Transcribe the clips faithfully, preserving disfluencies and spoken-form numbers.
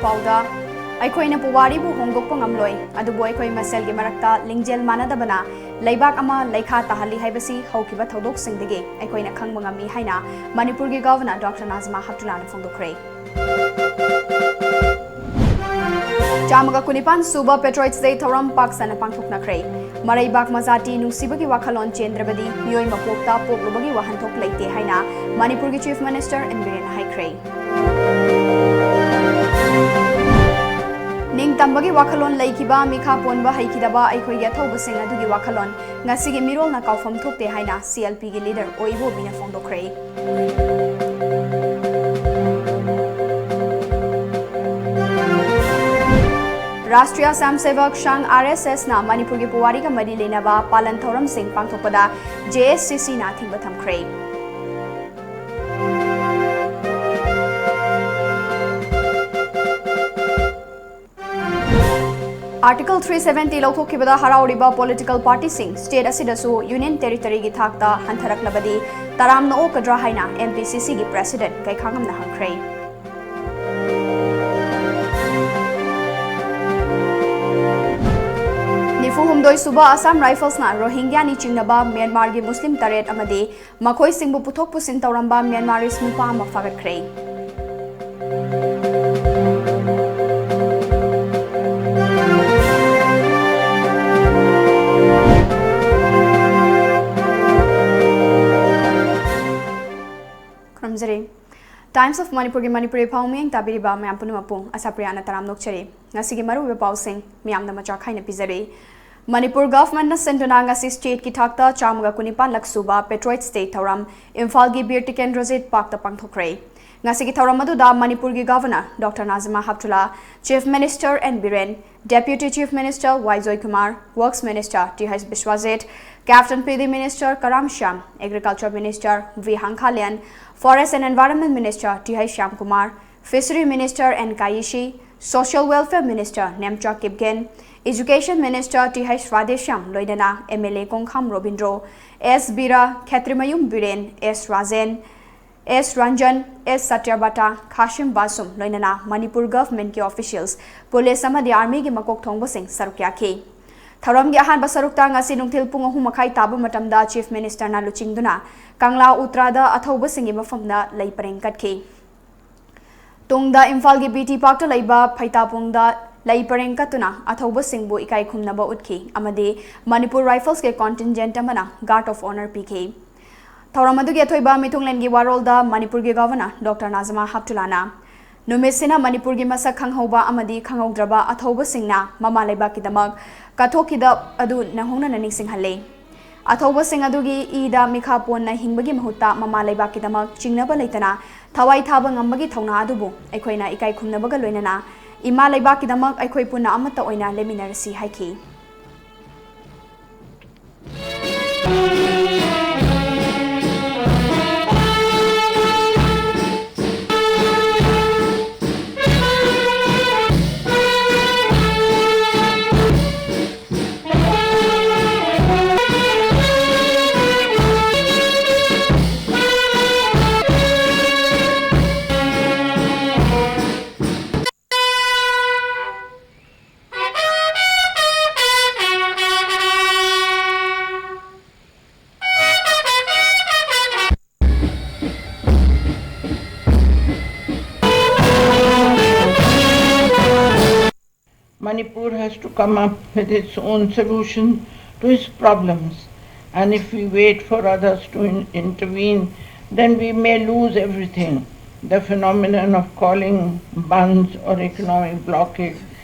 ꯄꯥꯎꯗ, ꯑꯩꯈꯣꯏꯅ ꯄꯨꯋꯥꯔꯤꯕꯨ ꯍꯣꯡꯗꯣꯛꯄ ꯉꯝꯂꯣꯏ, ꯑꯗꯨꯕꯨ ꯑꯩꯈꯣꯏ ꯃꯁꯦꯜꯒꯤ ꯃꯔꯛꯇ ꯂꯤꯡꯖꯦꯜ ꯃꯥꯟꯅꯗꯕꯅ ꯂꯩꯕꯥꯛ ꯑꯃ ꯂꯩꯈꯥ ꯇꯥꯍꯜꯂꯤ ꯍꯥꯏꯕꯁꯤ ꯍꯧꯈꯤꯕ ꯊꯧꯗꯣꯛꯁꯤꯡꯗꯒꯤ ꯑꯩꯈꯣꯏꯅ ꯈꯪꯕ ꯉꯝꯃꯤ ꯍꯥꯏꯅ ꯃꯅꯤꯄꯨꯔꯒꯤ ꯒꯚꯔꯅꯔ ꯗꯣꯛꯇꯔ ꯅꯥꯖꯃꯥ ꯍꯞꯇꯨꯂꯥꯅ ꯐꯣꯡꯗꯣꯛꯈ꯭ꯔꯦ꯫ ꯆꯥꯝꯃꯒ ꯀꯨꯟꯅꯤꯄꯥꯟ ꯁꯨꯕ Patriots Day ꯊꯧꯔꯝ ꯄꯥꯛ ꯁꯟꯅ ꯄꯥꯡꯊꯣꯛꯅꯈ꯭ꯔꯦ꯫ ꯃꯔꯩꯕꯥꯛ ꯃꯖꯥꯇꯤ ꯅꯨꯡꯁꯤꯕꯒꯤ ꯋꯥꯈꯜꯂꯣꯟ ꯆꯦꯟꯗ꯭ꯔꯕꯗꯤ ꯃꯤꯑꯣꯏ ꯃꯄꯣꯛꯇ ꯄꯣꯛꯂꯨꯕꯒꯤ ꯋꯥꯍꯟꯊꯣꯛ ꯂꯩꯇꯦ ꯍꯥꯏꯅ ꯃꯅꯤꯄꯨꯔꯒꯤ Chief Minister ꯑꯦꯟ ꯕꯤꯔꯦꯟꯅ ꯍꯥꯏꯈ꯭ꯔꯦ꯫ ꯅꯤꯡꯇꯝꯕꯒꯤ ꯋꯥꯈꯜꯂꯣꯟ ꯂꯩꯈꯤꯕ, ꯃꯤꯈꯥ ꯄꯣꯟꯕ ꯍꯩꯈꯤꯗꯕ ꯑꯩꯈꯣꯏꯒꯤ ꯑꯊꯧꯕꯁꯤꯡ ꯑꯗꯨꯒꯤ ꯋꯥꯈꯜꯂꯣꯟ ꯉꯁꯤꯒꯤ ꯃꯤꯔꯣꯜꯅ ꯀꯥꯎꯐꯝ ꯊꯣꯛꯇꯦ ꯍꯥꯏꯅ ꯁꯤ ꯑꯦꯜ ꯄꯤꯒꯤ leader ꯑꯣ ꯏꯕꯣꯕꯤꯅ ꯐꯣꯡꯗꯣꯛꯈ꯭ꯔꯦ꯫ ꯔꯥꯁꯇ꯭ꯔꯤꯌꯥ ꯁ꯭ꯋꯥꯌꯝꯁꯦꯚꯛ ꯁꯪꯘ, ꯑꯥꯔ ꯑꯦꯁ ꯑꯦꯁꯅ ꯃꯅꯤꯄꯨꯔꯒꯤ ꯄꯨꯋꯥꯔꯤꯒ ꯃꯔꯤ ꯂꯩꯅꯕ ꯄꯥꯂꯟ ꯊꯧꯔꯝꯁꯤꯡ ꯄꯥꯡꯊꯣꯛꯄꯗ ꯖꯦ ꯑꯦꯁ ꯁꯤ ꯁꯤꯅ ꯑꯊꯤꯡꯕ ꯊꯝꯈ꯭ꯔꯦ꯫ Article three seventy ꯂꯧꯊꯣꯛꯈꯤꯕꯗ ꯍꯔꯥꯎꯔꯤꯕ political partyꯁꯤꯡ, state ꯑꯁꯤꯗꯁꯨ union territoryꯒꯤ ꯊꯥꯛꯇ ꯍꯟꯊꯔꯛꯂꯕꯗꯤ ꯇꯔꯥꯝꯅ ꯑꯣꯛꯀꯗ꯭ꯔꯥ ꯍꯥꯏꯅ ꯑꯦꯝ ꯄꯤ ꯁꯤ ꯁꯤꯒꯤ president ꯀꯩꯈꯥꯉꯝꯅ ꯍꯪꯈ꯭ꯔꯦ꯫ ꯅꯤꯐꯨ ꯍꯨꯝꯗꯣꯏ ꯁꯨꯕ Assam Riflesꯅ ꯔꯣꯍꯤꯡꯒ꯭ꯌꯥꯅꯤ ꯆꯤꯡꯅꯕ ꯃ꯭ꯌꯥꯟꯃꯥꯔꯒꯤ ꯃꯨꯁꯂꯤꯝ ꯇꯔꯦꯠ ꯑꯃꯗꯤ ꯃꯈꯣꯏꯁꯤꯡꯕꯨ ꯄꯨꯊꯣꯛ ꯄꯨꯁꯤꯟ ꯇꯧꯔꯝꯕ ꯃ꯭ꯌꯥꯟꯃꯥꯔꯤꯁ ꯅꯨꯄꯥ ꯑꯃ ꯐꯥꯒꯠꯈ꯭ꯔꯦ꯫ ꯈꯨꯔꯨꯝꯖꯔꯤ꯫ Times of Manipurꯒꯤ ꯃꯅꯤꯄꯨꯔꯤ ꯄꯥꯎ ꯃꯤꯠꯌꯦꯡ ꯇꯥꯕꯤꯔꯤꯕ ꯃꯌꯥꯝ ꯄꯨꯝꯅꯃꯛꯄꯨ ꯑꯁꯥꯄ꯭ꯔꯤꯌꯥꯅ ꯇꯔꯥꯝꯅ ꯑꯣꯛꯆꯔꯤ꯫ ꯉꯁꯤꯒꯤ ꯃꯔꯨꯑꯣꯏꯕ ꯄꯥꯎꯁꯤꯡ ꯃꯤꯌꯥꯝꯅ ꯃꯆꯥꯛ ꯈꯥꯏꯅ ꯄꯤꯖꯔꯤ꯫ ꯃꯅꯤꯄꯨꯔ governmentꯅ ꯁꯤꯟꯗꯨꯅ ꯉꯁꯤ stateꯀꯤ ꯊꯥꯛꯇ ꯆꯥꯝꯃꯒ ꯀꯨꯟꯅꯤꯄꯥꯟꯂꯛ ꯁꯨꯕ Patriots Day ꯊꯧꯔꯝ ꯏꯝꯐꯥꯜꯒꯤ ꯕꯤꯔ ꯇꯤꯀꯦꯟꯗ꯭ꯔꯖꯤꯠ ꯄꯥꯔꯛꯇ ꯄꯥꯡꯊꯣꯛꯈ꯭ꯔꯦ꯫ ꯉꯁꯤꯒꯤ ꯊꯧꯔꯝ ꯑꯗꯨꯗ ꯃꯅꯤꯄꯨꯔꯒꯤ governor doctor Najma Heptulla, Chief Minister N Biren, Deputy Chief Minister Y Joykumar, Works Minister T H Biswajit, Captain P D Minister Karam Shyam, Agriculture Minister V Hangkhalian, Forest and Environment Minister T H Shyamkumar, Fishery Minister N Kayisii, Social Welfare Minister Nemcha Kipgen, Education Minister T H Radheshyam ꯂꯣꯏꯅꯅ M L A Kongkham Robindro, S Bira, Khetrimayum Biren, S Rajen, S Ranjan, S Satyabrata, Khashim ꯕꯥꯁꯨꯝ, ꯂꯣꯏꯅꯅ Manipur ꯒꯚꯔꯟꯃꯦꯟꯠꯀꯤ ꯑꯣꯐꯤꯁꯤꯌꯦꯜꯁ, police ꯑꯃꯗꯤ ꯑꯥꯔꯃꯤꯒꯤ ꯃꯀꯣꯛ ꯊꯣꯡꯕꯁꯤꯡ ꯁꯔꯨꯛ ꯌꯥꯈꯤ꯫ ꯊꯧꯔꯝꯒꯤ ꯑꯍꯥꯟꯕ ꯁꯔꯨꯛꯇ ꯉꯁꯤ ꯅꯨꯡꯊꯤꯜ ꯄꯨꯡ ꯑꯍꯨꯝ ꯃꯈꯥꯏ ꯇꯥꯕ ꯃꯇꯝꯗ ꯆꯤꯐ ꯃꯤꯅꯤꯁꯇꯔꯅ ꯂꯨꯆꯤꯡꯗꯨꯅ ꯀꯪꯂꯥ ꯎꯇ꯭ꯔꯥꯗ ꯑꯊꯧꯕꯁꯤꯡꯒꯤ ꯃꯐꯝꯗ ꯂꯩ ꯄꯔꯦꯡ ꯀꯠꯈꯤ꯫ ꯇꯨꯡꯗ ꯏꯝꯐꯥꯜꯒꯤ ꯕꯤ ꯇꯤ ꯄꯥꯔꯛꯇ ꯂꯩꯕ ꯐꯩꯇꯥꯄꯣꯡꯗ ꯂꯩ ꯄꯔꯦꯡ ꯀꯠꯇꯨꯅ ꯑꯊꯧꯕꯁꯤꯡꯕꯨ ꯏꯀꯥꯏ ꯈꯨꯝꯅꯕ ꯎꯠꯈꯤ ꯑꯃꯗꯤ ꯃꯅꯤꯄꯨꯔ ꯔꯥꯏꯐꯜꯁꯀꯤ ꯀꯣꯟꯇꯤꯟꯖꯦꯟꯠ ꯑꯃꯅ ꯒꯥꯔꯗ ꯑꯣꯐ ꯑꯣꯅꯔ ꯄꯤꯈꯤ꯫ ꯊꯧꯔꯝ ꯑꯗꯨꯒꯤ ꯑꯊꯣꯏꯕ ꯃꯤꯊꯨꯡꯂꯦꯟꯒꯤ ꯋꯥꯔꯣꯜꯗ ꯃꯅꯤꯄꯨꯔꯒꯤ ꯒꯚꯔꯅꯔ ꯗꯣꯛꯇꯔ ꯅꯥꯖꯃꯥ ꯍꯦꯞꯇꯨꯂꯥꯅ, ꯅꯨꯃꯤꯠꯁꯤꯅ ꯃꯅꯤꯄꯨꯔꯒꯤ ꯃꯁꯛ ꯈꯪꯍꯧꯕ ꯑꯃꯗꯤ ꯈꯪꯍꯧꯗ꯭ꯔꯕ ꯑꯊꯧꯕꯁꯤꯡꯅ ꯃꯃꯥ ꯂꯩꯕꯥꯛꯀꯤꯗꯃꯛ ꯀꯠꯊꯣꯛꯈꯤꯕ ꯑꯗꯨ ꯅꯧꯍꯧꯅꯅ ꯅꯤꯡꯁꯤꯡꯍꯜꯂꯤ꯫ ꯑꯊꯧꯕꯁꯤꯡ ꯑꯗꯨꯒꯤ ꯏꯗ ꯃꯤꯈꯥ ꯄꯣꯟꯅ ꯍꯤꯡꯕꯒꯤ ꯃꯍꯨꯠꯇ ꯃꯃꯥ ꯂꯩꯕꯥꯛꯀꯤꯗꯃꯛ ꯆꯤꯡꯅꯕ ꯂꯩꯇꯅ ꯊꯋꯥꯏ ꯊꯥꯕ ꯉꯝꯕꯒꯤ ꯊꯧꯅꯥ ꯑꯗꯨꯕꯨ ꯑꯩꯈꯣꯏꯅ ꯏꯀꯥꯏ ꯈꯨꯝꯅꯕꯒ ꯂꯣꯏꯅꯅ ꯏꯃꯥ ꯂꯩꯕꯥꯛꯀꯤꯗꯃꯛ ꯑꯩꯈꯣꯏ ꯄꯨꯟꯅ ꯑꯃꯠꯇ ꯑꯣꯏꯅ ꯂꯦꯞꯃꯤꯟꯅꯔꯁꯤ ꯍꯥꯏꯈꯤ꯫ Manipur has to come up with its own solution to its problems. And if we wait for others to in- intervene, then we may lose everything. The phenomenon of calling bandhs or economic blockade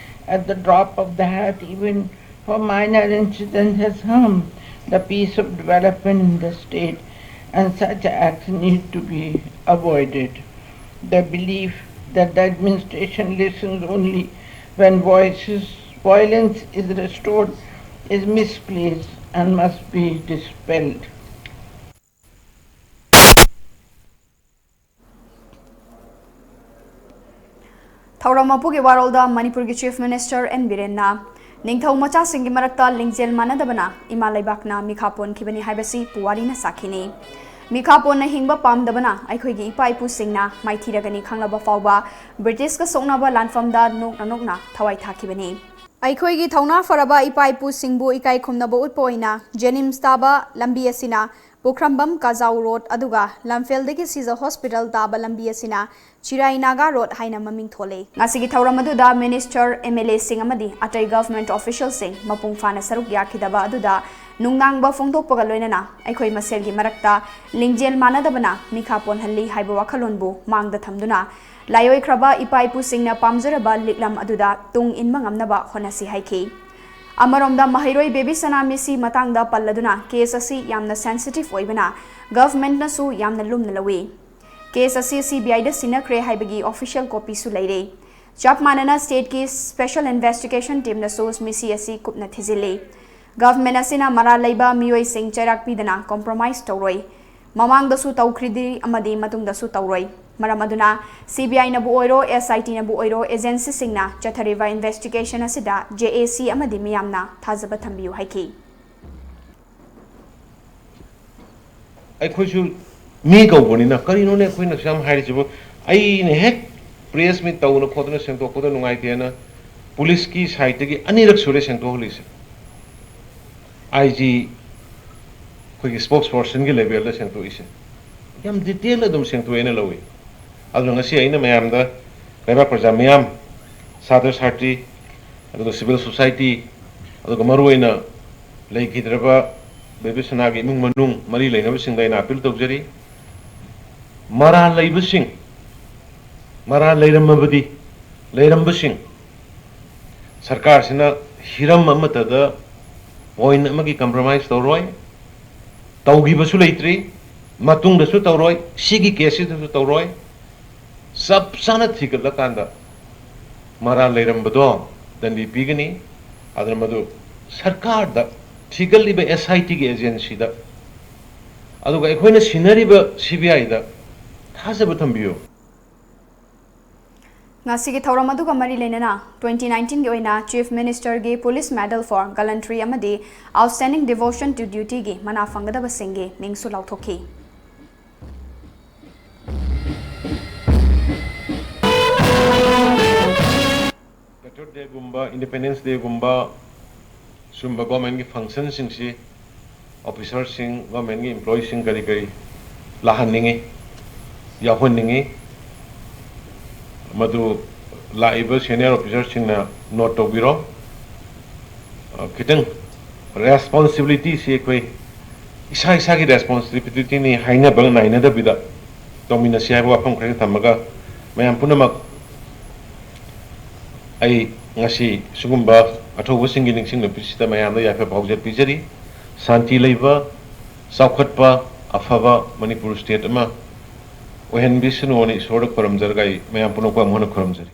at the drop of the hat, even for minor incidents, has harmed the peace of development in the state, and such acts need to be avoided. The belief that the administration listens only when voices, violence is restored is misplaced and must be dispelled. ꯊꯧꯔꯝ ꯃꯄꯨꯒꯤ ꯋꯥꯔꯣꯜꯗ ꯃꯅꯤꯄꯨꯔꯒꯤ chief minister and ꯕꯤꯔꯦꯟꯅ ꯅꯤꯡꯊꯧ ꯃꯆꯥꯁꯤꯡꯒꯤ ꯃꯔꯛꯇ ꯂꯤꯡꯖꯦꯜ ꯃꯥꯟꯅꯗꯕꯅ ꯏꯃꯥ ꯂꯩꯕꯥꯛꯅ ꯃꯤꯈꯥ ꯄꯣꯟꯈꯤꯕꯅꯤ ꯍꯥꯏꯕꯁꯤ ꯄꯨꯋꯥꯔꯤꯅ ꯁꯥꯈꯤꯅꯤ꯫ ꯃꯤꯈꯥ ꯄꯣꯟꯅ ꯍꯤꯡꯕ ꯄꯥꯝꯗꯕꯅ ꯑꯩꯈꯣꯏꯒꯤ ꯏꯄꯥ ꯏꯄꯨꯁꯤꯡꯅ ꯃꯥꯏꯊꯤꯔꯒꯅꯤ ꯈꯪꯂꯕ ꯐꯥꯎꯕ ꯕ꯭ꯔꯤꯇꯤꯁꯀ ꯁꯣꯛꯅꯕ ꯂꯥꯟꯐꯝꯗ ꯅꯣꯛꯅ ꯅꯣꯛꯅ ꯊꯋꯥꯏ ꯊꯥꯈꯤꯕꯅꯤ꯫ ꯑꯩꯈꯣꯏꯒꯤ ꯊꯧꯅꯥ ꯐꯔꯕ ꯏꯄꯥ ꯏꯄꯨꯁꯤꯡꯕꯨ ꯏꯀꯥꯏ ꯈꯨꯝꯅꯕ ꯎꯠꯄ ꯑꯣꯏꯅ ꯖꯦꯅꯤꯝꯁ ꯇꯥꯕ ꯂꯝꯕꯤ ꯑꯁꯤꯅ ꯄꯨꯈ꯭ꯔꯝꯕꯝ ꯀꯥꯖꯥꯎ ꯔꯣꯗ ꯑꯗꯨꯒ ꯂꯝꯐꯦꯜꯗꯒꯤ ꯁꯤꯖ ꯍꯣꯁꯄꯤꯇꯥꯜ ꯇꯥꯕ ꯂꯝꯕꯤ ꯑꯁꯤꯅ ꯆꯤꯔꯥꯏ ꯅꯥꯒꯥ ꯔꯣꯗ ꯍꯥꯏꯅ ꯃꯃꯤꯡ ꯊꯣꯜꯂꯤ꯫ ꯉꯁꯤꯒꯤ ꯊꯧꯔꯝ ꯑꯗꯨꯗ ꯃꯤꯅꯤꯁꯇꯔ, ꯑꯦꯝ ꯑꯦꯜ ꯑꯦꯁꯤꯡ ꯑꯃꯗꯤ ꯑꯇꯩ ꯒꯚꯔꯟꯃꯦꯟꯠ ꯑꯣꯐꯤꯁꯤꯌꯦꯜꯁꯤꯡ ꯃꯄꯨꯡ ꯐꯥꯅ ꯁꯔꯨꯛ ꯌꯥꯈꯤꯗꯕ ꯑꯗꯨꯗ ꯅꯨꯡꯅꯥꯡꯕ ꯐꯣꯡꯗꯣꯛꯄꯒ ꯂꯣꯏꯅꯅ ꯑꯩꯈꯣꯏ ꯃꯁꯦꯜꯒꯤ ꯃꯔꯛꯇ ꯂꯤꯡꯖꯦꯜ ꯃꯥꯟꯅꯗꯕꯅ ꯃꯤꯈꯥ ꯄꯣꯟꯍꯜꯂꯤ ꯍꯥꯏꯕ ꯋꯥꯈꯜꯂꯣꯟꯕꯨ ꯃꯥꯡꯗ ꯊꯝꯗꯨꯅ ꯂꯥꯏꯑꯣꯏꯈ꯭ꯔꯕ ꯏꯄꯥ ꯏꯄꯨꯁꯤꯡꯅ ꯄꯥꯝꯖꯔꯕ ꯂꯤꯛꯂꯝ ꯑꯗꯨꯗ ꯇꯨꯡ ꯏꯟꯕ ꯉꯝꯅꯕ ꯍꯣꯠꯅꯁꯤ ꯍꯥꯏꯈꯤ꯫ ꯑꯃꯔꯣꯝꯗ ꯃꯍꯩꯔꯣꯏ ꯕꯦꯕꯤꯁꯅꯥ ꯃꯤꯁꯤ ꯃꯇꯥꯡꯗ ꯄꯜꯂꯗꯨꯅ ꯀꯦꯁ ꯑꯁꯤ ꯌꯥꯝꯅ ꯁꯦꯟꯁꯤꯇꯤꯚ ꯑꯣꯏꯕꯅ ꯒꯚꯔꯟꯃꯦꯟꯠꯅꯁꯨ ꯌꯥꯝꯅ ꯂꯨꯝꯅ ꯂꯧꯏ꯫ ꯀꯦꯁ ꯑꯁꯤ ꯁꯤ ꯕꯤ ꯑꯥꯏꯗ ꯁꯤꯟꯅꯈ꯭ꯔꯦ ꯍꯥꯏꯕꯒꯤ ꯑꯣꯐꯤꯁꯤꯌꯦꯜ ꯀꯣꯄꯤꯁꯨ ꯂꯩꯔꯦ꯫ ꯆꯞ ꯃꯥꯟꯅꯅ ꯁ꯭ꯇꯦꯠꯀꯤ ꯁ꯭ꯄꯦꯁꯦꯜ ꯏꯟꯚꯦꯁꯇꯤꯒꯦꯁꯟ ꯇꯤꯝꯅꯁꯨ ꯃꯤꯁꯤ ꯑꯁꯤ ꯀꯨꯞꯅ ꯊꯤꯖꯤꯜꯂꯤ꯫ ꯒꯚꯔꯟꯃꯦꯟꯠ ꯑꯁꯤꯅ ꯃꯔꯥꯜ ꯂꯩꯕ ꯃꯤꯑꯣꯏꯁꯤꯡ ꯆꯩꯔꯥꯛ ꯄꯤꯗꯅ ꯀꯣꯝꯄ꯭ꯔꯣꯃꯥꯏꯖ ꯇꯧꯔꯣꯏ꯫ ꯃꯃꯥꯡꯗꯁꯨ ꯇꯧꯈ꯭ꯔꯤꯗꯤ ꯑꯃꯗꯤ ꯃꯇꯨꯡꯗꯁꯨ ꯇꯧꯔꯣꯏ꯫ ꯃꯔꯝ ꯑꯗꯨꯅ ꯁꯤ ꯕꯤ ꯑꯥꯏꯅꯕꯨ ꯑꯣꯏꯔꯣ, ꯑꯦꯁ ꯑꯥꯏ ꯇꯤꯅꯕꯨ ꯑꯣꯏꯔꯣ, ꯑꯦꯖꯦꯟꯁꯤꯁꯤꯡꯅ ꯆꯠꯊꯔꯤꯕ ꯏꯟꯚꯦꯁꯇꯤꯒꯦꯁꯟ ꯑꯁꯤꯗ ꯖꯦ ꯑꯦ ꯁꯤ ꯑꯃꯗꯤ ꯃꯤꯌꯥꯝꯅ ꯊꯥꯖꯕ ꯊꯝꯕꯤꯌꯨ ꯍꯥꯏꯈꯤ꯫ ꯑꯩꯈꯣꯏꯁꯨ ꯃꯤ ꯀꯧꯕꯅꯤꯅ ꯀꯔꯤꯅꯣꯅꯦ ꯑꯩꯈꯣꯏꯅꯁꯨ ꯌꯥꯝ ꯍꯥꯏꯔꯤꯁꯤꯕꯨ? ꯑꯩꯅ ꯍꯦꯛ ꯄ꯭ꯔꯦꯁ ꯃꯤꯠ ꯇꯧꯗꯅ ꯈꯣꯠꯇꯅ ꯁꯦꯡꯗꯣꯛꯄꯗ ꯅꯨꯡꯉꯥꯏꯇꯦꯅ ꯄꯨꯂꯤꯁꯀꯤ ꯁꯥꯏꯠꯇꯒꯤ ꯑꯅꯤꯔꯛ ꯁꯨꯔꯦ ꯁꯦꯡꯗꯣꯛꯍꯜꯂꯤꯁꯦ꯫ ꯑꯥꯏ ꯖꯤ ꯑꯩꯈꯣꯏꯒꯤ ꯁ꯭ꯄꯣꯛꯁ ꯄꯔꯁꯟꯒꯤ ꯂꯦꯚꯦꯜꯗ ꯁꯦꯡꯗꯣꯛꯏꯁꯦ꯫ ꯌꯥꯝ ꯗꯤꯇꯦꯜ ꯑꯗꯨꯝ ꯁꯦꯡꯗꯣꯛꯑꯦꯅ ꯂꯧꯏ꯫ ꯑꯗꯨꯅ ꯉꯁꯤ ꯑꯩꯅ ꯃꯌꯥꯝꯗ, ꯂꯩꯕꯥꯛ ꯄ꯭ꯔꯖꯥ ꯃꯤꯌꯥꯝ, ꯁꯥꯇ꯭ꯔ ꯁꯥꯇ꯭ꯔꯤ, ꯑꯗꯨꯒ ꯁꯤꯚꯤꯜ ꯁꯣꯁꯥꯏꯇꯤ, ꯑꯗꯨꯒ ꯃꯔꯨꯑꯣꯏꯅ ꯂꯩꯈꯤꯗ꯭ꯔꯕ ꯕꯦꯕꯤꯁꯅꯥꯒꯤ ꯏꯃꯨꯡ ꯃꯅꯨꯡ ꯃꯔꯤ ꯂꯩꯅꯕꯁꯤꯡꯗ ꯑꯩꯅ ꯑꯥꯄꯤꯜ ꯇꯧꯖꯔꯤ꯫ ꯃꯔꯥꯜ ꯂꯩꯕꯁꯤꯡ, ꯃꯔꯥꯜ ꯂꯩꯔꯝꯃꯕꯗꯤ, ꯂꯩꯔꯝꯕꯁꯤꯡ, ꯁꯔꯀꯥꯔꯁꯤꯅ ꯍꯤꯔꯝ ꯑꯃꯠꯇꯗ ꯄꯣꯏꯟꯠ ꯑꯃꯒꯤ ꯀꯝꯄ꯭ꯔꯣꯃꯥꯏꯁ ꯇꯧꯔꯣꯏ, ꯇꯧꯈꯤꯕꯁꯨ ꯂꯩꯇ꯭ꯔꯤ, ꯃꯇꯨꯡꯗꯁꯨ ꯇꯧꯔꯣꯏ, ꯁꯤꯒꯤ ꯀꯦꯁꯁꯤꯗꯁꯨ ꯇꯧꯔꯣꯏ꯫ ꯆꯞ ꯆꯥꯅ ꯊꯤꯒꯠꯂꯀꯥꯟꯗ ꯃꯔꯥꯜ ꯂꯩꯔꯝꯕꯗꯣ ꯗꯟꯗꯤ ꯄꯤꯒꯅꯤ꯫ ꯑꯗꯨꯅ ꯃꯗꯨ ꯁꯔꯀꯥꯔꯗ, ꯊꯤꯒꯠꯂꯤꯕ ꯑꯦꯁ ꯑꯥꯏ ꯇꯤꯒꯤ ꯑꯦꯖꯦꯟꯁꯤꯗ, ꯑꯗꯨꯒ ꯑꯩꯈꯣꯏꯅ ꯁꯤꯟꯅꯔꯤꯕ ꯁꯤ ꯕꯤ ꯑꯥꯏꯗ ꯊꯥꯖꯕ ꯊꯝꯕꯤꯌꯨ꯫ ꯉꯁꯤꯒꯤ ꯊꯧꯔꯝ ꯑꯗꯨꯒ ꯃꯔꯤ ꯂꯩꯅꯅ twenty nineteenꯒꯤ ꯑꯣꯏꯅ Chief Ministerꯒꯤ Police Medal for Gallantry ꯑꯃꯗꯤ Outstanding Devotion to Dutyꯒꯤ ꯃꯅꯥ ꯐꯪꯒꯗꯕꯁꯤꯡꯒꯤ ꯃꯤꯡꯁꯨ ꯂꯥꯎꯊꯣꯛꯈꯤ꯫ ꯗꯦꯒꯨꯝꯕ, ꯏꯟꯗꯤꯄꯦꯟꯗꯦꯟꯁ ꯗꯦꯒꯨꯝꯕ, ꯁꯨꯝꯕ ꯒꯣꯔꯃꯦꯟꯒꯤ ꯐꯪꯁꯟꯁꯤꯡꯁꯤ ꯑꯣꯐꯤꯁꯥꯔꯁꯤꯡ, ꯒꯣꯔꯃꯦꯟꯒꯤ ꯏꯝꯄ꯭ꯂꯣꯌꯤꯁꯤꯡ ꯀꯔꯤ ꯀꯔꯤ ꯂꯥꯛꯍꯟꯅꯤꯡꯉꯤ, ꯌꯥꯎꯍꯟꯅꯤꯡꯉꯤ꯫ ꯃꯗꯨ ꯂꯥꯛꯏꯕ ꯁꯦꯅꯤꯌꯔ ꯑꯣꯐꯤꯁꯥꯔꯁꯤꯡꯅ ꯅꯣꯠ ꯇꯧꯕꯤꯔꯣ꯫ ꯑ, ꯈꯤꯇꯪ ꯔꯦꯁꯄꯣꯟꯁꯤꯕꯤꯂꯤꯇꯤꯁꯤ ꯑꯩꯈꯣꯏ ꯏꯁꯥ ꯏꯁꯥꯒꯤ ꯔꯦꯁꯄꯣꯟꯁꯤꯕꯤꯂꯤꯇꯤꯅꯤ ꯍꯥꯏꯅꯕ ꯅꯥꯏꯅꯗꯕꯤꯗ ꯇꯧꯃꯤꯟꯅꯁꯤ ꯍꯥꯏꯕ ꯋꯥꯐꯝ ꯈꯔ ꯊꯝꯃꯒ, ꯃꯌꯥꯝ ꯄꯨꯝꯅꯃꯛ ꯑꯩ ꯉꯁꯤ ꯁꯤꯒꯨꯝꯕ ꯑꯊꯧꯕꯁꯤꯡꯒꯤ ꯅꯤꯡꯁꯤꯡ ꯅꯨꯃꯤꯠꯁꯤꯗ ꯃꯌꯥꯝꯗ ꯌꯥꯏꯐ ꯄꯥꯎꯖꯦꯜ ꯄꯤꯖꯔꯤ꯫ ꯁꯥꯟꯇꯤ ꯂꯩꯕ, ꯆꯥꯎꯈꯠꯄ, ꯑꯐꯕ ꯃꯅꯤꯄꯨꯔ ꯁ꯭ꯇꯦꯠ ꯑꯃ ꯑꯣꯏꯍꯟꯕꯤꯁꯅꯨ ꯍꯥꯏꯅ ꯏꯁꯣꯔꯗ ꯈꯨꯔꯨꯝꯖꯔꯒ ꯑꯩ ꯃꯌꯥꯝ ꯄꯨꯝꯅꯃꯛꯄꯨ ꯑꯃꯨꯛ ꯍꯟꯅ ꯈꯨꯔꯨꯝꯖꯔꯤ꯫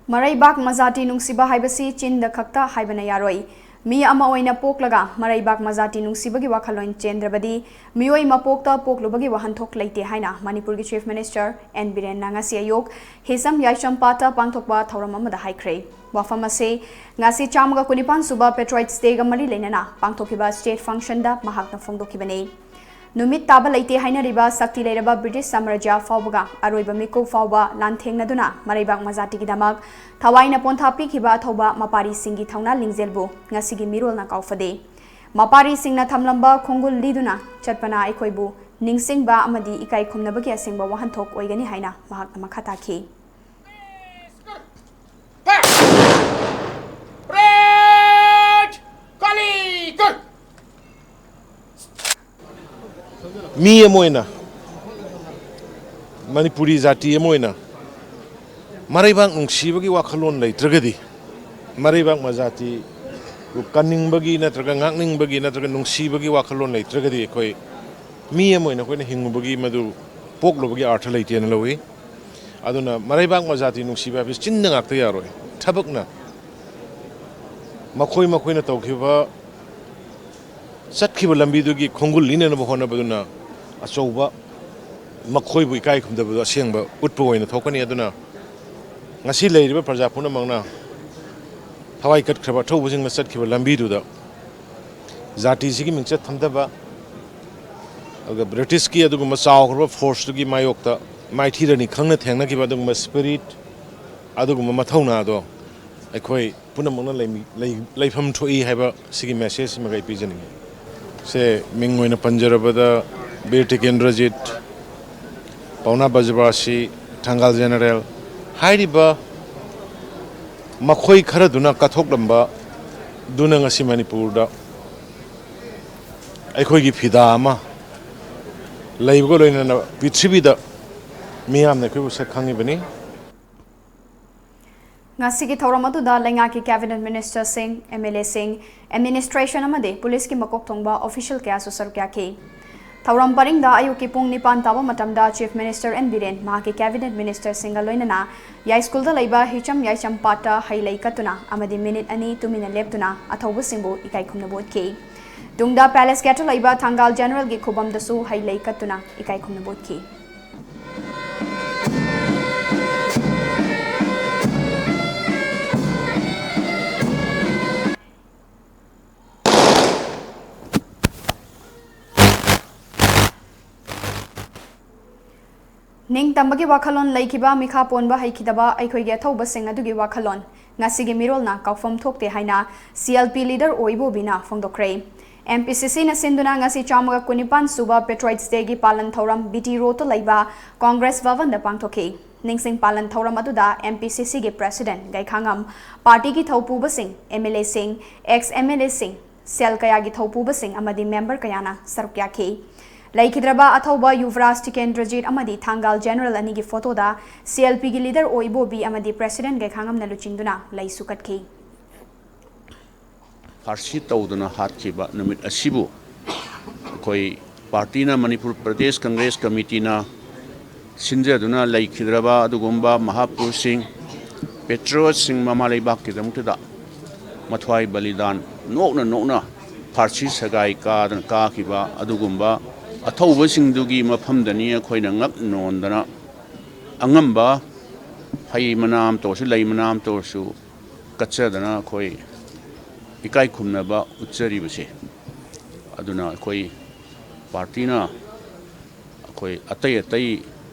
ꯃꯔꯩꯕꯥꯛ ꯃꯖꯥꯇꯤ ꯅꯨꯡꯁꯤꯕ ꯍꯥꯏꯕꯁꯤ ꯆꯤꯟꯗ ꯈꯛꯇ ꯍꯥꯏꯕꯅ ꯌꯥꯔꯣꯏ꯫ ꯃꯤ ꯑꯃ ꯑꯣꯏꯅ ꯄꯣꯛꯂꯒ ꯃꯔꯩꯕꯥꯛ ꯃꯖꯥꯇꯤ ꯅꯨꯡꯁꯤꯕꯒꯤ ꯋꯥꯈꯜꯂꯣꯟ ꯆꯦꯟꯗ꯭ꯔꯕꯗꯤ ꯃꯤꯑꯣꯏ ꯃꯄꯣꯛꯇ ꯄꯣꯛꯂꯨꯕꯒꯤ ꯋꯥꯍꯟꯊꯣꯛ ꯂꯩꯇꯦ ꯍꯥꯏꯅ ꯃꯅꯤꯄꯨꯔꯒꯤ ꯆꯤꯐ ꯃꯤꯅꯤꯁꯇꯔ ꯑꯦꯟ ꯕꯤꯔꯦꯟꯅ ꯉꯁꯤ ꯑꯌꯨꯛ ꯍꯤꯁꯝ ꯌꯥꯏꯁꯝ ꯄꯥꯠꯇ ꯄꯥꯡꯊꯣꯛꯄ ꯊꯧꯔꯝ ꯑꯃꯗ ꯍꯥꯏꯈ꯭ꯔꯦ꯫ ꯋꯥꯐꯝ ꯑꯁꯤ ꯉꯁꯤ ꯆꯥꯝꯃꯒ ꯀꯨꯟꯅꯤꯄꯥꯟ ꯁꯨꯕ ꯄꯦꯇ꯭ꯔꯣꯏꯠꯁ ꯗꯦꯒ ꯃꯔꯤ ꯂꯩꯅꯅ ꯄꯥꯡꯊꯣꯛꯈꯤꯕ ꯁ꯭ꯇꯦꯠ ꯐꯪꯁꯟꯗ ꯃꯍꯥꯛꯅ ꯐꯣꯡꯗꯣꯛꯈꯤꯕꯅꯤ꯫ ꯅꯨꯃꯤꯠ ꯇꯥꯕ ꯂꯩꯇꯦ ꯍꯥꯏꯅꯔꯤꯕ ꯁꯛꯇꯤ ꯂꯩꯔꯕ ꯕ꯭ꯔꯤꯇꯤꯁ ꯁꯥꯝꯔꯥꯖ꯭ꯌ ꯐꯥꯎꯕꯒ ꯑꯔꯣꯏꯕ ꯃꯤꯀꯨꯞ ꯐꯥꯎꯕ ꯂꯥꯟꯊꯦꯡꯅꯗꯨꯅ ꯃꯔꯩꯕꯥꯛ ꯃꯖꯥꯇꯤꯒꯤꯗꯃꯛ ꯊꯋꯥꯏꯅ ꯄꯣꯟꯊꯥ ꯄꯤꯈꯤꯕ ꯑꯊꯧꯕ ꯃꯄꯥꯔꯤꯁꯤꯡꯒꯤ ꯊꯧꯅꯥ ꯂꯤꯡꯖꯦꯜꯕꯨ ꯉꯁꯤꯒꯤ ꯃꯤꯔꯣꯜꯅ ꯀꯥꯎꯐꯗꯦ꯫ ꯃꯄꯥꯔꯤꯁꯤꯡꯅ ꯊꯝꯂꯝꯕ ꯈꯣꯡꯒꯨꯜ ꯂꯤꯗꯨꯅ ꯆꯠꯄꯅ ꯑꯩꯈꯣꯏꯕꯨ ꯅꯤꯡꯁꯤꯡꯕ ꯑꯃꯗꯤ ꯏꯀꯥꯏ ꯈꯨꯝꯅꯕꯒꯤ ꯑꯁꯦꯡꯕ ꯋꯥꯍꯟꯊꯣꯛ ꯑꯣꯏꯒꯅꯤ ꯍꯥꯏꯅ ꯃꯍꯥꯛꯅ ꯃꯈꯥ ꯇꯥꯈꯤ꯫ ꯃꯤ ꯑꯃ ꯑꯣꯏꯅ, ꯃꯅꯤꯄꯨꯔꯤ ꯖꯥꯇꯤ ꯑꯃ ꯑꯣꯏꯅ ꯃꯔꯩꯕꯥꯛ ꯅꯨꯡꯁꯤꯕꯒꯤ ꯋꯥꯈꯜꯂꯣꯟ ꯂꯩꯇ꯭ꯔꯒꯗꯤ, ꯃꯔꯩꯕꯥꯛ ꯃꯖꯥꯇꯤꯕꯨ ꯀꯟꯅꯤꯡꯕꯒꯤ ꯅꯠꯇ꯭ꯔꯒ ꯉꯥꯛꯅꯤꯡꯕꯒꯤ ꯅꯠꯇ꯭ꯔꯒ ꯅꯨꯡꯁꯤꯕꯒꯤ ꯋꯥꯈꯜꯂꯣꯟ ꯂꯩꯇ꯭ꯔꯒꯗꯤ ꯑꯩꯈꯣꯏ ꯃꯤ ꯑꯃ ꯑꯣꯏꯅ ꯑꯩꯈꯣꯏꯅ ꯍꯤꯡꯕꯒꯤ ꯃꯗꯨ ꯄꯣꯛꯂꯨꯕꯒꯤ ꯑꯥꯔꯊ ꯂꯩꯇꯦꯅ ꯂꯧꯏ꯫ ꯑꯗꯨꯅ ꯃꯔꯩꯕꯥꯛ ꯃꯖꯥꯇꯤ ꯅꯨꯡꯁꯤꯕ ꯍꯥꯏꯕꯁꯤ ꯆꯤꯟꯗ ꯉꯥꯛꯇ ꯌꯥꯔꯣꯏ, ꯊꯕꯛꯅ ꯃꯈꯣꯏ ꯃꯈꯣꯏꯅ ꯇꯧꯈꯤꯕ ꯆꯠꯈꯤꯕ ꯂꯝꯕꯤꯗꯨꯒꯤ ꯈꯣꯡꯒꯨꯜ ꯂꯤꯅꯅꯕ ꯍꯣꯠꯅꯕꯗꯨꯅ ꯑꯆꯧꯕ ꯃꯈꯣꯏꯕꯨ ꯏꯀꯥꯏ ꯈꯨꯝꯗꯕꯗꯨ ꯑꯁꯦꯡꯕ ꯎꯠꯄ ꯑꯣꯏꯅ ꯊꯣꯛꯀꯅꯤ꯫ ꯑꯗꯨꯅ ꯉꯁꯤ ꯂꯩꯔꯤꯕ ꯄ꯭ꯔꯖꯥ ꯄꯨꯝꯅꯃꯛꯅ ꯊꯋꯥꯏ ꯀꯠꯈ꯭ꯔꯕ ꯑꯊꯧꯕꯁꯤꯡꯅ ꯆꯠꯈꯤꯕ ꯂꯝꯕꯤꯗꯨꯗ ꯖꯥꯇꯤꯁꯤꯒꯤ ꯃꯤꯡꯆꯠ ꯊꯝꯗꯕ, ꯑꯗꯨꯒ ꯕ꯭ꯔꯤꯇꯤꯁꯀꯤ ꯑꯗꯨꯒꯨꯝꯕ ꯆꯥꯎꯈ꯭ꯔꯕ ꯐꯣꯔꯁꯇꯨꯒꯤ ꯃꯥꯌꯣꯛꯇ ꯃꯥꯏꯊꯤꯔꯅꯤ ꯈꯪꯅ ꯊꯦꯡꯅꯈꯤꯕ ꯑꯗꯨꯒꯨꯝꯕ ꯁ꯭ꯄꯤꯔꯤꯠ, ꯑꯗꯨꯒꯨꯝꯕ ꯃꯊꯧꯅꯥꯗꯣ ꯑꯩꯈꯣꯏ ꯄꯨꯝꯅꯃꯛꯅ ꯂꯩꯃꯤ-, ꯂꯩ-, ꯂꯩꯐꯝ ꯊꯣꯛꯏ ꯍꯥꯏꯕ ꯁꯤꯒꯤ message ꯑꯃ ꯑꯩ ꯄꯤꯖꯅꯤꯡꯉꯤ꯫ ꯁꯦ ꯃꯤꯡ ꯑꯣꯏꯅ ꯄꯟꯖꯔꯕꯗ ꯕꯤꯔ ꯇꯤꯀꯦꯟꯗ꯭ꯔꯖꯤꯠ, ꯄꯥꯎꯅꯥ ꯕꯖꯕꯥꯁꯤ, ꯊꯪꯒꯥꯜ ꯖꯦꯅꯔꯦꯜ ꯍꯥꯏꯔꯤꯕ ꯃꯈꯣꯏ ꯈꯔꯗꯨꯅ ꯀꯠꯊꯣꯛꯂꯝꯕ ꯗꯨꯅ ꯉꯁꯤ ꯃꯅꯤꯄꯨꯔꯗ ꯑꯩꯈꯣꯏꯒꯤ ꯐꯤꯗꯥ ꯑꯃ ꯂꯩꯕꯒ ꯂꯣꯏꯅꯅ ꯄ꯭ꯔꯤꯊꯤꯕꯤꯗ ꯃꯤꯌꯥꯝꯅ ꯑꯩꯈꯣꯏꯕꯨ ꯁꯛ ꯈꯪꯉꯤꯕꯅꯤ꯫ ꯉꯁꯤꯒꯤ ꯊꯧꯔꯝ ꯑꯗꯨꯗ ꯂꯩꯉꯥꯛꯀꯤ cabinet ministerꯁꯤꯡ, MLAꯁꯤꯡ, administration ꯑꯃꯗꯤ ꯄꯨꯂꯤꯁꯀꯤ ꯃꯀꯣꯛ ꯊꯣꯡꯕ official ꯀꯌꯥꯁꯨ ꯁꯔꯨꯛ ꯌꯥꯈꯤ꯫ ꯊꯧꯔꯝ ꯄꯔꯤꯡꯗ ꯑꯌꯨꯛꯀꯤ ꯄꯨꯡ ꯅꯤꯄꯥꯟ ꯇꯥꯕ ꯃꯇꯝꯗ Chief Minister ꯑꯦꯟ ꯕꯤꯔꯦꯟ ꯃꯍꯥꯛꯀꯤ cabinet ministerꯁꯤꯡꯒ ꯂꯣꯏꯅꯅ ꯌꯥꯏꯁ꯭ꯀꯨꯜꯗ ꯂꯩꯕ ꯍꯤꯆꯝ ꯌꯥꯏꯁꯝ ꯄꯥꯠꯇ ꯍꯩ ꯂꯩ ꯀꯠꯇꯨꯅ ꯑꯃꯗꯤ ꯃꯤꯅꯤꯠ ꯑꯅꯤ ꯇꯨꯃꯤꯟꯅ ꯂꯦꯞꯇꯨꯅ ꯑꯊꯧꯕꯁꯤꯡꯕꯨ ꯏꯀꯥꯏ ꯈꯨꯝꯅꯕ ꯎꯠꯈꯤ꯫ ꯇꯨꯡꯗ Palace Gateꯇ ꯂꯩꯕ ꯊꯪꯒꯥꯜ ꯖꯦꯅꯔꯦꯜꯒꯤ ꯈꯨꯕꯝꯗꯁꯨ ꯍꯩ ꯂꯩ ꯀꯠꯇꯨꯅ ꯏꯀꯥꯏ ꯈꯨꯝꯅꯕ ꯎꯠꯈꯤ꯫ ꯅꯤꯡꯇꯝꯕꯒꯤ ꯋꯥꯈꯜꯂꯣꯟ ꯂꯩꯈꯤꯕ, ꯃꯤꯈꯥ ꯄꯣꯟꯕ ꯍꯩꯈꯤꯗꯕ ꯑꯩꯈꯣꯏꯒꯤ ꯑꯊꯧꯕꯁꯤꯡ ꯑꯗꯨꯒꯤ ꯋꯥꯈꯜꯂꯣꯟ ꯉꯁꯤꯒꯤ ꯃꯤꯔꯣꯜꯅ ꯀꯥꯎꯐꯝ ꯊꯣꯛꯇꯦ ꯍꯥꯏꯅ CLP leader ꯑꯣ ꯏꯕꯣꯕꯤꯅ ꯐꯣꯡꯗꯣꯛꯈ꯭ꯔꯦ꯫ MPCCꯅ ꯁꯤꯟꯗꯨꯅ ꯉꯁꯤ ꯆꯥꯝꯃꯒ ꯀꯨꯟꯅꯤꯄꯥꯟ ꯁꯨꯕ Patriots Dayꯒꯤ ꯄꯥꯂꯟ ꯊꯧꯔꯝ BT Roadꯇ ꯂꯩꯕ Congress Bhavanꯗ ꯄꯥꯡꯊꯣꯛꯈꯤ꯫ ꯅꯤꯡꯁꯤꯡ ꯄꯥꯂꯟ ꯊꯧꯔꯝ ꯑꯗꯨꯗ MPCCꯒꯤ president ꯒꯩꯈꯥꯉꯝ, partyꯒꯤ ꯊꯧꯄꯨꯕꯁꯤꯡ, MLAꯁꯤꯡ, ex MLAꯁꯤꯡ, cell ꯀꯌꯥꯒꯤ ꯊꯧꯄꯨꯕꯁꯤꯡ ꯑꯃꯗꯤ member ꯀꯌꯥꯅ ꯁꯔꯨꯛ ꯌꯥꯈꯤ꯫ ꯂꯩꯈꯤꯗ꯭ꯔꯕ ꯑꯊꯧꯕ ꯌꯨꯕꯔꯥꯖ ꯇꯤꯀꯦꯟꯗ꯭ꯔꯖꯤꯠ ꯑꯃꯗꯤ ꯊꯥꯡꯒꯥꯜ ꯖꯦꯅꯔꯦꯜ ꯑꯅꯤꯒꯤ ꯐꯣꯇꯣꯗ CLPꯒꯤ leader ꯑꯣ ꯏꯕꯣꯕꯤ ꯑꯃꯗꯤ president ꯒꯩꯈꯥꯉꯝꯅ ꯂꯨꯆꯤꯡꯗꯨꯅ ꯂꯩꯁꯨ ꯀꯠꯈꯤ꯫ ꯐꯥꯔꯁꯤ ꯇꯧꯗꯨꯅ ꯍꯥꯠꯈꯤꯕ ꯅꯨꯃꯤꯠ ꯑꯁꯤꯕꯨ ꯑꯩꯈꯣꯏ partyꯅ, ꯃꯅꯤꯄꯨꯔ ꯄ꯭ꯔꯗꯦꯁ ꯀꯪꯒ꯭ꯔꯦꯁ ꯀꯃꯤꯇꯤꯅ ꯁꯤꯟꯖꯗꯨꯅ ꯂꯩꯈꯤꯗ꯭ꯔꯕ ꯑꯗꯨꯒꯨꯝꯕ ꯃꯍꯥꯄꯨꯔꯨꯁꯁꯤꯡ, patriotꯁꯤꯡ, ꯃꯃꯥ ꯂꯩꯕꯥꯛꯀꯤꯗꯃꯛꯇꯗ ꯃꯊ꯭ꯋꯥꯏ ꯕꯂꯤꯗꯥꯟ ꯅꯣꯛꯅ ꯅꯣꯛꯅ ꯐꯥꯔꯁꯤ ꯁꯒꯥꯏ ꯀꯥꯗꯅ ꯀꯥꯈꯤꯕ ꯑꯗꯨꯒꯨꯝꯕ ꯑꯊꯧꯕꯁꯤꯡꯗꯨꯒꯤ ꯃꯐꯝꯗꯅꯤ ꯑꯩꯈꯣꯏꯅ ꯉꯛ ꯅꯣꯟꯗꯅ ꯑꯉꯝꯕ ꯍꯩ ꯃꯅꯥ ꯑꯃꯇ ꯑꯣꯏꯔꯁꯨ, ꯂꯩ ꯃꯅꯥ ꯑꯃꯇ ꯑꯣꯏꯔꯁꯨ ꯀꯠꯆꯗꯅ ꯑꯩꯈꯣꯏ ꯏꯀꯥꯏ ꯈꯨꯝꯅꯕ ꯎꯠꯆꯔꯤꯕꯁꯦ꯫ ꯑꯗꯨꯅ ꯑꯩꯈꯣꯏ partyꯅ ꯑꯩꯈꯣꯏ ꯑꯇꯩ ꯑꯇꯩ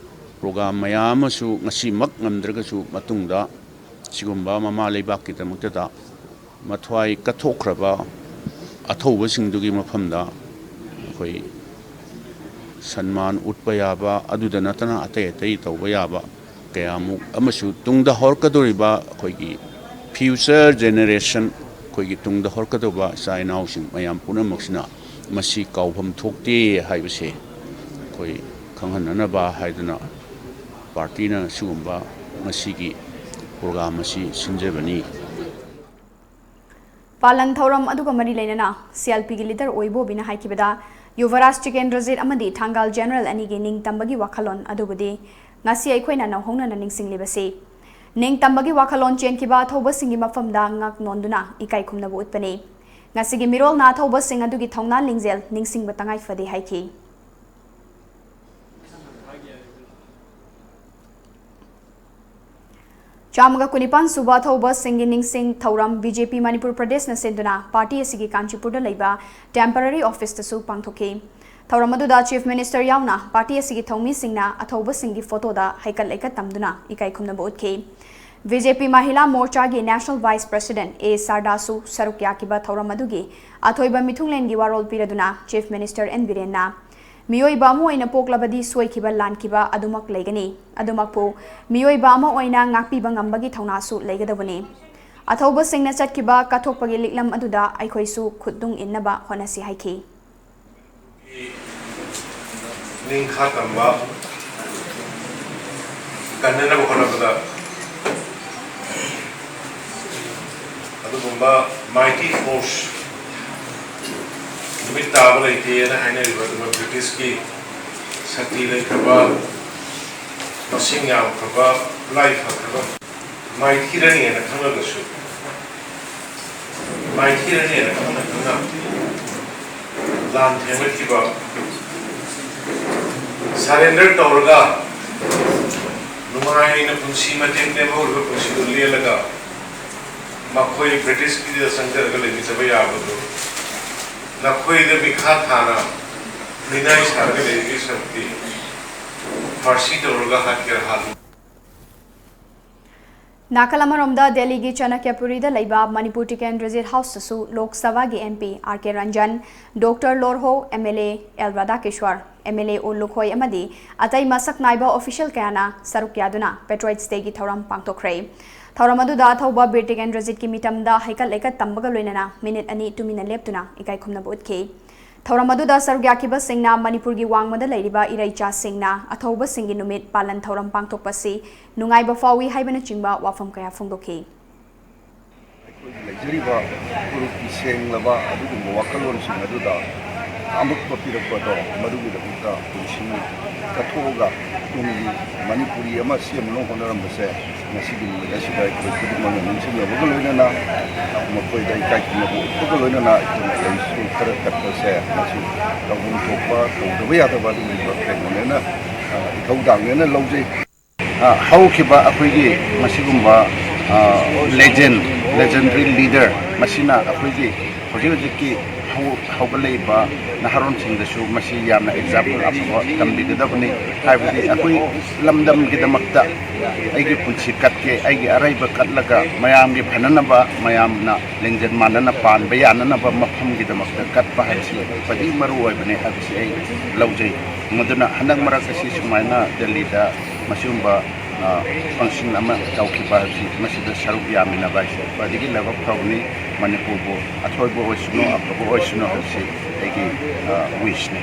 ꯄ꯭ꯔꯣꯒꯥꯝ ꯃꯌꯥꯝ ꯑꯃꯁꯨ ꯉꯁꯤꯃꯛ ꯉꯝꯗ꯭ꯔꯒꯁꯨ ꯃꯇꯨꯡꯗ ꯁꯤꯒꯨꯝꯕ ꯃꯃꯥ ꯂꯩꯕꯥꯛꯀꯤꯗꯃꯛꯇꯗ ꯃꯊ꯭ꯋꯥꯏ ꯀꯠꯊꯣꯛꯈ꯭ꯔꯕ ꯑꯊꯧꯕꯁꯤꯡꯗꯨꯒꯤ ꯃꯐꯝꯗ ꯑꯩꯈꯣꯏ ꯁꯟꯃꯥꯟ ꯎꯠꯄ ꯌꯥꯕ, ꯑꯗꯨꯗ ꯅꯠꯇꯅ ꯑꯇꯩ ꯑꯇꯩ ꯇꯧꯕ ꯌꯥꯕ ꯀꯌꯥꯃꯨꯛ ꯑꯃꯁꯨ ꯇꯨꯡꯗ ꯍꯧꯔꯛꯀꯗꯧꯔꯤꯕ ꯑꯩꯈꯣꯏꯒꯤ future generation, ꯑꯩꯈꯣꯏꯒꯤ ꯇꯨꯡꯗ ꯍꯧꯔꯛꯀꯗꯧꯕ ꯏꯆꯥ ꯏꯅꯥꯎꯁꯤꯡ ꯃꯌꯥꯝ ꯄꯨꯝꯅꯃꯛꯁꯤꯅ ꯃꯁꯤ ꯀꯥꯎꯐꯝ ꯊꯣꯛꯇꯦ ꯍꯥꯏꯕꯁꯦ ꯑꯩꯈꯣꯏ ꯈꯪꯍꯟꯅꯅꯕ ꯍꯥꯏꯗꯨꯅ ꯄꯥꯔꯇꯤꯅ ꯁꯤꯒꯨꯝꯕ ꯉꯁꯤꯒꯤ ꯄ꯭ꯔꯣꯒꯥꯝ ꯑꯁꯤ ꯁꯤꯟꯖꯕꯅꯤ꯫ ꯄꯥꯂꯟ ꯊꯧꯔꯝ ꯑꯗꯨꯒ ꯃꯔꯤ ꯂꯩꯅꯅ ꯁꯤ ꯑꯦꯜ ꯄꯤꯒꯤ ꯂꯤꯗꯔ ꯑꯣꯏꯕꯣꯕꯤꯅ ꯍꯥꯏꯈꯤꯕꯗ, ꯌꯨꯕꯔꯥꯖ ꯇꯤꯀꯦꯟꯗ꯭ꯔꯖꯤꯠ ꯑꯃꯗꯤ ꯊꯥꯡꯒꯥꯜ ꯖꯦꯅꯔꯦꯜ ꯑꯅꯤꯒꯤ ꯅꯤꯡꯇꯝꯕꯒꯤ ꯋꯥꯈꯜꯂꯣꯟ ꯑꯗꯨꯕꯨꯗꯤ ꯉꯁꯤ ꯑꯩꯈꯣꯏꯅ ꯅꯧꯍꯧꯅꯅ ꯅꯤꯡꯁꯤꯡꯂꯤꯕꯁꯤ꯫ ꯅꯤꯡꯇꯝꯕꯒꯤ ꯋꯥꯈꯜꯂꯣꯟ ꯆꯦꯟꯈꯤꯕ ꯑꯊꯧꯕꯁꯤꯡꯒꯤ ꯃꯐꯝꯗ ꯉꯛ ꯅꯣꯟꯗꯨꯅ ꯏꯀꯥꯏ ꯈꯨꯝꯅꯕ ꯎꯠꯄꯅꯤ꯫ ꯉꯁꯤꯒꯤ ꯃꯤꯔꯣꯜꯅ ꯑꯊꯧꯕꯁꯤꯡ ꯑꯗꯨꯒꯤ ꯊꯧꯅꯥ ꯂꯤꯡꯖꯦꯜ ꯅꯤꯡꯁꯤꯡꯕ ꯇꯉꯥꯏ ꯐꯗꯦ ꯍꯥꯏꯈꯤ꯫ ꯆꯥꯝꯃꯒ ꯀꯨꯟꯅꯤꯄꯥꯟ ꯁꯨꯕ ꯑꯊꯧꯕꯁꯤꯡꯒꯤ ꯅꯤꯡꯁꯤꯡ ꯊꯧꯔꯝ ꯕꯤ ꯖꯦ ꯄꯤ ꯃꯅꯤꯄꯨꯔ ꯄ꯭ꯔꯗꯦꯁꯅ ꯁꯤꯟꯗꯨꯅ ꯄꯥꯔꯇꯤ ꯑꯁꯤꯒꯤ ꯀꯥꯟꯆꯤꯄꯨꯔꯗ ꯂꯩꯕ ꯇꯦꯝꯄꯔꯔꯤ ꯑꯣꯐꯤꯁꯇꯁꯨ ꯄꯥꯡꯊꯣꯛꯈꯤ꯫ ꯊꯧꯔꯝ ꯑꯗꯨꯗ ꯆꯤꯐ ꯃꯤꯅꯤꯁꯇꯔ ꯌꯥꯎꯅ ꯄꯥꯔꯇꯤ ꯑꯁꯤꯒꯤ ꯊꯧꯃꯤꯁꯤꯡꯅ ꯑꯊꯧꯕꯁꯤꯡꯒꯤ ꯐꯣꯇꯣꯗ ꯍꯩꯀꯠ ꯂꯩꯀꯠ ꯇꯝꯗꯨꯅ ꯏꯀꯥꯏ ꯈꯨꯝꯅꯕ ꯎꯠꯈꯤ꯫ ꯕꯤ ꯖꯦ ꯄꯤ ꯃꯍꯤꯂꯥ ꯃꯣꯔꯆꯥꯒꯤ ꯅꯦꯁꯅꯦꯜ ꯚꯥꯏꯁ ꯄ꯭ꯔꯦꯁꯤꯗꯦꯟꯠ ꯑꯦ ꯁꯥꯔꯗꯥꯁꯨ ꯁꯔꯨꯛ ꯌꯥꯈꯤꯕ ꯊꯧꯔꯝ ꯑꯗꯨꯒꯤ ꯑꯊꯣꯏꯕ ꯃꯤꯊꯨꯡꯂꯦꯟꯒꯤ ꯋꯥꯔꯣꯜ ꯄꯤꯔꯗꯨꯅ ꯆꯤꯐ ꯃꯤꯅꯤꯁꯇꯔ ꯑꯦꯟ ꯕꯤꯔꯦꯟꯅ ꯃꯤꯑꯣꯏꯕ ꯑꯃ ꯑꯣꯏꯅ ꯄꯣꯛꯂꯕꯗꯤ ꯁꯣꯏꯈꯤꯕ ꯂꯥꯟꯈꯤꯕ ꯑꯗꯨꯃꯛ ꯂꯩꯒꯅꯤ꯫ ꯑꯗꯨꯃꯛꯄꯨ ꯃꯤꯑꯣꯏꯕ ꯑꯃ ꯑꯣꯏꯅ ꯉꯥꯛꯄꯤꯕ ꯉꯝꯕꯒꯤ ꯊꯧꯅꯥꯁꯨ ꯂꯩꯒꯗꯕꯅꯤ꯫ ꯑꯊꯧꯕꯁꯤꯡꯅ ꯆꯠꯈꯤꯕ ꯀꯠꯊꯣꯛꯄꯒꯤ ꯂꯤꯛꯂꯝ ꯑꯗꯨꯗ ꯑꯩꯈꯣꯏꯁꯨ ꯈꯨꯠꯇꯨꯡ ꯏꯟꯅꯕ ꯍꯣꯠꯅꯁꯤ ꯍꯥꯏꯈꯤ꯫ ꯅꯤꯡꯈꯥ ꯇꯝꯕ ꯀꯟꯅꯅꯕ ꯍꯣꯠꯅꯕꯗ ꯑꯗꯨꯒꯨꯝꯕ mighty force, ꯅꯨꯃꯤꯠ ꯇꯥꯕ ꯂꯩꯇꯦꯅ ꯍꯥꯏꯅꯔꯤꯕ ꯑꯗꯨꯒꯨꯝꯕ ꯕ꯭ꯔꯤꯇꯤꯁꯀꯤ ꯁꯛꯇꯤ ꯂꯩꯈ꯭ꯔꯕ, ꯃꯁꯤꯡ ꯌꯥꯝꯈ꯭ꯔꯕ, ꯈꯨꯠꯂꯥꯏ ꯐꯈ꯭ꯔꯕ ꯃꯥꯏꯊꯤꯔꯅꯤꯅ ꯈꯪꯂꯒꯁꯨ, ꯃꯥꯏꯊꯤꯔꯅꯤꯅ ꯈꯪꯅ ꯈꯪꯅ ꯂꯥꯟ ꯊꯦꯡꯅꯈꯤꯕ, surrender ꯇꯧꯔꯒ ꯅꯨꯡꯉꯥꯏꯅ ꯄꯨꯟꯁꯤ ꯃꯇꯦꯛ ꯂꯦꯝꯍꯧꯔꯤꯕ ꯄꯨꯟꯁꯤꯗꯨ ꯂꯦꯜꯂꯒ ꯃꯈꯣꯏ ꯕ꯭ꯔꯤꯇꯤꯁꯀꯤꯗ ꯆꯪꯖꯔꯒ ꯂꯩꯃꯤꯟꯅꯕ ꯌꯥꯕꯗꯨ ꯅꯈꯣꯏꯗ ꯃꯤꯈꯥ ꯊꯥꯅ ꯃꯤꯅꯥꯏ ꯁꯥꯔꯒ ꯂꯩꯕꯒꯤ ꯁꯔꯨꯛꯇꯤ ꯐꯥꯔꯁꯤ ꯇꯧꯔꯒ ꯍꯥꯠꯀꯦꯔꯥ ꯍꯥꯠꯂꯨ꯫ ꯅꯥꯀꯜ ꯑꯃꯔꯣꯝꯗ ꯗꯦꯜꯂꯤꯒꯤ ꯆꯅꯀ꯭ꯌꯄꯨꯔꯤꯗ ꯂꯩꯕ ꯃꯅꯤꯄꯨꯔ ꯇꯤꯀꯦꯟꯗ꯭ꯔꯖꯤꯠ ꯍꯥꯎꯁꯇꯁꯨ ꯂꯣꯛ ꯁꯚꯥꯒꯤ M P R K Ranjan, doctor Lorho, M L A L Radhakishwar, M L A O Lukhoi ꯑꯃꯗꯤ ꯑꯇꯩ ꯃꯁꯛ ꯅꯥꯏꯕ ꯑꯣꯐꯤꯁꯤꯌꯦꯜ ꯀꯌꯥꯅ ꯁꯔꯨꯛ ꯌꯥꯗꯨꯅ ꯄꯦꯇ꯭ꯔꯣꯏꯠꯁ ꯗꯦꯒꯤ ꯊꯧꯔꯝ ꯄꯥꯡꯊꯣꯛꯈ꯭ꯔꯦ꯫ ꯊꯧꯔꯝ ꯑꯗꯨꯗ ꯑꯊꯧꯕ ꯕꯤꯔ ꯇꯤꯀꯦꯟꯗ꯭ꯔꯖꯤꯠꯀꯤ ꯃꯤꯇꯝꯗ ꯍꯩꯀꯠ ꯂꯩꯀꯠ ꯇꯝꯕꯒ ꯂꯣꯏꯅꯅ ꯃꯤꯅꯤꯠ ꯑꯅꯤ ꯇꯨꯃꯤꯟꯅ ꯂꯦꯞꯇꯨꯅ ꯏꯀꯥꯏ ꯈꯨꯝꯅꯕ ꯎꯠꯈꯤ꯫ ꯊꯧꯔꯝ ꯑꯗꯨꯗ ꯁꯔꯨꯛ ꯌꯥꯈꯤꯕꯁꯤꯡꯅ ꯃꯅꯤꯄꯨꯔꯒꯤ ꯋꯥꯡꯃꯗ ꯂꯩꯔꯤꯕ ꯏꯔꯩꯆꯥꯁꯤꯡꯅ ꯑꯊꯧꯕꯁꯤꯡꯒꯤ ꯅꯨꯃꯤꯠ ꯄꯥꯂꯟ ꯊꯧꯔꯝ ꯄꯥꯡꯊꯣꯛꯄꯁꯤ ꯅꯨꯡꯉꯥꯏꯕ ꯐꯥꯎꯏ ꯍꯥꯏꯕꯅꯆꯤꯡꯕ ꯋꯥꯐꯝ ꯀꯌꯥ ꯐꯣꯡꯗꯣꯛꯈꯤ꯫ ꯑꯩꯈꯣꯏꯒꯤ ꯂꯩꯖꯔꯤꯕ ꯐꯨꯔꯨꯞꯀꯤ ꯁꯦꯡꯂꯕ ꯑꯗꯨꯒꯨꯝꯕ ꯋꯥꯈꯜꯂꯣꯟꯁꯤꯡ ꯑꯗꯨꯗ ꯑꯃꯨꯛꯄ ꯄꯤꯔꯛꯄꯗꯣ, ꯃꯗꯨꯒꯤꯗꯃꯛꯇ ꯄꯨꯟꯁꯤ ꯀꯠꯊꯣꯛꯑꯒ ꯇꯨꯡꯒꯤ ꯃꯅꯤꯄꯨꯔꯤ ꯑꯃ ꯁꯦꯝꯅꯕ ꯍꯣꯠꯅꯔꯝꯕꯁꯦ ꯉꯁꯤꯒꯤ ꯅꯨꯃꯤꯠ ꯑꯁꯤꯗ ꯑꯩꯈꯣꯏ ꯈꯨꯗꯤꯡꯃꯛꯅ ꯅꯤꯡꯁꯤꯡꯅꯕꯒ ꯂꯣꯏꯅꯅ ꯃꯈꯣꯏꯗ ꯏꯀꯥꯏ ꯈꯨꯝꯅꯕ ꯎꯠꯄꯒ ꯂꯣꯏꯅꯅ ꯑꯩꯈꯣꯏꯅ ꯂꯩꯁꯨ ꯈꯔ ꯀꯠꯄꯁꯦ ꯃꯁꯤ ꯇꯧꯐꯝ ꯊꯣꯛꯄ ꯇꯧꯗꯕ ꯌꯥꯗꯕ ꯑꯗꯨꯒꯨꯝꯕ ꯀꯩꯅꯣꯅꯦꯅ, ꯑ, ꯏꯊꯧꯗꯥꯡꯅꯦꯅ ꯂꯧꯖꯩ꯫ ꯑ, ꯍꯧꯈꯤꯕ ꯑꯩꯈꯣꯏꯒꯤ ꯃꯁꯤꯒꯨꯝꯕ, ꯑ, ꯂꯦꯖꯦꯟ, ꯂꯦꯖꯦꯟꯗꯔꯤ ꯂꯤꯗꯔ ꯃꯁꯤꯅ ꯑꯩꯈꯣꯏꯒꯤ ꯍꯧꯖꯤꯛ ꯍꯧꯖꯤꯛꯀꯤ ꯍꯧ-, ꯍꯧꯒꯠꯂꯛꯏꯕ ꯅꯍꯥꯔꯣꯟꯁꯤꯡꯗꯁꯨ ꯃꯁꯤ ꯌꯥꯝꯅ ꯑꯦꯛꯖꯥꯝꯄꯜ ꯑꯐꯕ ꯇꯝꯕꯤꯒꯗꯕꯅꯤ꯫ ꯍꯥꯏꯕꯗꯤ ꯑꯩꯈꯣꯏ ꯂꯝꯗꯝꯒꯤꯗꯃꯛꯇ ꯑꯩꯒꯤ ꯄꯨꯟꯁꯤ ꯀꯠꯀꯦ, ꯑꯩꯒꯤ ꯑꯔꯩꯕ ꯀꯠꯂꯒ ꯃꯌꯥꯝꯒꯤ ꯐꯅꯅꯕ, ꯃꯌꯥꯝꯅ ꯂꯦꯡꯖꯦꯜ ꯃꯥꯟꯅꯅ ꯄꯥꯟꯕ ꯌꯥꯅꯅꯕ ꯃꯐꯝꯒꯤꯗꯃꯛꯇ ꯀꯠꯄ ꯍꯥꯏꯕꯁꯤ ꯈ꯭ꯋꯥꯏꯗꯒꯤ ꯃꯔꯨ ꯑꯣꯏꯕꯅꯤ ꯍꯥꯏꯕꯁꯤ ꯑꯩ ꯂꯧꯖꯩ꯫ ꯃꯗꯨꯅ ꯍꯟꯗꯛ ꯃꯔꯛ ꯑꯁꯤ ꯁꯨꯃꯥꯏꯅ ꯗꯦꯜꯂꯤꯗ ꯃꯁꯤꯒꯨꯝꯕ, ꯑ, ꯐꯪꯁꯟ ꯑꯃ ꯇꯧꯈꯤꯕ ꯍꯥꯏꯕꯁꯤ ꯃꯁꯤꯗ ꯁꯔꯨꯛ ꯌꯥꯃꯤꯟꯅꯕ ꯍꯥꯏꯁꯤ ꯈ꯭ꯋꯥꯏꯗꯒꯤ ꯂꯥꯏꯕꯛ ꯐꯕꯅꯤ꯫ ꯃꯅꯤꯄꯨꯔꯕꯨ ꯑꯊꯣꯏꯕ ꯑꯣꯏꯁꯅꯨ, ꯑꯐꯕ ꯑꯣꯏꯁꯅꯨ ꯍꯥꯏꯕꯁꯤ ꯑꯩꯒꯤ, ꯑ, ꯋꯤꯁꯅꯤ꯫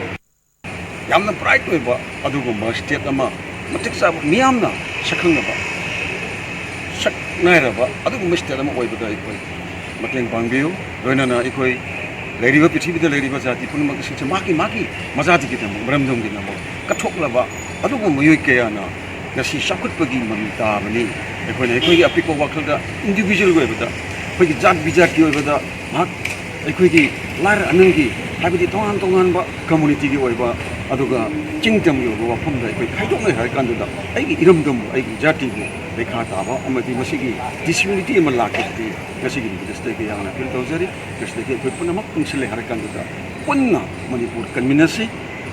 ꯌꯥꯝꯅ ꯕ꯭ꯔꯥꯏꯠ ꯑꯣꯏꯕ ꯑꯗꯨꯒꯨꯝꯕ ꯁ꯭ꯇꯦꯠ ꯑꯃ, ꯃꯇꯤꯛ ꯆꯥꯕ ꯃꯤꯌꯥꯝꯅ ꯁꯛꯈꯪꯅꯕ, ꯁꯛ ꯅꯥꯏꯔꯕ ꯑꯗꯨꯒꯨꯝꯕ ꯁ꯭ꯇꯦꯠ ꯑꯃ ꯑꯣꯏꯕꯗ ꯑꯩꯈꯣꯏ ꯃꯇꯦꯡ ꯄꯥꯡꯕꯤꯌꯨ꯫ ꯂꯣꯏꯅꯅ ꯑꯩꯈꯣꯏ ꯂꯩꯔꯤꯕ, ꯄ꯭ꯔꯤꯊꯤꯕꯤꯗ ꯂꯩꯔꯤꯕ ꯖꯥꯇꯤ ꯄꯨꯝꯅꯃꯛꯁꯤꯡꯁꯦ ꯃꯥꯒꯤ ꯃꯥꯒꯤ ꯃꯖꯥꯇꯤꯒꯤꯗꯃꯛ, ꯃꯔꯝꯗꯝꯒꯤꯗꯃꯛ ꯀꯠꯊꯣꯛꯂꯕ ꯑꯗꯨꯒꯨꯝꯕ ꯃꯤꯑꯣꯏ ꯀꯌꯥꯅ ꯉꯁꯤ ꯆꯥꯎꯈꯠꯄꯒꯤ ꯃꯃꯤ ꯇꯥꯕꯅꯤ꯫ ꯑꯩꯈꯣꯏꯅ ꯑꯩꯈꯣꯏꯒꯤ ꯑꯄꯤꯛꯄ ꯋꯥꯈꯜꯗ, ꯏꯟꯗꯤꯚꯤꯖꯨꯋꯦꯜꯒꯤ ꯑꯣꯏꯕꯗ, ꯑꯩꯈꯣꯏꯒꯤ ꯖꯥꯠ ꯕꯤꯖꯥꯠꯀꯤ ꯑꯣꯏꯕꯗ ꯉꯥꯏꯍꯥꯛ ꯑꯩꯈꯣꯏꯒꯤ ꯂꯥꯏꯔ ꯑꯅꯪꯒꯤ, ꯍꯥꯏꯕꯗꯤ ꯇꯣꯉꯥꯟ ꯇꯣꯉꯥꯟꯕ ꯀꯝꯃꯨꯅꯤꯇꯤꯒꯤ ꯑꯣꯏꯕ, ꯑꯗꯨꯒ ꯆꯤꯡ ꯇꯝꯒꯤ ꯑꯣꯏꯕ ꯋꯥꯐꯝꯗ ꯑꯩꯈꯣꯏ ꯈꯥꯏꯗꯣꯛꯅꯩ ꯍꯥꯏꯔ ꯀꯥꯟꯗꯨꯗ ꯑꯩꯒꯤ ꯏꯔꯝꯗꯝ, ꯑꯩꯒꯤ ꯖꯥꯇꯤꯕꯨ ꯂꯩꯈꯥ ꯇꯥꯕ ꯑꯃꯗꯤ ꯃꯁꯤꯒꯤ ꯗꯤꯁꯌꯨꯅꯤꯇꯤ ꯑꯃ ꯂꯥꯛꯈꯤꯕꯗꯤ ꯉꯁꯤꯒꯤ ꯅꯨꯃꯤꯠ ꯑꯁꯤꯗ ꯑꯩꯈꯣꯏ ꯌꯥꯝꯅ ꯐꯤꯜ ꯇꯧꯖꯔꯤ꯫ ꯃꯁꯤꯗꯒꯤ ꯑꯩꯈꯣꯏ ꯄꯨꯝꯅꯃꯛ ꯄꯨꯟꯁꯤꯜꯂꯦ ꯍꯥꯏꯔ ꯀꯥꯟꯗꯨꯗ ꯄꯨꯟꯅ ꯃꯅꯤꯄꯨꯔ ꯀꯟꯃꯤꯟꯅꯁꯤ꯫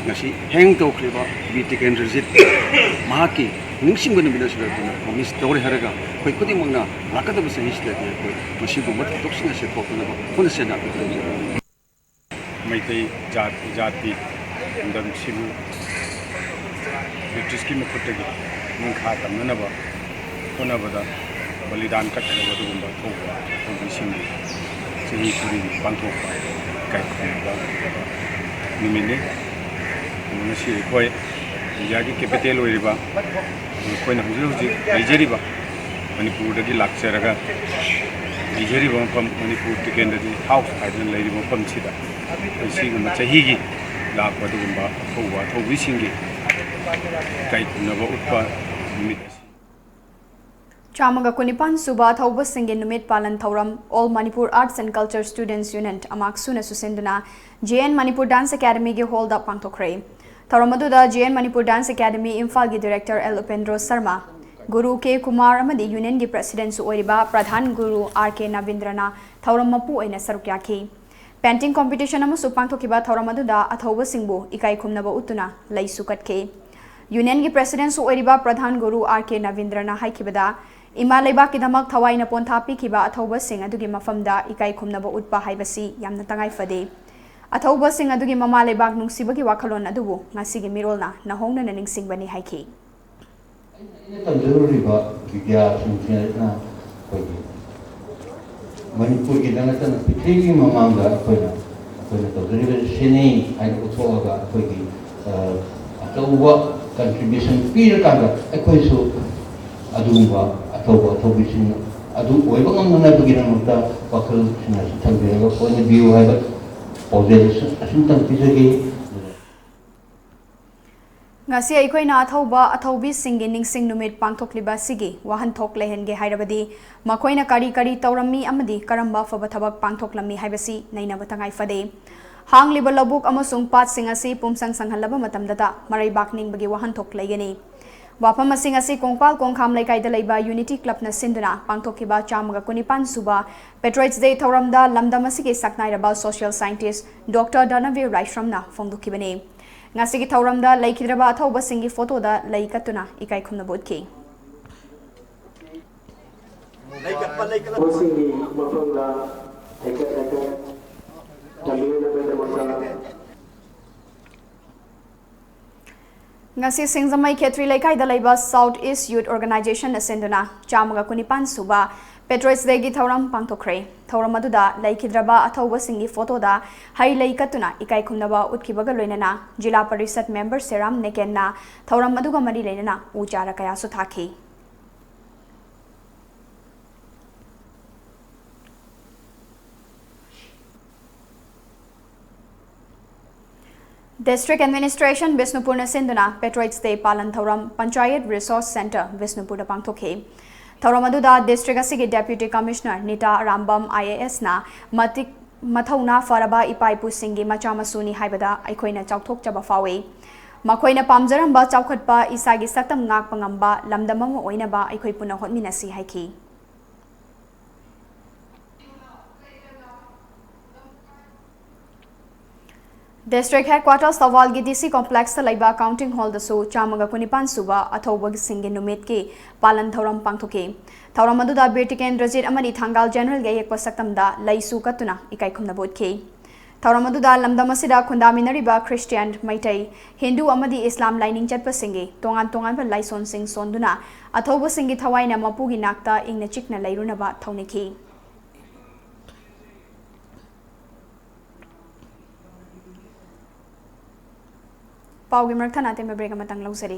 ꯉꯁꯤ ꯍꯦꯡ ꯇꯧꯈ꯭ꯔꯤꯕ ꯕꯤꯔ ꯇꯤꯀꯦꯟꯗ꯭ꯔꯖꯤꯠ ꯃꯍꯥꯛꯀꯤ ꯅꯤꯡꯁꯤꯡꯕ ꯅꯨꯃꯤꯠ ꯑꯁꯤꯗ ꯑꯩꯈꯣꯏꯅ ꯄ꯭ꯔꯣꯃꯤꯁ ꯇꯧꯔꯦ ꯍꯥꯏꯔꯒ ꯑꯩꯈꯣꯏ ꯈꯨꯗꯤꯡꯃꯛꯅ ꯂꯥꯛꯀꯗꯕ ꯆꯍꯤꯁꯤꯗꯗꯤ ꯑꯩꯈꯣꯏ ꯃꯁꯤꯒꯨꯝꯕ ꯊꯧꯗꯣꯛꯁꯤꯡ ꯑꯁꯤ ꯊꯣꯛꯇꯅꯕ ꯍꯣꯠꯅꯁꯦꯅ ꯑꯩꯈꯣꯏ ꯇꯧꯖꯔꯤ꯫ ꯃꯩꯇꯩ ꯖꯥꯠ ꯖꯥꯇꯤ ꯂꯝꯗꯝꯁꯤꯕꯨ ꯕ꯭ꯔꯤꯇꯤꯁꯀꯤ ꯃꯈꯨꯠꯇꯒꯤ ꯅꯤꯡꯈꯥ ꯇꯝꯅꯅꯕ ꯍꯣꯠꯅꯕꯗ ꯕꯂꯤꯗꯥꯟ ꯀꯠꯈ꯭ꯔꯕ ꯑꯗꯨꯒꯨꯝꯕ ꯑꯊꯧꯕ ꯑꯊꯧꯕꯤꯁꯤꯡꯒꯤ ꯆꯍꯤ ꯈꯨꯗꯤꯡꯒꯤ ꯄꯥꯡꯊꯣꯛꯄ ꯏꯀꯥꯏ ꯈꯨꯝꯅꯕ ꯅꯨꯃꯤꯠꯅꯤ꯫ ꯉꯁꯤ ꯑꯩꯈꯣꯏ ꯏꯟꯗꯤꯌꯥꯒꯤ ꯀꯦꯄꯤꯇꯦꯜ ꯑꯣꯏꯔꯤꯕ, ꯑꯩꯈꯣꯏꯅ ꯍꯧꯖꯤꯛ ꯍꯧꯖꯤꯛ ꯂꯩꯖꯔꯤꯕ ꯃꯅꯤꯄꯨꯔꯗꯒꯤ ꯂꯥꯛꯆꯔꯒ ꯂꯩꯖꯔꯤꯕ ꯃꯐꯝ ꯃꯅꯤꯄꯨꯔ ꯇꯤꯀꯦꯟꯗ꯭ꯔꯖꯤꯠ ꯍꯥꯎꯁ ꯍꯥꯏꯗꯅ ꯂꯩꯔꯤꯕ ꯃꯐꯝꯁꯤꯗ ꯑꯩꯈꯣꯏ ꯁꯤꯒꯨꯝꯕ ꯆꯍꯤꯒꯤ ꯂꯥꯛꯄ ꯑꯗꯨꯒꯨꯝꯕ ꯑꯊꯧꯕ ꯑꯊꯧꯕꯤꯁꯤꯡꯒꯤ ꯏꯀꯥꯏ ꯈꯨꯝꯅꯕ ꯎꯠꯄ ꯅꯨꯃꯤꯠ ꯑꯁꯤ꯫ ꯆꯥꯝꯃꯒ ꯀꯨꯟꯅꯤꯄꯥꯟ ꯁꯨꯕ ꯑꯊꯧꯕꯁꯤꯡꯒꯤ ꯅꯨꯃꯤꯠ ꯄꯥꯂꯟ ꯊꯧꯔꯝ All Manipur Arts and Culture Students Union ꯑꯃꯥꯛꯁꯨꯅ ꯁꯨꯁꯤꯟꯗꯨꯅ J N Manipur Dance Academyꯒꯤ ꯍꯣꯜꯗ ꯄꯥꯡꯊꯣꯛꯈ꯭ꯔꯦ꯫ ꯊꯧꯔꯝ ꯑꯗꯨꯗ J N Manipur Dance Academy ꯏꯝꯐꯥꯜꯒꯤ ꯗꯤꯔꯦꯛꯇꯔ ꯑꯦꯜ ꯎꯄꯦꯟꯗ꯭ꯔꯣ ꯁꯔꯃ, ꯒꯨꯔꯨ ꯀꯦ ꯀꯨꯃꯥꯔ ꯑꯃꯗꯤ ꯌꯨꯅꯤꯌꯟꯒꯤ ꯄ꯭ꯔꯦꯁꯤꯗꯦꯟꯠꯁꯨ ꯑꯣꯏꯔꯤꯕ ꯄ꯭ꯔꯙꯥꯟ ꯒꯨꯔꯨ ꯑꯥꯔ ꯀꯦ ꯅꯕꯤꯟꯗ꯭ꯔꯅ ꯊꯧꯔꯝ ꯃꯄꯨ ꯑꯣꯏꯅ ꯁꯔꯨꯛ ꯌꯥꯈꯤ꯫ ꯄꯦꯟꯇꯤꯡ ꯀꯝꯄꯤꯇꯤꯁꯟ ꯑꯃꯁꯨ ꯄꯥꯡꯊꯣꯛꯈꯤꯕ ꯊꯧꯔꯝ ꯑꯗꯨꯗ ꯑꯊꯧꯕꯁꯤꯡꯕꯨ ꯏꯀꯥꯏ ꯈꯨꯝꯅꯕ ꯎꯠꯇꯨꯅ ꯂꯩꯁꯨ ꯀꯠꯈꯤ꯫ ꯌꯨꯅꯤꯌꯟꯒꯤ ꯄ꯭ꯔꯦꯁꯤꯗꯦꯟꯠꯁꯨ ꯑꯣꯏꯔꯤꯕ ꯄ꯭ꯔꯙꯥꯟ ꯒꯨꯔꯨ ꯑꯥꯔ ꯀꯦ ꯅꯕꯤꯟꯗ꯭ꯔꯅ ꯍꯥꯏꯈꯤꯕꯗ, ꯏꯃꯥ ꯂꯩꯕꯥꯛꯀꯤꯗꯃꯛ ꯊꯋꯥꯏꯅ ꯄꯣꯟꯊꯥ ꯄꯤꯈꯤꯕ ꯑꯊꯧꯕꯁꯤꯡ ꯑꯗꯨꯒꯤ ꯃꯐꯝꯗ ꯏꯀꯥꯏ ꯈꯨꯝꯅꯕ ꯎꯠꯄ ꯍꯥꯏꯕꯁꯤ ꯌꯥꯝꯅ ꯇꯉꯥꯏ ꯐꯗꯦ꯫ ꯑꯊꯧꯕꯁꯤꯡ ꯑꯗꯨꯒꯤ ꯃꯃꯥ ꯂꯩꯕꯥꯛ ꯅꯨꯡꯁꯤꯕꯒꯤ ꯋꯥꯈꯜꯂꯣꯟ ꯑꯗꯨꯕꯨ ꯉꯁꯤꯒꯤ ꯃꯤꯔꯣꯜꯅ ꯅꯧꯍꯧꯅꯅ ꯅꯤꯡꯁꯤꯡꯕꯅꯤ ꯍꯥꯏꯈꯤ꯫ ꯑꯩꯅ ꯇꯝꯖꯔꯨꯔꯤꯕ ꯕꯤꯗ꯭ꯌꯥꯁꯤꯡꯁꯤꯅ ꯑꯩꯈꯣꯏꯒꯤ ꯃꯅꯤꯄꯨꯔꯒꯤꯗ ꯅꯠꯇꯅ ꯄ꯭ꯔꯤꯊꯤꯕꯤꯒꯤ ꯃꯃꯥꯡꯗ ꯑꯩꯈꯣꯏꯅ ꯑꯩꯈꯣꯏꯅ ꯇꯧꯖꯔꯤꯕꯁꯤ ꯁꯤꯅꯤ ꯍꯥꯏꯅ ꯎꯠꯊꯣꯛꯑꯒ ꯑꯩꯈꯣꯏꯒꯤ ꯑꯆꯧꯕ ꯀꯟꯇ꯭ꯔꯤꯕ꯭ꯌꯨꯁꯟ ꯄꯤꯔꯀꯥꯟꯗ ꯑꯩꯈꯣꯏꯁꯨ ꯑꯗꯨꯒꯨꯝꯕ ꯑꯊꯧꯕ ꯑꯊꯧꯕꯤꯁꯤꯡ ꯑꯗꯨ ꯑꯣꯏꯕ ꯉꯝꯅꯅꯕꯒꯤꯗꯃꯛꯇ ꯋꯥꯈꯜꯁꯤꯡ ꯑꯁꯤ ꯊꯝꯕꯤꯔꯒ ꯄꯣꯏꯟ ꯕꯤꯌꯨ ꯍꯥꯏꯕ ꯄꯥꯎꯖꯦꯜ ꯑꯁꯤꯝꯇꯪ ꯄꯤꯖꯒꯦ꯫ ꯉꯁꯤ ꯑꯩꯈꯣꯏꯅ ꯑꯊꯧꯕ ꯑꯊꯧꯕꯤꯁꯤꯡꯒꯤ ꯅꯤꯡꯁꯤꯡ ꯅꯨꯃꯤꯠ ꯄꯥꯡꯊꯣꯛꯂꯤꯕ ꯑꯁꯤꯒꯤ ꯋꯥꯍꯟꯊꯣꯛ ꯂꯩꯍꯟꯒꯦ ꯍꯥꯏꯔꯕꯗꯤ, ꯃꯈꯣꯏꯅ ꯀꯔꯤ ꯀꯔꯤ ꯇꯧꯔꯝꯃꯤ ꯑꯃꯗꯤ ꯀꯔꯝꯕ ꯑꯐꯕ ꯊꯕꯛ ꯄꯥꯡꯊꯣꯛꯂꯝꯃꯤ ꯍꯥꯏꯕꯁꯤ ꯅꯩꯅꯕ ꯇꯉꯥꯏ ꯐꯗꯦ꯫ ꯍꯥꯡꯂꯤꯕ ꯂꯧꯕꯨꯛ ꯑꯃꯁꯨꯡ ꯄꯥꯠꯁꯤꯡ ꯑꯁꯤ ꯄꯨꯝꯁꯪ ꯁꯪꯍꯜꯂꯕ ꯃꯇꯝꯗꯇ ꯃꯔꯩꯕꯥꯛ ꯅꯤꯡꯕꯒꯤ ꯋꯥꯍꯟꯊꯣꯛ ꯂꯩꯒꯅꯤ꯫ ꯋꯥꯐꯝ ꯑꯁꯤꯡ ꯑꯁꯤ ꯀꯣꯡꯄꯥꯜ ꯀꯣꯡꯈꯥꯝ ꯂꯩꯀꯥꯏꯗ ꯂꯩꯕ ꯌꯨꯅꯤꯇꯤ ꯀ꯭ꯂꯕꯅ ꯁꯤꯟꯗꯨꯅ ꯄꯥꯡꯊꯣꯛꯈꯤꯕ ꯆꯥꯝꯃꯒ ꯀꯨꯟꯅꯤꯄꯥꯟ ꯁꯨꯕ ꯄꯦꯇ꯭ꯔꯣꯏꯠꯁ ꯗꯦ ꯊꯧꯔꯝꯗ ꯂꯝꯗꯝ ꯑꯁꯤꯒꯤ ꯁꯛꯅꯥꯏꯔꯕ ꯁꯣꯁꯤꯌꯦꯜ ꯁꯥꯏꯟꯇꯤꯁ꯭ꯠ ꯗꯣꯛꯇꯔ ꯗꯅꯕꯤꯔ ꯔꯥꯏꯁ꯭ꯔꯝꯅ ꯐꯣꯡꯗꯣꯛꯈꯤꯕꯅꯤ꯫ ꯉꯁꯤꯒꯤ ꯊꯧꯔꯝꯗ ꯂꯩꯈꯤꯗ꯭ꯔꯕ ꯑꯊꯧꯕꯁꯤꯡꯒꯤ ꯐꯣꯇꯣꯗ ꯂꯩ ꯀꯠꯇꯨꯅ ꯏꯀꯥꯏ ꯈꯨꯝꯅꯕ ꯎꯠꯈꯤ꯫ ꯃꯁꯤꯒꯤ ꯃꯐꯝꯗ ꯍꯩꯀꯠ ꯂꯩꯀꯠ ꯇꯝꯕꯤꯅꯕꯒꯤꯗꯃꯛꯇ ꯉꯁꯤ ꯁꯤꯡꯖꯃꯩ ꯈꯦꯇ꯭ꯔꯤ ꯂꯩꯀꯥꯏꯗ ꯂꯩꯕ South East Youth Organization ꯅ ꯁꯤꯟꯗꯨꯅ ꯆꯥꯝꯃꯒ ꯀꯨꯟꯅꯤꯄꯥꯟ ꯁꯨꯕ Patriots Day ꯒꯤ ꯊꯧꯔꯝ ꯄꯥꯡꯊꯣꯛꯈ꯭ꯔꯦ꯫ ꯊꯧꯔꯝ ꯑꯗꯨꯗ ꯂꯩꯈꯤꯗ꯭ꯔꯕ ꯑꯊꯧꯕꯁꯤꯡꯒꯤ ꯐꯣꯇꯣꯗ ꯍꯩ ꯂꯩ ꯀꯠꯇꯨꯅ ꯏꯀꯥꯏ ꯈꯨꯝꯅꯕ ꯎꯠꯈꯤꯕꯒ ꯂꯣꯏꯅꯅ ꯖꯤꯂꯥ ꯄꯔꯤꯁꯠ member ꯁꯦꯔꯥꯝ ꯅꯦꯀꯦꯟꯅ ꯊꯧꯔꯝ ꯑꯗꯨꯒ ꯃꯔꯤ ꯂꯩꯅꯅ ꯎ ꯆꯥꯔ ꯀꯌꯥꯁꯨ ꯊꯥꯈꯤ꯫ District Administration ꯕꯤꯁꯅꯨꯄꯨꯔꯅ ꯁꯤꯟꯗꯨꯅ Patriots Day ꯄꯥꯂꯟ ꯊꯧꯔꯝ Panchayat Resource Centre ꯕꯤꯁꯅꯨꯄꯨꯔꯗ ꯄꯥꯡꯊꯣꯛꯈꯤ꯫ ꯊꯧꯔꯝ ꯑꯗꯨꯗ district ꯑꯁꯤꯒꯤ Deputy Commissioner Nita Arambam IAS ꯅ ꯃꯇꯤꯛ ꯃꯊꯧꯅꯥ ꯐꯔꯕ ꯏꯄꯥ ꯏꯄꯨꯁꯤꯡꯒꯤ ꯃꯆꯥ ꯃꯁꯨꯅꯤ ꯍꯥꯏꯕꯗ ꯑꯩꯈꯣꯏꯅ ꯆꯥꯎꯊꯣꯛꯆꯕ ꯐꯥꯎꯏ꯫ ꯃꯈꯣꯏꯅ ꯄꯥꯝꯖꯔꯝꯕ ꯆꯥꯎꯈꯠꯄ, ꯏꯁꯥꯒꯤ ꯁꯛꯇꯝ ꯉꯥꯛꯄ ꯉꯝꯕ ꯂꯝꯗꯝ ꯑꯃ ꯑꯣꯏꯅꯕ ꯑꯩꯈꯣꯏ ꯄꯨꯟꯅ ꯍꯣꯠꯃꯤꯟꯅꯁꯤ ꯍꯥꯏꯈꯤ꯫ District Headquarters ꯊꯧꯕꯥꯜꯒꯤ DC Complex ꯇ ꯂꯩꯕ Counting Hall ꯗꯁꯨ ꯆꯥꯝꯃꯒ ꯀꯨꯟꯅꯤꯄꯥꯟ ꯁꯨꯕ ꯑꯊꯧꯕꯁꯤꯡꯒꯤ ꯅꯨꯃꯤꯠꯀꯤ ꯄꯥꯂꯟ ꯊꯧꯔꯝ ꯄꯥꯡꯊꯣꯛꯈꯤ꯫ ꯊꯧꯔꯝ ꯑꯗꯨꯗ ꯕꯤꯔ ꯇꯤꯀꯦꯟꯗ꯭ꯔꯖꯤꯠ ꯑꯃꯗꯤ ꯊꯥꯡꯒꯥꯜ General ꯒꯤ ꯑꯌꯦꯛꯄ ꯁꯛꯇꯝꯗ ꯂꯩꯁꯨ ꯀꯠꯇꯨꯅ ꯏꯀꯥꯏ ꯈꯨꯝꯅꯕ ꯎꯠꯈꯤ꯫ ꯊꯧꯔꯝ ꯑꯗꯨꯗ ꯂꯝꯗꯝ ꯑꯁꯤꯗ ꯈꯨꯟꯗꯥꯃꯤꯟꯅꯔꯤꯕ Christian, ꯃꯩꯇꯩ, ꯍꯤꯟꯗꯨ ꯑꯃꯗꯤ ꯏꯁꯂꯥꯝ ꯂꯥꯏꯅꯤꯡ ꯆꯠꯄꯁꯤꯡꯒꯤ ꯇꯣꯉꯥꯟ ꯇꯣꯉꯥꯟꯕ ꯂꯥꯏꯁꯣꯟꯁꯤꯡ ꯁꯣꯟꯗꯨꯅ ꯑꯊꯧꯕꯁꯤꯡꯒꯤ ꯊꯋꯥꯏꯅ ꯃꯄꯨꯒꯤ ꯅꯥꯛꯇ ꯏꯪꯅ ꯆꯤꯛꯅ ꯂꯩꯔꯨꯅꯕ ꯊꯧꯅꯤꯈꯤ꯫ ꯄꯥꯎꯒꯤ ꯃꯔꯛ ꯊꯠꯅ ꯑꯇꯦꯟꯕ break ꯑꯃꯇꯪ ꯂꯧꯖꯔꯤ꯫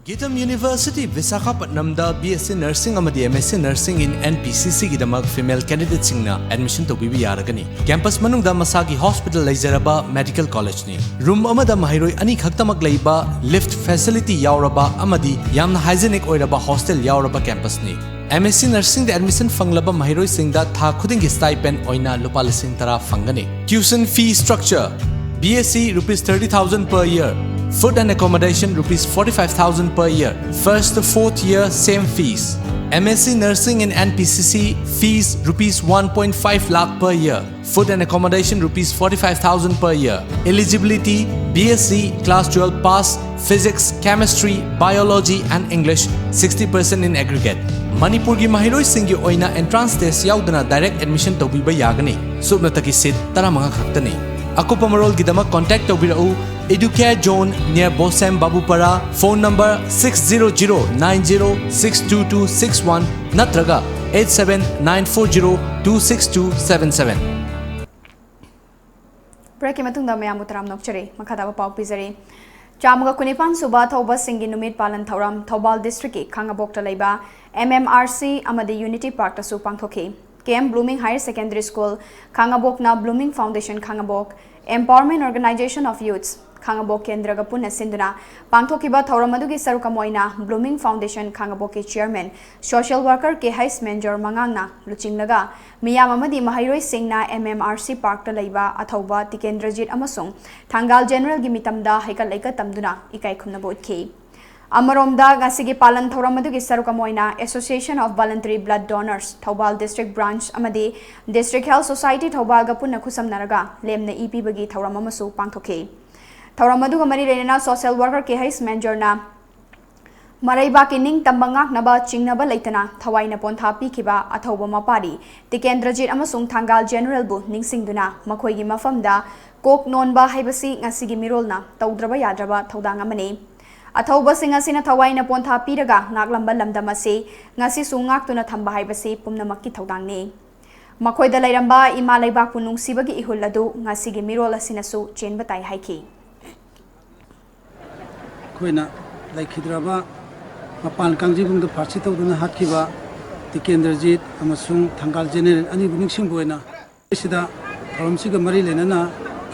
ꯒꯤꯇꯝ ꯌꯨꯅꯤꯚꯔꯁꯤꯇꯤ ꯕꯤꯁꯥꯈꯥꯄꯠꯅꯝꯗ BSc Nursing ꯑꯃꯗꯤ MSc Nursing in NPCC ꯒꯤꯗꯃꯛ female candidate ꯁꯤꯡꯅ admission ꯇꯧꯕꯤꯕ ꯌꯥꯔꯒꯅꯤ꯫ Campus ꯃꯅꯨꯡꯗ ꯃꯁꯥꯒꯤ hospital ꯂꯩꯖꯔꯕ medical college ꯅꯤ꯫ Room ꯑꯃꯗ ꯃꯍꯩꯔꯣꯏ ꯑꯅꯤ ꯈꯛꯇꯃꯛ ꯂꯩꯕ, lift facility ꯌꯥꯎꯔꯕ ꯑꯃꯗꯤ ꯌꯥꯝꯅ hygienic ꯑꯣꯏꯔꯕ hostel ꯌꯥꯎꯔꯕ campus ꯅꯤ꯫ MSc Nursing ꯗ admission ꯐꯪꯂꯕ ꯃꯍꯩꯔꯣꯏꯁꯤꯡꯗ ꯊꯥ ꯈꯨꯗꯤꯡꯒꯤ stipend ꯑꯣꯏꯅ ꯂꯨꯄꯥ ꯂꯤꯁꯤꯡ ꯇꯔꯥ ꯐꯪꯒꯅꯤ꯫ Tuition fee structure: BSc rupees thirty thousand per year, Food and accommodation rupees forty-five thousand per year. First to fourth year, same fees. M S C Nursing in N P C C, fees rupees one point five lakh per year. Food and accommodation rupees forty-five thousand per year. Eligibility: B S C, class twelve pass, physics, chemistry, biology and English, sixty percent in aggregate. ꯃꯅꯤꯄꯨꯔꯒꯤ ꯃꯍꯩꯔꯣꯏꯁꯤꯡꯒꯤ ꯑꯣꯏꯅ entrance test ꯌꯥꯎꯗꯅ direct admission ꯇꯧꯕꯤꯕ ꯌꯥꯒꯅꯤ꯫ ꯁꯨꯞꯅꯇꯒꯤ seat ꯇꯔꯥꯃꯉꯥ ꯈꯛꯇꯅꯤ꯫ ꯑꯀꯨꯞꯄ ꯃꯔꯣꯜꯒꯤꯗꯃꯛ contact ꯇꯧꯕꯤꯔꯛꯎ, Educare Zone, near Bosem Babupara, phone number six zero zero nine zero six two two six one ꯅꯠꯇ꯭ꯔꯒ eight seven nine four zero two six two seven seven꯫ Breakꯀꯤ ꯃꯇꯨꯡꯗ ꯃꯌꯥꯝꯕꯨ ꯇꯔꯥꯝꯅ ꯑꯣꯛꯆꯔꯤ꯫ ꯃꯈꯥ ꯇꯥꯕ ꯄꯥꯎ ꯄꯤꯖꯔꯤ꯫ ꯆꯥꯝꯃꯒ ꯀꯨꯟꯅꯤꯄꯥꯟ ꯁꯨꯕ ꯊꯧꯕꯁꯤꯡꯒꯤ ꯅꯨꯃꯤꯠ ꯄꯥꯂꯟ ꯊꯧꯔꯝ ꯊꯧꯕꯥꯜ districtꯀꯤ ꯈꯥꯉꯕꯣꯛꯇ ꯂꯩꯕ M M R C ꯑꯃꯗꯤ Unity Parkꯇꯁꯨ ꯄꯥꯡꯊꯣꯛꯈꯤ꯫ K M Blooming Higher Secondary School ꯈꯥꯉꯕꯣꯛꯅ Blooming Foundation Khangabok, Empowerment Organization of Youths ꯈꯥꯉꯕꯣꯛ ꯀꯦꯟꯗ꯭ꯔꯒ ꯄꯨꯟꯅ ꯁꯤꯟꯗꯨꯅ ꯄꯥꯡꯊꯣꯛꯈꯤꯕ ꯊꯧꯔꯝ ꯑꯗꯨꯒꯤ ꯁꯔꯨꯛ ꯑꯃ ꯑꯣꯏꯅ Blooming Foundation ꯈꯥꯉꯕꯣꯛꯀꯤ chairman social worker K H ꯃꯦꯟꯖꯣꯔ ꯃꯉꯥꯡꯅ ꯂꯨꯆꯤꯡꯂꯒ ꯃꯤꯌꯥꯝ ꯑꯃꯗꯤ ꯃꯍꯩꯔꯣꯏꯁꯤꯡꯅ M M R C Parkꯇ ꯂꯩꯕ ꯑꯊꯧꯕ ꯇꯤꯀꯦꯟꯗ꯭ꯔꯖꯤꯠ ꯑꯃꯁꯨꯡ ꯊꯪꯒꯥꯜ Generalꯒꯤ ꯃꯤꯇꯝꯗ ꯍꯩꯀꯠ ꯂꯩꯀꯠ ꯇꯝꯗꯨꯅ ꯏꯀꯥꯏ ꯈꯨꯝꯅꯕ ꯎꯠꯈꯤ꯫ ꯑꯃꯔꯣꯝꯗ, ꯉꯁꯤꯒꯤ ꯄꯥꯂꯟ ꯊꯧꯔꯝ ꯑꯗꯨꯒꯤ ꯁꯔꯨꯛ ꯑꯃ ꯑꯣꯏꯅ Association of Voluntary Blood Donors Thoubal District Branch ꯑꯃꯗꯤ District Health Society ꯊꯧꯕꯥꯜꯒ ꯄꯨꯟꯅ ꯈꯨꯠꯁꯝꯅꯔꯒ ꯂꯦꯝꯅ ꯏ ꯄꯤꯕꯒꯤ ꯊꯧꯔꯝ ꯑꯃꯁꯨ ꯄꯥꯡꯊꯣꯛꯈꯤ꯫ ꯊꯧꯔꯝ ꯑꯗꯨꯒ ꯃꯔꯤ ꯂꯩꯅꯅ social worker K H ꯃꯦꯟꯖꯣꯔꯅ ꯃꯔꯩꯕꯥꯛꯀꯤ ꯅꯤꯡꯇꯝꯕ ꯉꯥꯛꯅꯕ ꯆꯤꯡꯅꯕ ꯂꯩꯇꯅ ꯊꯋꯥꯏꯅ ꯄꯣꯟꯊꯥ ꯄꯤꯈꯤꯕ ꯑꯊꯧꯕ ꯃꯄꯥꯔꯤ ꯇꯤꯀꯦꯟꯗ꯭ꯔꯖꯤꯠ ꯑꯃꯁꯨꯡ ꯊꯪꯒꯥꯜ Generalꯕꯨ ꯅꯤꯡꯁꯤꯡꯗꯨꯅ ꯃꯈꯣꯏꯒꯤ ꯃꯐꯝꯗ ꯀꯣꯛ ꯅꯣꯟꯕ ꯍꯥꯏꯕꯁꯤ ꯉꯁꯤꯒꯤ ꯃꯤꯔꯣꯜꯅ ꯇꯧꯗ꯭ꯔꯕ ꯌꯥꯗ꯭ꯔꯕ ꯊꯧꯗꯥꯡ ꯑꯃꯅꯤ꯫ ꯑꯊꯧꯕꯁꯤꯡ ꯑꯁꯤꯅ ꯊꯋꯥꯏꯅ ꯄꯣꯟꯊꯥ ꯄꯤꯔꯒ ꯉꯥꯛꯂꯝꯕ ꯂꯝꯗꯝ ꯑꯁꯤ ꯉꯁꯤꯁꯨ ꯉꯥꯛꯇꯨꯅ ꯊꯝꯕ ꯍꯥꯏꯕꯁꯤ ꯄꯨꯝꯅꯃꯛꯀꯤ ꯊꯧꯗꯥꯡꯅꯤ꯫ ꯃꯈꯣꯏꯗ ꯂꯩꯔꯝꯕ ꯏꯃꯥ ꯂꯩꯕꯥꯛꯄꯨ ꯅꯨꯡꯁꯤꯕꯒꯤ ꯏꯍꯨꯜ ꯑꯗꯨ ꯉꯁꯤꯒꯤ ꯃꯤꯔꯣꯜ ꯑꯁꯤꯅꯁꯨ ꯆꯦꯟꯕ ꯇꯥꯏ ꯍꯥꯏꯈꯤ꯫ ꯑꯩꯈꯣꯏꯅ ꯂꯩꯈꯤꯗ꯭ꯔꯕ ꯃꯄꯥꯟ ꯀꯥꯡꯖꯩꯕꯨꯡꯗ ꯐꯥꯁꯤ ꯇꯧꯗꯨꯅ ꯍꯥꯠꯈꯤꯕ ꯇꯤꯀꯦꯟꯗ꯭ꯔꯖꯤꯠ ꯑꯃꯁꯨꯡ ꯊꯪꯒꯥꯜ General ꯑꯅꯤꯕꯨ ꯅꯤꯡꯁꯤꯡꯕ ꯑꯣꯏꯅ ꯁꯤꯗ ꯊꯧꯔꯝꯁꯤꯒ ꯃꯔꯤ ꯂꯩꯅꯅ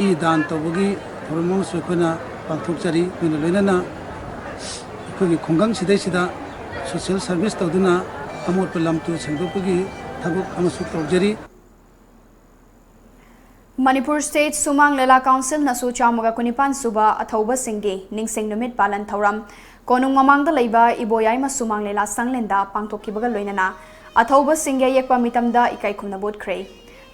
ꯏ ꯗꯥꯟ ꯇꯧꯕꯒꯤ ꯊꯧꯔꯝ ꯑꯃꯁꯨ ꯑꯩꯈꯣꯏꯅ ꯄꯥꯡꯊꯣꯛꯆꯔꯤ꯫ ꯑꯗꯨꯅ ꯂꯣꯏꯅꯅ ꯑꯩꯈꯣꯏꯒꯤ ꯈꯨꯡꯒꯪꯁꯤꯗꯩꯁꯤꯗ social service ꯇꯧꯗꯨꯅ ꯑꯃꯣꯠꯄ ꯂꯝ ꯇꯨ ꯁꯦꯡꯗꯣꯛꯄꯒꯤ ꯊꯕꯛ ꯑꯃꯁꯨ ꯇꯧꯖꯔꯤ꯫ ꯃꯅꯤꯄꯨꯔ ꯁ꯭ꯇꯦꯠ ꯁꯨꯃꯥꯡ ꯂꯤꯂꯥ ꯀꯥꯎꯟꯁꯤꯜꯅꯁꯨ ꯆꯥꯝꯃꯒ ꯀꯨꯟꯅꯤꯄꯥꯟ ꯁꯨꯕ ꯑꯊꯧꯕꯁꯤꯡꯒꯤ ꯅꯤꯡꯁꯤꯡ ꯅꯨꯃꯤꯠ ꯄꯥꯂꯟ ꯊꯧꯔꯝ ꯀꯣꯅꯨꯡ ꯃꯃꯥꯡꯗ ꯂꯩꯕ ꯏꯕꯣꯌꯥꯏꯃ ꯁꯨꯃꯥꯡ ꯂꯤꯂꯥ ꯁꯪꯂꯦꯟꯗ ꯄꯥꯡꯊꯣꯛꯈꯤꯕꯒ ꯂꯣꯏꯅꯅ ꯑꯊꯧꯕꯁꯤꯡꯒꯤ ꯑꯌꯦꯛꯄ ꯃꯤꯇꯝꯗ ꯏꯀꯥꯏ ꯈꯨꯝꯅꯕ ꯎꯠꯈ꯭ꯔꯦ꯫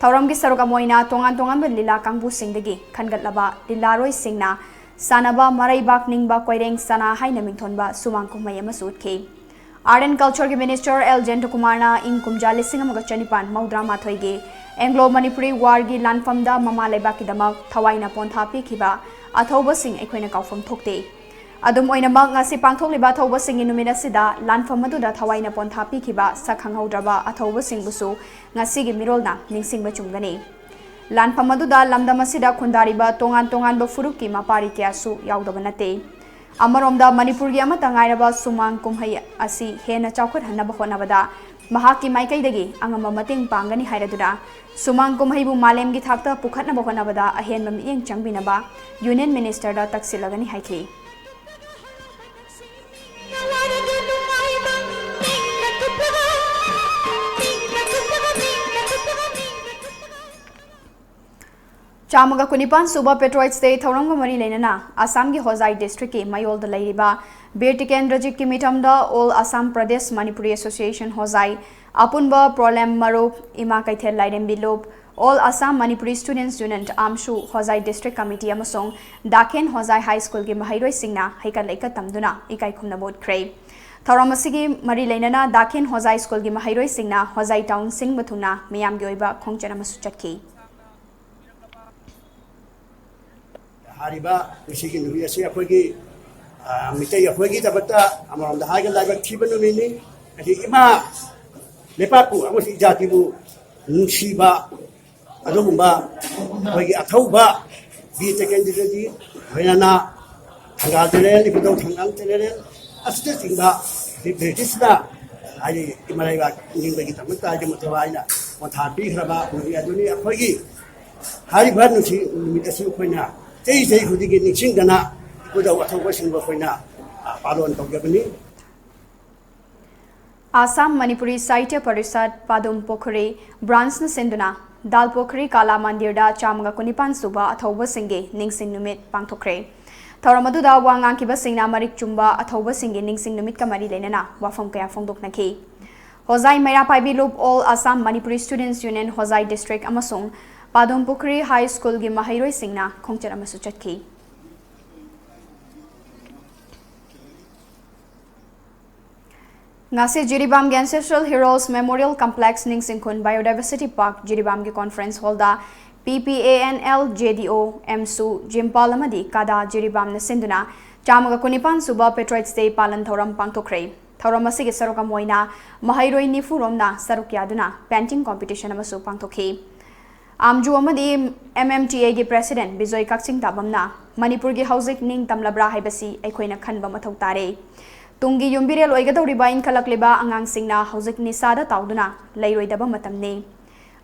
ꯊꯧꯔꯝꯒꯤ ꯁꯔꯨꯛ ꯑꯃ ꯑꯣꯏꯅ ꯇꯣꯉꯥꯟ ꯇꯣꯉꯥꯟꯕ ꯂꯤꯂꯥ ꯀꯥꯡꯕꯨꯁꯤꯡꯗꯒꯤ ꯈꯟꯒꯠꯂꯕ ꯂꯤꯂꯥꯔꯣꯏꯁꯤꯡꯅ ꯁꯥꯟꯅꯕ ꯃꯔꯩꯕꯥꯛ ꯅꯤꯡꯕ ꯀꯣꯏꯔꯦꯡ ꯁꯅꯥ ꯍꯥꯏꯅ ꯃꯤꯡꯊꯣꯟꯕ ꯁꯨꯃꯥꯡ ꯀꯨꯝꯍꯩ ꯑꯃꯁꯨ ꯎꯠꯈꯤ꯫ Art and Culture ꯒꯤ Minister ꯑꯦꯜ ꯖꯌꯟꯇꯀꯨꯃꯥꯔꯅ ꯏꯪ ꯀꯨꯝꯖꯥ ꯂꯤꯁꯤꯡ ꯑꯃꯒ ꯆꯅꯤꯄꯥꯟ ꯃꯧꯗ꯭ꯔꯥ ꯃꯥꯊꯣꯏꯒꯤ Anglo Manipuri War ꯒꯤ ꯂꯥꯟꯐꯝꯗ ꯃꯃꯥ ꯂꯩꯕꯥꯛꯀꯤꯗꯃꯛ ꯊꯋꯥꯏꯅ ꯄꯣꯟꯊꯥ ꯄꯤꯈꯤꯕ ꯑꯊꯧꯕꯁꯤꯡ ꯑꯩꯈꯣꯏꯅ ꯀꯥꯎꯐꯝ ꯊꯣꯛꯇꯦ꯫ ꯑꯗꯨꯝ ꯑꯣꯏꯅꯃꯛ, ꯉꯁꯤ ꯄꯥꯡꯊꯣꯛꯂꯤꯕ ꯑꯊꯧꯕꯁꯤꯡꯒꯤ ꯅꯨꯃꯤꯠ ꯑꯁꯤꯗ ꯂꯥꯟꯐꯝ ꯑꯗꯨꯗ ꯊꯋꯥꯏꯅ ꯄꯣꯟꯊꯥ ꯄꯤꯈꯤꯕ ꯁꯛ ꯈꯪꯍꯧꯗ꯭ꯔꯕ ꯑꯊꯧꯕꯁꯤꯡꯕꯨꯁꯨ ꯉꯁꯤꯒꯤ ꯃꯤꯔꯣꯜꯅ ꯅꯤꯡꯁꯤꯡꯕ ꯆꯨꯝꯒꯅꯤ꯫ ꯂꯥꯟꯐꯝ ꯑꯗꯨꯗ ꯂꯝꯗꯝ ꯑꯁꯤꯗ ꯈꯨꯟꯗꯥꯔꯤꯕ ꯇꯣꯉꯥꯟ ꯇꯣꯉꯥꯟꯕ ꯐꯨꯔꯨꯞꯀꯤ ꯃꯄꯥꯔꯤ ꯀꯌꯥꯁꯨ ꯌꯥꯎꯗꯕ ꯅꯠꯇꯦ꯫ ꯑꯃꯔꯣꯝꯗ, ꯃꯅꯤꯄꯨꯔꯒꯤ ꯑꯃꯠꯇ ꯉꯥꯏꯔꯕ ꯁꯨꯃꯥꯡ ꯀꯨꯝꯍꯩ ꯑꯁꯤ ꯍꯦꯟꯅ ꯆꯥꯎꯈꯠꯍꯟꯅꯕ ꯍꯣꯠꯅꯕꯗ ꯃꯍꯥꯛꯀꯤ ꯃꯥꯏꯀꯩꯗꯒꯤ ꯑꯉꯝꯕ ꯃꯇꯦꯡ ꯄꯥꯡꯒꯅꯤ ꯍꯥꯏꯔꯗꯨꯅ, ꯁꯨꯃꯥꯡ ꯀꯨꯝꯍꯩꯕꯨ ꯃꯥꯂꯦꯝꯒꯤ ꯊꯥꯛꯇ ꯄꯨꯈꯠꯅꯕ ꯍꯣꯠꯅꯕꯗ ꯑꯍꯦꯟꯕ ꯃꯤꯠꯌꯦꯡ ꯆꯪꯕꯤꯅꯕ Union Minister ꯗ ꯇꯛꯁꯤꯜꯂꯒꯅꯤ ꯍꯥꯏꯈꯤ꯫ ꯆꯥꯝꯃꯒ ꯀꯨꯟꯅꯤꯄꯥꯟ ꯁꯨꯕ Patriots Day ꯊꯧꯔꯝꯒ ꯃꯔꯤ ꯂꯩꯅꯅ ꯑꯁꯥꯝꯒꯤ ꯍꯣꯖꯥꯏ district ꯀꯤ ꯃꯌꯣꯜꯗ ꯂꯩꯔꯤꯕ ꯕꯤꯔ ꯇꯤꯀꯦꯟꯗ꯭ꯔꯖꯤꯠꯀꯤ ꯃꯤꯇꯝꯗ All Assam Pradesh Manipuri Association ꯍꯣꯖꯥꯏ, ꯑꯄꯨꯟꯕ ꯄ꯭ꯔꯣꯂꯦꯝ ꯃꯔꯨꯞ, ꯏꯃꯥ ꯀꯩꯊꯦꯜ ꯂꯥꯏꯔꯦꯝꯕꯤ ꯂꯨꯞ, All Assam Manipuri Students Union, ꯑꯥꯝꯁꯨ, ꯍꯣꯖꯥꯏ district committee ꯑꯃꯁꯨꯡ ꯗꯥꯈꯦꯟ ꯍꯣꯖꯥꯏ high school ꯒꯤ ꯃꯍꯩꯔꯣꯏꯁꯤꯡꯅ ꯍꯩꯀꯠ ꯂꯩꯀꯠ ꯇꯝꯗꯨꯅ ꯏꯀꯥꯏ ꯈꯨꯝꯅꯕ ꯎꯠꯈ꯭ꯔꯦ꯫ ꯊꯧꯔꯝ ꯑꯁꯤꯒꯤ ꯃꯔꯤ ꯂꯩꯅꯅ ꯗꯥꯈꯦꯟ ꯍꯣꯖꯥꯏ school ꯒꯤ ꯃꯍꯩꯔꯣꯏꯁꯤꯡꯅ ꯍꯣꯖꯥꯏ town ꯁꯤꯟꯕ ꯊꯨꯡꯅ ꯃꯤꯌꯥꯝꯒꯤ ꯑꯣꯏꯕ ꯈꯣꯡꯆꯠ ꯑꯃꯁꯨ ꯆꯠꯈꯤ꯫ ꯍꯥꯏꯔꯤꯕ ꯉꯁꯤꯒꯤ ꯅꯨꯃꯤꯠ ꯑꯁꯤ ꯑꯩꯈꯣꯏꯒꯤ, ꯑ, ꯃꯤꯇꯩ ꯑꯩꯈꯣꯏꯒꯤꯗꯃꯛꯇ ꯑꯃꯔꯣꯝꯗ ꯍꯥꯏꯔꯒ ꯂꯥꯏꯕꯛ ꯊꯤꯕ ꯅꯨꯃꯤꯠꯅꯤ꯫ ꯍꯥꯏꯗꯤ ꯏꯃꯥ ꯂꯩꯄꯥꯛꯄꯨ ꯑꯃꯁꯨꯡ ꯏꯖꯥꯇꯤꯕꯨ ꯅꯨꯡꯁꯤꯕ ꯑꯗꯨꯒꯨꯝꯕ ꯑꯩꯈꯣꯏꯒꯤ ꯑꯊꯧꯕ ꯕꯤꯔ ꯇꯤꯀꯦꯟꯗ꯭ꯔꯖꯤꯠ, ꯂꯣꯏꯅꯅ ꯊꯪꯒꯥꯜ general, ꯏꯕꯨꯙꯧ ꯊꯪꯒꯥꯜ general ꯑꯁꯤꯅꯆꯤꯡꯕ ꯕ꯭ꯔꯤꯇꯤꯁꯅ ꯍꯥꯏꯗꯤ ꯏꯃꯥ ꯂꯩꯕꯥꯛ ꯅꯤꯡꯕꯒꯤꯗꯃꯛꯇ ꯍꯥꯏꯗꯤ ꯃꯊꯧ ꯍꯥꯏꯅ ꯄꯣꯟꯊꯥ ꯄꯤꯈ꯭ꯔꯕ ꯅꯨꯃꯤꯠ ꯑꯗꯨꯅꯤ꯫ ꯑꯩꯈꯣꯏꯒꯤ ꯍꯥꯏꯔꯤꯕ ꯅꯨꯡꯁꯤ ꯅꯨꯃꯤꯠ ꯑꯁꯤ ꯑꯩꯈꯣꯏꯅ ꯆꯍꯤ ꯆꯍꯤ ꯈꯨꯗꯤꯡꯒꯤ ꯅꯤꯡꯁꯤꯡꯗꯅ ꯏꯄꯨꯗꯧ ꯑꯊꯧꯕꯁꯤꯡꯕꯨ ꯑꯩꯈꯣꯏꯅ, ꯑ, ꯄꯥꯂꯣꯟ ꯇꯧꯖꯕꯅꯤ꯫ ꯑꯥꯁꯥꯝ ꯃꯅꯤꯄꯨꯔꯤ ꯁꯥꯍꯤꯇ꯭ꯌ ꯄꯔꯤꯁꯠ ꯄꯥꯗꯨꯝ ꯄꯣꯈꯨꯔꯤ branch ꯅ ꯁꯤꯟꯗꯨꯅ ꯗꯥꯜ ꯄꯨꯈ꯭ꯔꯤ ꯀꯥꯂꯥ ꯃꯟꯗꯤꯔꯗ ꯆꯥꯝꯃꯒ ꯀꯨꯟꯅꯤꯄꯥꯟ ꯁꯨꯕ ꯑꯊꯧꯕꯁꯤꯡꯒꯤ ꯅꯤꯡꯁꯤꯡ ꯅꯨꯃꯤꯠ ꯄꯥꯡꯊꯣꯛꯈ꯭ꯔꯦ꯫ ꯊꯧꯔꯝ ꯑꯗꯨꯗ ꯋꯥ ꯉꯥꯡꯈꯤꯕꯁꯤꯡꯅ ꯃꯔꯤꯛ ꯆꯨꯝꯕ ꯑꯊꯧꯕꯁꯤꯡꯒꯤ ꯅꯤꯡꯁꯤꯡ ꯅꯨꯃꯤꯠꯀ ꯃꯔꯤ ꯂꯩꯅꯅ ꯋꯥꯐꯝ ꯀꯌꯥ ꯐꯣꯡꯗꯣꯛꯅꯈꯤ꯫ ꯍꯣꯖꯥꯏ ꯃꯩꯔꯥ ꯄꯥꯏꯕꯤ ꯂꯨꯞ, All Assam Manipuri Students Union ꯍꯣꯖꯥꯏ District ꯑꯃꯁꯨꯡ ꯄꯥꯗꯨꯝ ꯄꯨꯈ꯭ꯔꯤ High Schoolꯒꯤ ꯃꯍꯩꯔꯣꯏꯁꯤꯡꯅ ꯈꯣꯡꯆꯠ ꯑꯃꯁꯨ ꯆꯠꯈꯤ꯫ ꯉꯁꯤ ꯖꯤꯔꯤꯕꯥꯝꯒꯤ Ancestral Heroes Memorial Complex ꯅꯤꯡꯁꯤꯡꯈꯨꯟ Biodiversity Park ꯖꯤꯔꯤꯕꯥꯝꯒꯤ Conference Hallꯗ P P A N L, J D O, ꯑꯦꯝꯁꯨ, ꯖꯤꯝꯄꯥꯜ ꯑꯃꯗꯤ ꯀꯥꯗꯥ ꯖꯤꯔꯤꯕꯥꯝꯅ ꯁꯤꯟꯗꯨꯅ ꯆꯥꯝꯃꯒ ꯀꯨꯟꯅꯤꯄꯥꯟ ꯁꯨꯕ Patriots Day ꯄꯥꯂꯟ ꯊꯧꯔꯝ ꯄꯥꯡꯊꯣꯛꯈ꯭ꯔꯦ꯫ ꯊꯧꯔꯝ ꯑꯁꯤꯒꯤ ꯁꯔꯨꯛ ꯑꯃ ꯑꯣꯏꯅ ꯃꯍꯩꯔꯣꯏ ꯅꯤꯐꯨ ꯔꯣꯝꯅ ꯁꯔꯨꯛ ꯌꯥꯗꯨꯅ painting competition ꯑꯃꯁꯨ ꯄꯥꯡꯊꯣꯛꯈꯤ꯫ ꯑꯥꯝꯖꯨ ꯑꯃꯗꯤ M M T Aꯒꯤ President Bijoy ꯀꯛꯆꯤꯡ ꯇꯥꯕꯝꯅ ꯃꯅꯤꯄꯨꯔꯒꯤ ꯍꯧꯖꯤꯛ ꯅꯤꯡꯇꯝꯂꯕ꯭ꯔꯥ ꯍꯥꯏꯕꯁꯤ ꯑꯩꯈꯣꯏꯅ ꯈꯟꯕ ꯃꯊꯧ ꯇꯥꯔꯦ꯫ ꯇꯨꯡꯒꯤ ꯌꯨꯝꯕꯤꯔꯦꯜ ꯑꯣꯏꯒꯗꯧꯔꯤꯕ ꯏꯟꯈꯠꯂꯛꯂꯤꯕ ꯑꯉꯥꯡꯁꯤꯡꯅ ꯍꯧꯖꯤꯛ ꯅꯤꯁꯥꯗ ꯇꯥꯎꯗꯨꯅ ꯂꯩꯔꯣꯏꯗꯕ ꯃꯇꯝꯅꯤ꯫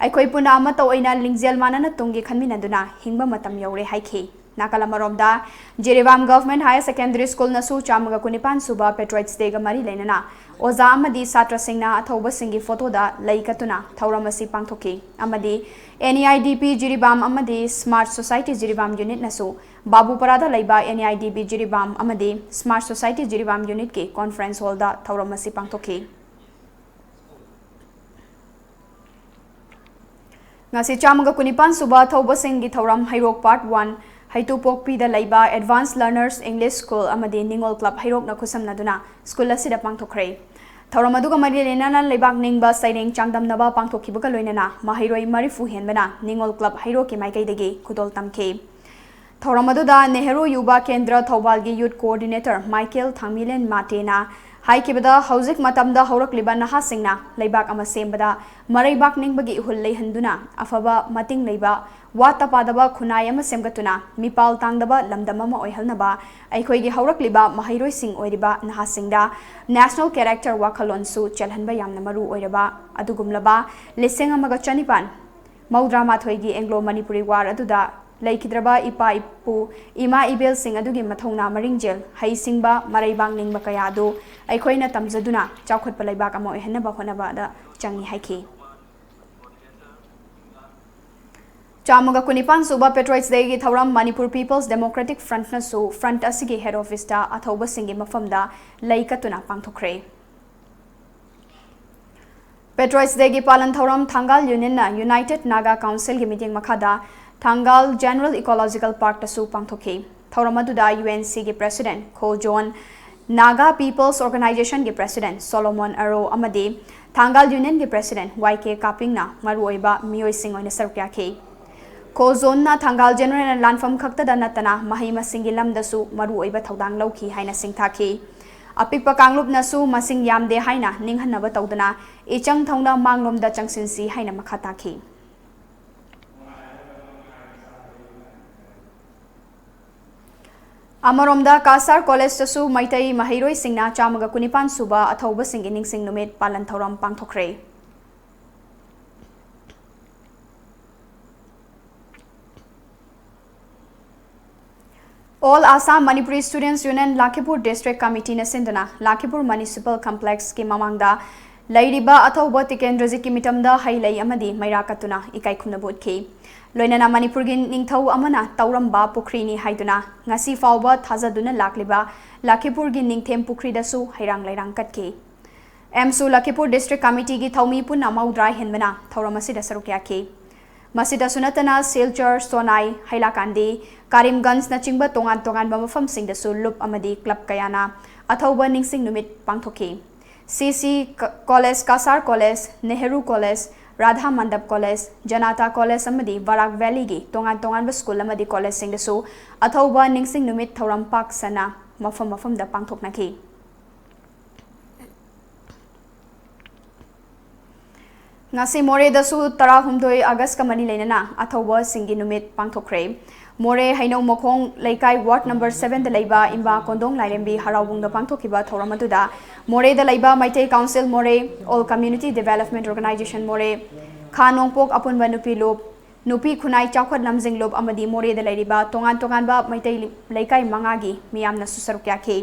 ꯑꯩꯈꯣꯏ ꯄꯨꯟꯅ ꯑꯃꯠꯇ ꯑꯣꯏꯅ ꯂꯤꯡꯖꯦꯜ ꯃꯥꯟꯅꯅ ꯇꯨꯡꯒꯤ ꯈꯟꯃꯤꯟꯅꯗꯨꯅ ꯍꯤꯡꯕ ꯃꯇꯝ ꯌꯧꯔꯦ ꯍꯥꯏꯈꯤ꯫ ꯅꯥꯀꯜ ꯑꯃꯔꯣꯝꯗ, ꯖꯤꯔꯤꯕꯥꯝ Government Higher Secondary Schoolꯅꯁꯨ ꯆꯥꯝꯃꯒ ꯀꯨꯟꯅꯤꯄꯥꯟ ꯁꯨꯕ Patriots Dayꯒ ꯃꯔꯤ ꯂꯩꯅꯅ ꯑꯣꯖꯥ ꯑꯃꯗꯤ ꯁꯥꯇ꯭ꯔꯁꯤꯡꯅ ꯑꯊꯧꯕꯁꯤꯡꯒꯤ ꯐꯣꯇꯣꯗ ꯂꯩ ꯀꯠꯇꯨꯅ ꯊꯧꯔꯝ ꯑꯁꯤ ꯄꯥꯡꯊꯣꯛꯈꯤ ꯑꯃꯗꯤ N E I D P Jiribam ꯑꯃꯗꯤ Smart Society ꯖꯤꯔꯤꯕꯥꯝ unitꯅꯁꯨ ꯕꯥꯕꯨꯄꯥꯔꯥꯗ ꯂꯩꯕ N E I D P Jiribam ꯑꯃꯗꯤ Smart Society ꯖꯤꯔꯤꯕꯥꯝ unitꯀꯤ Conference Hallꯗ ꯊꯧꯔꯝ ꯑꯁꯤ ꯄꯥꯡꯊꯣꯛꯈꯤ꯫ ꯉꯁꯤ ꯆꯥꯝꯃꯒ ꯀꯨꯟꯅꯤꯄꯥꯟ ꯁꯨꯕ ꯊꯧꯕꯁꯤꯡꯒꯤ ꯊꯧꯔꯝ ꯍꯩꯔꯣꯛ Part One, ꯍꯩꯇꯨꯄꯣꯛꯄꯤꯗ ꯂꯩꯕ Advanced Learners English School ꯑꯃꯗꯤ ꯅꯤꯉꯣꯜ Club ꯍꯩꯔꯣꯛꯅ ꯈꯨꯠꯁꯝꯅꯗꯨꯅ school ꯑꯁꯤꯗ ꯄꯥꯡꯊꯣꯛꯈ꯭ꯔꯦ꯫ ꯊꯧꯔꯝ ꯑꯗꯨꯒ ꯃꯔꯤ ꯂꯩꯅꯅ ꯂꯩꯕꯥꯛ ꯅꯤꯡꯕ ꯁꯩꯔꯦꯡ ꯆꯥꯡꯗꯝꯅꯕ ꯄꯥꯡꯊꯣꯛꯈꯤꯕꯒ ꯂꯣꯏꯅꯅ ꯃꯍꯩꯔꯣꯏ ꯃꯔꯤꯐꯨ ꯍꯦꯟꯕꯅ ꯅꯤꯉꯣꯜ Club ꯍꯩꯔꯣꯛꯀꯤ ꯃꯥꯏꯀꯩꯗꯒꯤ ꯈꯨꯗꯣꯜ ꯇꯝꯈꯤ꯫ ꯊꯧꯔꯝ ꯑꯗꯨꯗ ꯅꯦꯍꯔꯨ ꯌꯨꯕ ꯀꯦꯟꯗ꯭ꯔ ꯊꯧꯕꯥꯜꯒꯤ Youth Coordinator ꯃꯥꯏꯀꯦꯜ ꯊꯥꯡꯃꯤꯂꯦꯟ ꯃꯥꯇꯦꯅ ꯍꯥꯏꯈꯤꯕꯗ, ꯍꯧꯖꯤꯛ ꯃꯇꯝꯗ ꯍꯧꯔꯛꯂꯤꯕ ꯅꯍꯥꯁꯤꯡꯅ ꯂꯩꯕꯥꯛ ꯑꯃ ꯁꯦꯝꯕꯗ ꯃꯔꯩꯕꯥꯛ ꯅꯤꯡꯕꯒꯤ ꯏꯍꯨꯜ ꯂꯩꯍꯟꯗꯨꯅ ꯑꯐꯕ ꯃꯇꯤꯡ ꯂꯩꯕ, ꯋꯥꯠꯇ ꯄꯥꯗꯕ ꯈꯨꯟꯅꯥꯏ ꯑꯃ ꯁꯦꯝꯒꯠꯇꯨꯅ ꯃꯤꯄꯥꯜ ꯇꯥꯡꯗꯕ ꯂꯝꯗꯝ ꯑꯃ ꯑꯣꯏꯍꯜꯅꯕ ꯑꯩꯈꯣꯏꯒꯤ ꯍꯧꯔꯛꯂꯤꯕ ꯃꯍꯩꯔꯣꯏꯁꯤꯡ ꯑꯣꯏꯔꯤꯕ ꯅꯍꯥꯁꯤꯡꯗ National Character ꯋꯥꯈꯜꯂꯣꯟꯁꯨ ꯆꯦꯜꯍꯟꯕ ꯌꯥꯝꯅ ꯃꯔꯨ ꯑꯣꯏꯔꯕ ꯑꯗꯨꯒꯨꯝꯂꯕ ꯂꯤꯁꯤꯡ ꯑꯃꯒ ꯆꯅꯤꯄꯥꯟ ꯃꯧꯗ꯭ꯔꯥ ꯃꯥꯊꯣꯏꯒꯤ Anglo Manipuri War ꯑꯗꯨꯗ ꯂꯩꯈꯤꯗ꯭ꯔꯕ ꯏꯄꯥ ꯏꯄꯨ, ꯏꯃꯥ ꯏꯕꯦꯜꯁꯤꯡ ꯑꯗꯨꯒꯤ ꯃꯊꯧꯅꯥ ꯃꯔꯤꯡꯖꯦꯜ, ꯍꯩꯁꯤꯡꯕ, ꯃꯔꯩꯕꯥꯛ ꯅꯤꯡꯕ ꯀꯌꯥ ꯑꯗꯨ ꯑꯩꯈꯣꯏꯅ ꯇꯝꯖꯗꯨꯅ ꯆꯥꯎꯈꯠꯄ ꯂꯩꯕꯥꯛ ꯑꯃ ꯑꯣꯏꯍꯟꯅꯕ ꯍꯣꯠꯅꯕꯗ ꯆꯪꯏ ꯍꯥꯏꯈꯤ꯫ ꯆꯥꯝꯃꯒ ꯀꯨꯟꯅꯤꯄꯥꯟ ꯁꯨꯕ Patriots Day ꯒꯤ ꯊꯧꯔꯝ Manipur People's Democratic Front ꯅꯁꯨ front ꯑꯁꯤꯒꯤ head office ꯇ ꯑꯊꯧꯕꯁꯤꯡꯒꯤ ꯃꯐꯝꯗ ꯂꯩ ꯀꯠꯇꯨꯅ ꯄꯥꯡꯊꯣꯛꯈ꯭ꯔꯦ꯫ Patriots Day ꯒꯤ ꯄꯥꯂꯟ ꯊꯧꯔꯝ ꯊꯥꯡꯒꯥꯜ Union ꯅ United Naga Council ꯒꯤ ꯃꯤꯠꯌꯦꯡ ꯃꯈꯥꯗ ꯊꯥꯡꯒꯥꯜ General Ecological Park ꯇꯁꯨ ꯄꯥꯡꯊꯣꯛꯈꯤ꯫ ꯊꯧꯔꯝ ꯑꯗꯨꯗ U N C ꯒꯤ President ꯈꯣꯖꯣꯟ, Naga People's Organization ꯒꯤ President ꯁꯣꯂꯣꯃꯣꯟ ꯑꯔꯣ ꯑꯃꯗꯤ ꯊꯥꯡꯒꯥꯜ Union ꯒꯤ President Y K ꯀꯥꯄꯤꯡꯅ ꯃꯔꯨꯑꯣꯏꯕ ꯃꯤꯑꯣꯏꯁꯤꯡ ꯑꯣꯏꯅ ꯁꯔꯨꯛ ꯌꯥꯈꯤ꯫ ꯈꯣꯖꯣꯟꯅ ꯊꯥꯡꯒꯥꯜ General ꯂꯥꯟꯐꯝ ꯈꯛꯇꯗ ꯅꯠꯇꯅ ꯃꯍꯩ ꯃꯁꯤꯡꯒꯤ ꯂꯝꯗꯁꯨ ꯃꯔꯨꯑꯣꯏꯕ ꯊꯧꯗꯥꯡ ꯂꯧꯈꯤ ꯍꯥꯏꯅ ꯁꯤꯡꯊꯥꯈꯤ꯫ ꯑꯄꯤꯛꯄ ꯀꯥꯡꯂꯨꯞꯅꯁꯨ ꯃꯁꯤꯡ ꯌꯥꯝꯗꯦ ꯍꯥꯏꯅ ꯅꯤꯡꯍꯟꯅꯕ ꯇꯧꯗꯅ ꯏꯆꯪ ꯊꯧꯅ ꯃꯥꯡꯂꯣꯝꯗ ꯆꯪꯁꯤꯟꯁꯤ ꯍꯥꯏꯅ ꯃꯈꯥ ꯇꯥꯈꯤ꯫ ꯑꯃꯔꯣꯝꯗ ꯀꯥꯁꯥꯔ College ꯇꯁꯨ ꯃꯩꯇꯩ ꯃꯍꯩꯔꯣꯏꯁꯤꯡꯅ ꯆꯥꯝꯃꯒ ꯀꯨꯟꯅꯤꯄꯥꯟ ꯁꯨꯕ ꯑꯊꯧꯕꯁꯤꯡꯒꯤ ꯅꯤꯡꯁꯤꯡ ꯅꯨꯃꯤꯠ ꯄꯥꯂꯟ ꯊꯧꯔꯝ ꯄꯥꯡꯊꯣꯛꯈ꯭ꯔꯦ꯫ All Assam Manipuri Students Union ꯂꯈꯤꯄꯨꯔ District Committee ꯅ ꯁꯤꯟꯗꯨꯅ ꯂꯈꯤꯄꯨꯔ Municipal Complex ꯀꯤ ꯃꯃꯥꯡꯗ ꯂꯩꯔꯤꯕ ꯑꯊꯧꯕ ꯇꯤꯀꯦꯟꯗ꯭ꯔꯖꯤꯠꯀꯤ ꯃꯤꯇꯝꯗ ꯍꯩ ꯂꯩ ꯑꯃꯗꯤ ꯃꯩꯔꯥ ꯀꯠꯇꯨꯅ ꯏꯀꯥꯏ ꯈꯨꯝꯅꯕ ꯎꯠꯈꯤ꯫ ꯂꯣꯏꯅꯅ ꯃꯅꯤꯄꯨꯔꯒꯤ ꯅꯤꯡꯊꯧ ꯑꯃꯅ ꯇꯧꯔꯝꯕ ꯄꯨꯈ꯭ꯔꯤꯅꯤ ꯍꯥꯏꯗꯨꯅ ꯉꯁꯤ ꯐꯥꯎꯕ ꯊꯥꯖꯗꯨꯅ ꯂꯥꯛꯂꯤꯕ ꯂꯈꯤꯄꯨꯔꯒꯤ ꯅꯤꯡꯊꯦꯝ ꯄꯨꯈ꯭ꯔꯤꯗꯁꯨ ꯍꯩꯔꯥꯡ ꯂꯩꯔꯥꯡ ꯀꯠꯈꯤ꯫ ꯑꯦꯝꯁꯨ ꯂꯈꯤꯄꯨꯔ District Committee ꯒꯤ ꯊꯧꯃꯤ ꯄꯨꯟꯅ ꯃꯧꯗ꯭ꯔꯥ ꯍꯦꯟꯕꯅ ꯊꯧꯔꯝ ꯑꯁꯤꯗ ꯁꯔꯨꯛ ꯌꯥꯈꯤ꯫ ꯃꯁꯤꯗꯁꯨ ꯅꯠꯇꯅ ꯁꯤꯜꯆꯔ, ꯁꯣꯅꯥꯏ, ꯍꯩꯂꯥꯀꯥꯟꯗꯤ, ꯀꯥꯔꯤꯝꯒꯟꯖꯅꯆꯤꯡꯕ ꯇꯣꯉꯥꯟ ꯇꯣꯉꯥꯟꯕ ꯃꯐꯝꯁꯤꯡꯗꯁꯨ ꯂꯨꯞ ꯑꯃꯗꯤ club ꯀꯌꯥꯅ ꯑꯊꯧꯕ ꯅꯤꯡꯁꯤꯡ ꯅꯨꯃꯤꯠ ꯄꯥꯡꯊꯣꯛꯈꯤ꯫ C C ꯀ-, College, ꯀꯥꯁꯥꯔ College, Nehru College, Radha ꯃꯟꯗꯞ College, Janata College ꯑꯃꯗꯤ ꯕꯔꯥꯛ Valley ꯒꯤ ꯇꯣꯉꯥꯟ ꯇꯣꯉꯥꯟꯕ school ꯑꯃꯗꯤ collegeꯁꯤꯡꯗꯁꯨ ꯑꯊꯧꯕ ꯅꯤꯡꯁꯤꯡ ꯅꯨꯃꯤꯠ ꯊꯧꯔꯝ ꯄꯥꯛ ꯁꯟꯅ ꯃꯐꯝ ꯃꯐꯝꯗ ꯄꯥꯡꯊꯣꯛꯅꯈꯤ꯫ ꯉꯁꯤ ꯃꯣꯔꯦꯗꯁꯨ ꯇꯔꯥꯍꯨꯝꯗꯣꯏ ꯑꯥꯒꯁꯀ ꯃꯔꯤ ꯂꯩꯅꯅ ꯑꯊꯧꯕꯁꯤꯡꯒꯤ ꯅꯨꯃꯤꯠ ꯄꯥꯡꯊꯣꯛꯈ꯭ꯔꯦ꯫ ꯃꯣꯔꯦ ꯍꯩꯅꯧ ꯃꯈꯣꯡ ꯂꯩꯀꯥꯏ ward number seven ꯗ ꯂꯩꯕ ꯏꯝꯕꯥ ꯀꯣꯟꯗꯣꯡ ꯂꯥꯏꯔꯦꯝꯕꯤ ꯍꯔꯥꯎꯕꯨꯡꯗ ꯄꯥꯡꯊꯣꯛꯈꯤꯕ ꯊꯧꯔꯝ ꯑꯗꯨꯗ ꯃꯣꯔꯦꯗ ꯂꯩꯕ ꯃꯩꯇꯩ Council ꯃꯣꯔꯦ, All Community Development Organisation ꯃꯣꯔꯦ, ꯈꯥ ꯅꯣꯡꯄꯣꯛ ꯑꯄꯨꯟꯕ ꯅꯨꯄꯤ ꯂꯨꯞ, ꯅꯨꯄꯤ ꯈꯨꯟꯅꯥꯏ ꯆꯥꯎꯈꯠ ꯂꯝꯖꯤꯡ ꯂꯨꯞ ꯑꯃꯗꯤ ꯃꯣꯔꯦꯗ ꯂꯩꯔꯤꯕ ꯇꯣꯉꯥꯟ ꯇꯣꯉꯥꯟꯕ ꯃꯩꯇꯩ ꯂꯩꯀꯥꯏ ꯃꯉꯥꯒꯤ ꯃꯤꯌꯥꯝꯅꯁꯨ ꯁꯔꯨꯛ ꯌꯥꯈꯤ꯫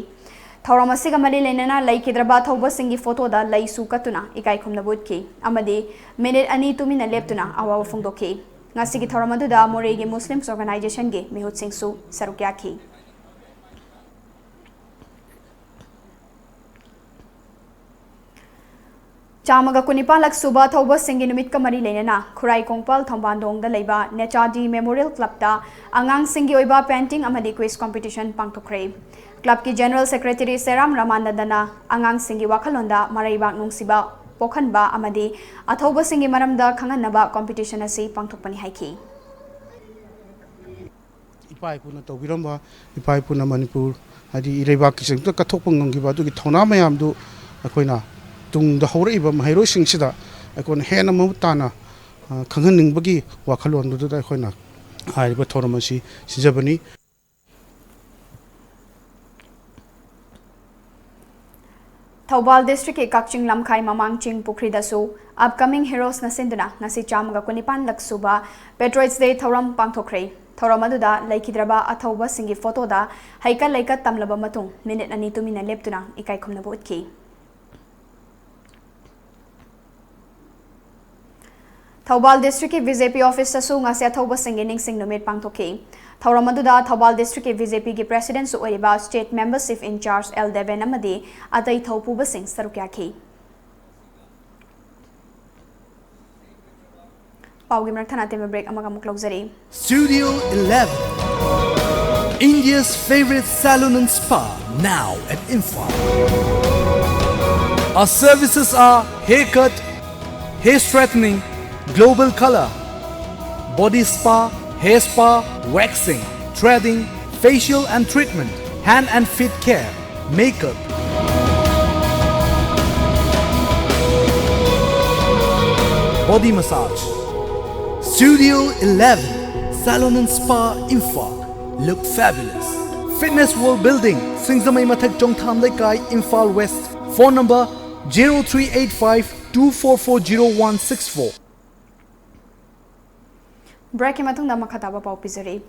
ꯊꯧꯔꯝ ꯑꯁꯤꯒ ꯃꯔꯤ ꯂꯩꯅꯅ ꯂꯩꯈꯤꯗ꯭ꯔꯕ ꯑꯊꯧꯕꯁꯤꯡꯒꯤ photo ꯗ ꯂꯩꯁꯨ ꯀꯠꯇꯨꯅ ꯏꯀꯥꯏ ꯈꯨꯝꯅꯕ ꯎꯠꯈꯤ ꯑꯃꯗꯤ minute ꯑꯅꯤ ꯇꯨꯃꯤꯟꯅ ꯂꯦꯞꯇꯨꯅ ꯑꯋꯥꯕ ꯐꯣꯡꯗꯣꯛꯈꯤ꯫ ꯉꯁꯤꯒꯤ ꯊꯧꯔꯝ ꯑꯗꯨꯗ ꯃꯣꯔꯦꯒꯤ Muslims Organization ꯒꯤ ꯃꯤꯍꯨꯠꯁꯤꯡꯁꯨ ꯁꯔꯨꯛ ꯌꯥꯈꯤ꯫ ꯆꯥꯝꯃꯒ ꯀꯨꯟꯅꯤꯄꯥꯜꯂꯛ ꯁꯨꯕ ꯊꯧꯕꯁꯤꯡꯒꯤ ꯅꯨꯃꯤꯠꯀ ꯃꯔꯤ ꯂꯩꯅꯅ ꯈꯨꯔꯥꯏ ꯀꯣꯡꯄꯥꯜ ꯊꯝꯕꯥꯟꯗꯣꯡꯗ ꯂꯩꯕ ꯅꯦꯆꯥꯖꯤ Memorial Club ꯇ ꯑꯉꯥꯡꯁꯤꯡꯒꯤ ꯑꯣꯏꯕ painting ꯑꯃꯗꯤ quiz competition ꯄꯥꯡꯊꯣꯛꯈ꯭ꯔꯦ꯫ Club ꯀꯤ General Secretary ꯁꯦꯔꯥꯝ ꯔꯃꯥꯅꯟꯗꯅ ꯑꯉꯥꯡꯁꯤꯡꯒꯤ ꯋꯥꯈꯜꯂꯣꯟꯗ ꯃꯔꯩꯕꯥꯛ ꯅꯨꯡꯁꯤꯕ ꯄꯣꯛꯍꯟꯕ ꯑꯃꯗꯤ ꯑꯊꯧꯕꯁꯤꯡꯒꯤ ꯃꯔꯝꯗ ꯈꯪꯍꯟꯅꯕ competition ꯑꯁꯤ ꯄꯥꯡꯊꯣꯛꯄꯅꯤ ꯍꯥꯏꯈꯤ꯫ ꯏꯄꯥ ꯏꯄꯨꯅ ꯇꯧꯕꯤꯔꯝꯕ, ꯏꯄꯥ ꯏꯄꯨꯅ ꯃꯅꯤꯄꯨꯔ, ꯍꯥꯏꯗꯤ ꯏꯔꯩꯕꯥꯛꯀꯤ ꯆꯪꯇ ꯀꯠꯊꯣꯛꯄ ꯉꯝꯈꯤꯕ ꯑꯗꯨꯒꯤ ꯊꯧꯅꯥ ꯃꯌꯥꯝꯗꯨ ꯑꯩꯈꯣꯏꯅ ꯇꯨꯡꯗ ꯍꯧꯔꯛꯏꯕ ꯃꯍꯩꯔꯣꯏꯁꯤꯡꯁꯤꯗ ꯑꯩꯈꯣꯏꯅ ꯍꯦꯟꯅ ꯃꯃꯨꯠ ꯇꯥꯅ, ꯑ, ꯈꯪꯍꯟꯅꯤꯡꯕꯒꯤ ꯋꯥꯈꯜꯂꯣꯟꯗꯨꯗ ꯑꯩꯈꯣꯏꯅ ꯍꯥꯏꯔꯤꯕ ꯊꯧꯔꯝ ꯑꯁꯤ ꯁꯤꯟꯖꯕꯅꯤ꯫ ꯊꯧꯕꯥꯜ district ꯀꯤ ꯀꯛꯆꯤꯡ ꯂꯝꯈꯥꯏ ꯃꯃꯥꯡ ꯆꯤꯡ ꯄꯨꯈ꯭ꯔꯤꯗꯁꯨ Upcoming Heroes ꯅ ꯁꯤꯟꯗꯨꯅ ꯉꯁꯤ ꯆꯥꯝꯃꯒ ꯀꯨꯟꯅꯤꯄꯥꯜꯂꯛ ꯁꯨꯕ Patriots Day ꯊꯧꯔꯝ ꯄꯥꯡꯊꯣꯛꯈ꯭ꯔꯦ꯫ ꯊꯧꯔꯝ ꯑꯗꯨꯗ ꯂꯩꯈꯤꯗ꯭ꯔꯕ ꯑꯊꯧꯕꯁꯤꯡꯒꯤ photo ꯗ ꯍꯩꯀꯠ ꯂꯩꯀꯠ ꯇꯝꯂꯕ ꯃꯇꯨꯡ minute ꯑꯅꯤ ꯇꯨꯃꯤꯟꯅ ꯂꯦꯞꯇꯨꯅ ꯏꯀꯥꯏ ꯈꯨꯝꯅꯕ ꯎꯠꯈꯤ꯫ ꯊꯧꯕꯥꯜ district ꯀꯤ BJP office ꯇꯁꯨ ꯉꯁꯤ ꯑꯊꯧꯕꯁꯤꯡꯒꯤ ꯅꯤꯡꯁꯤꯡ ꯅꯨꯃꯤꯠ ꯄꯥꯡꯊꯣꯛꯈꯤ꯫ ꯊꯧꯔꯝ ꯑꯗꯨꯗ ꯊꯧꯕꯥꯜ district ꯀꯤ BJP ꯒꯤ president ꯁꯨ ꯑꯣꯏꯔꯤꯕ state membership in charge L Deben ꯑꯃꯗꯤ ꯑꯇꯩ ꯊꯧꯄꯨꯕꯁꯤꯡ ꯁꯔꯨꯛ ꯌꯥꯈꯤ꯫ ꯄꯥꯎꯒꯤ ꯃꯔꯛ ꯊꯠꯅ ꯑꯇꯦꯟꯕ break ꯑꯃꯒ ꯑꯃꯨꯛ ꯂꯧꯖꯔꯤ꯫ Studio eleven, India's favorite salon and spa, now at Imphal. Our services are haircut, hair straightening, global color, body spa, hair spa, waxing, threading, facial and treatment, hand and feet care, makeup, body massage. Studio eleven, Salon and Spa, Imphal. Look fabulous. Fitness World Building, Singzamei Mathak, Chongtham Leikai, Imphal West. Phone number zero three eight five two four four zero one six four. Break ꯀꯤ ꯃꯇꯨꯡꯗ ꯃꯈꯥ ꯇꯥꯕ ꯄꯥꯎ ꯄꯤꯖꯔꯤ꯫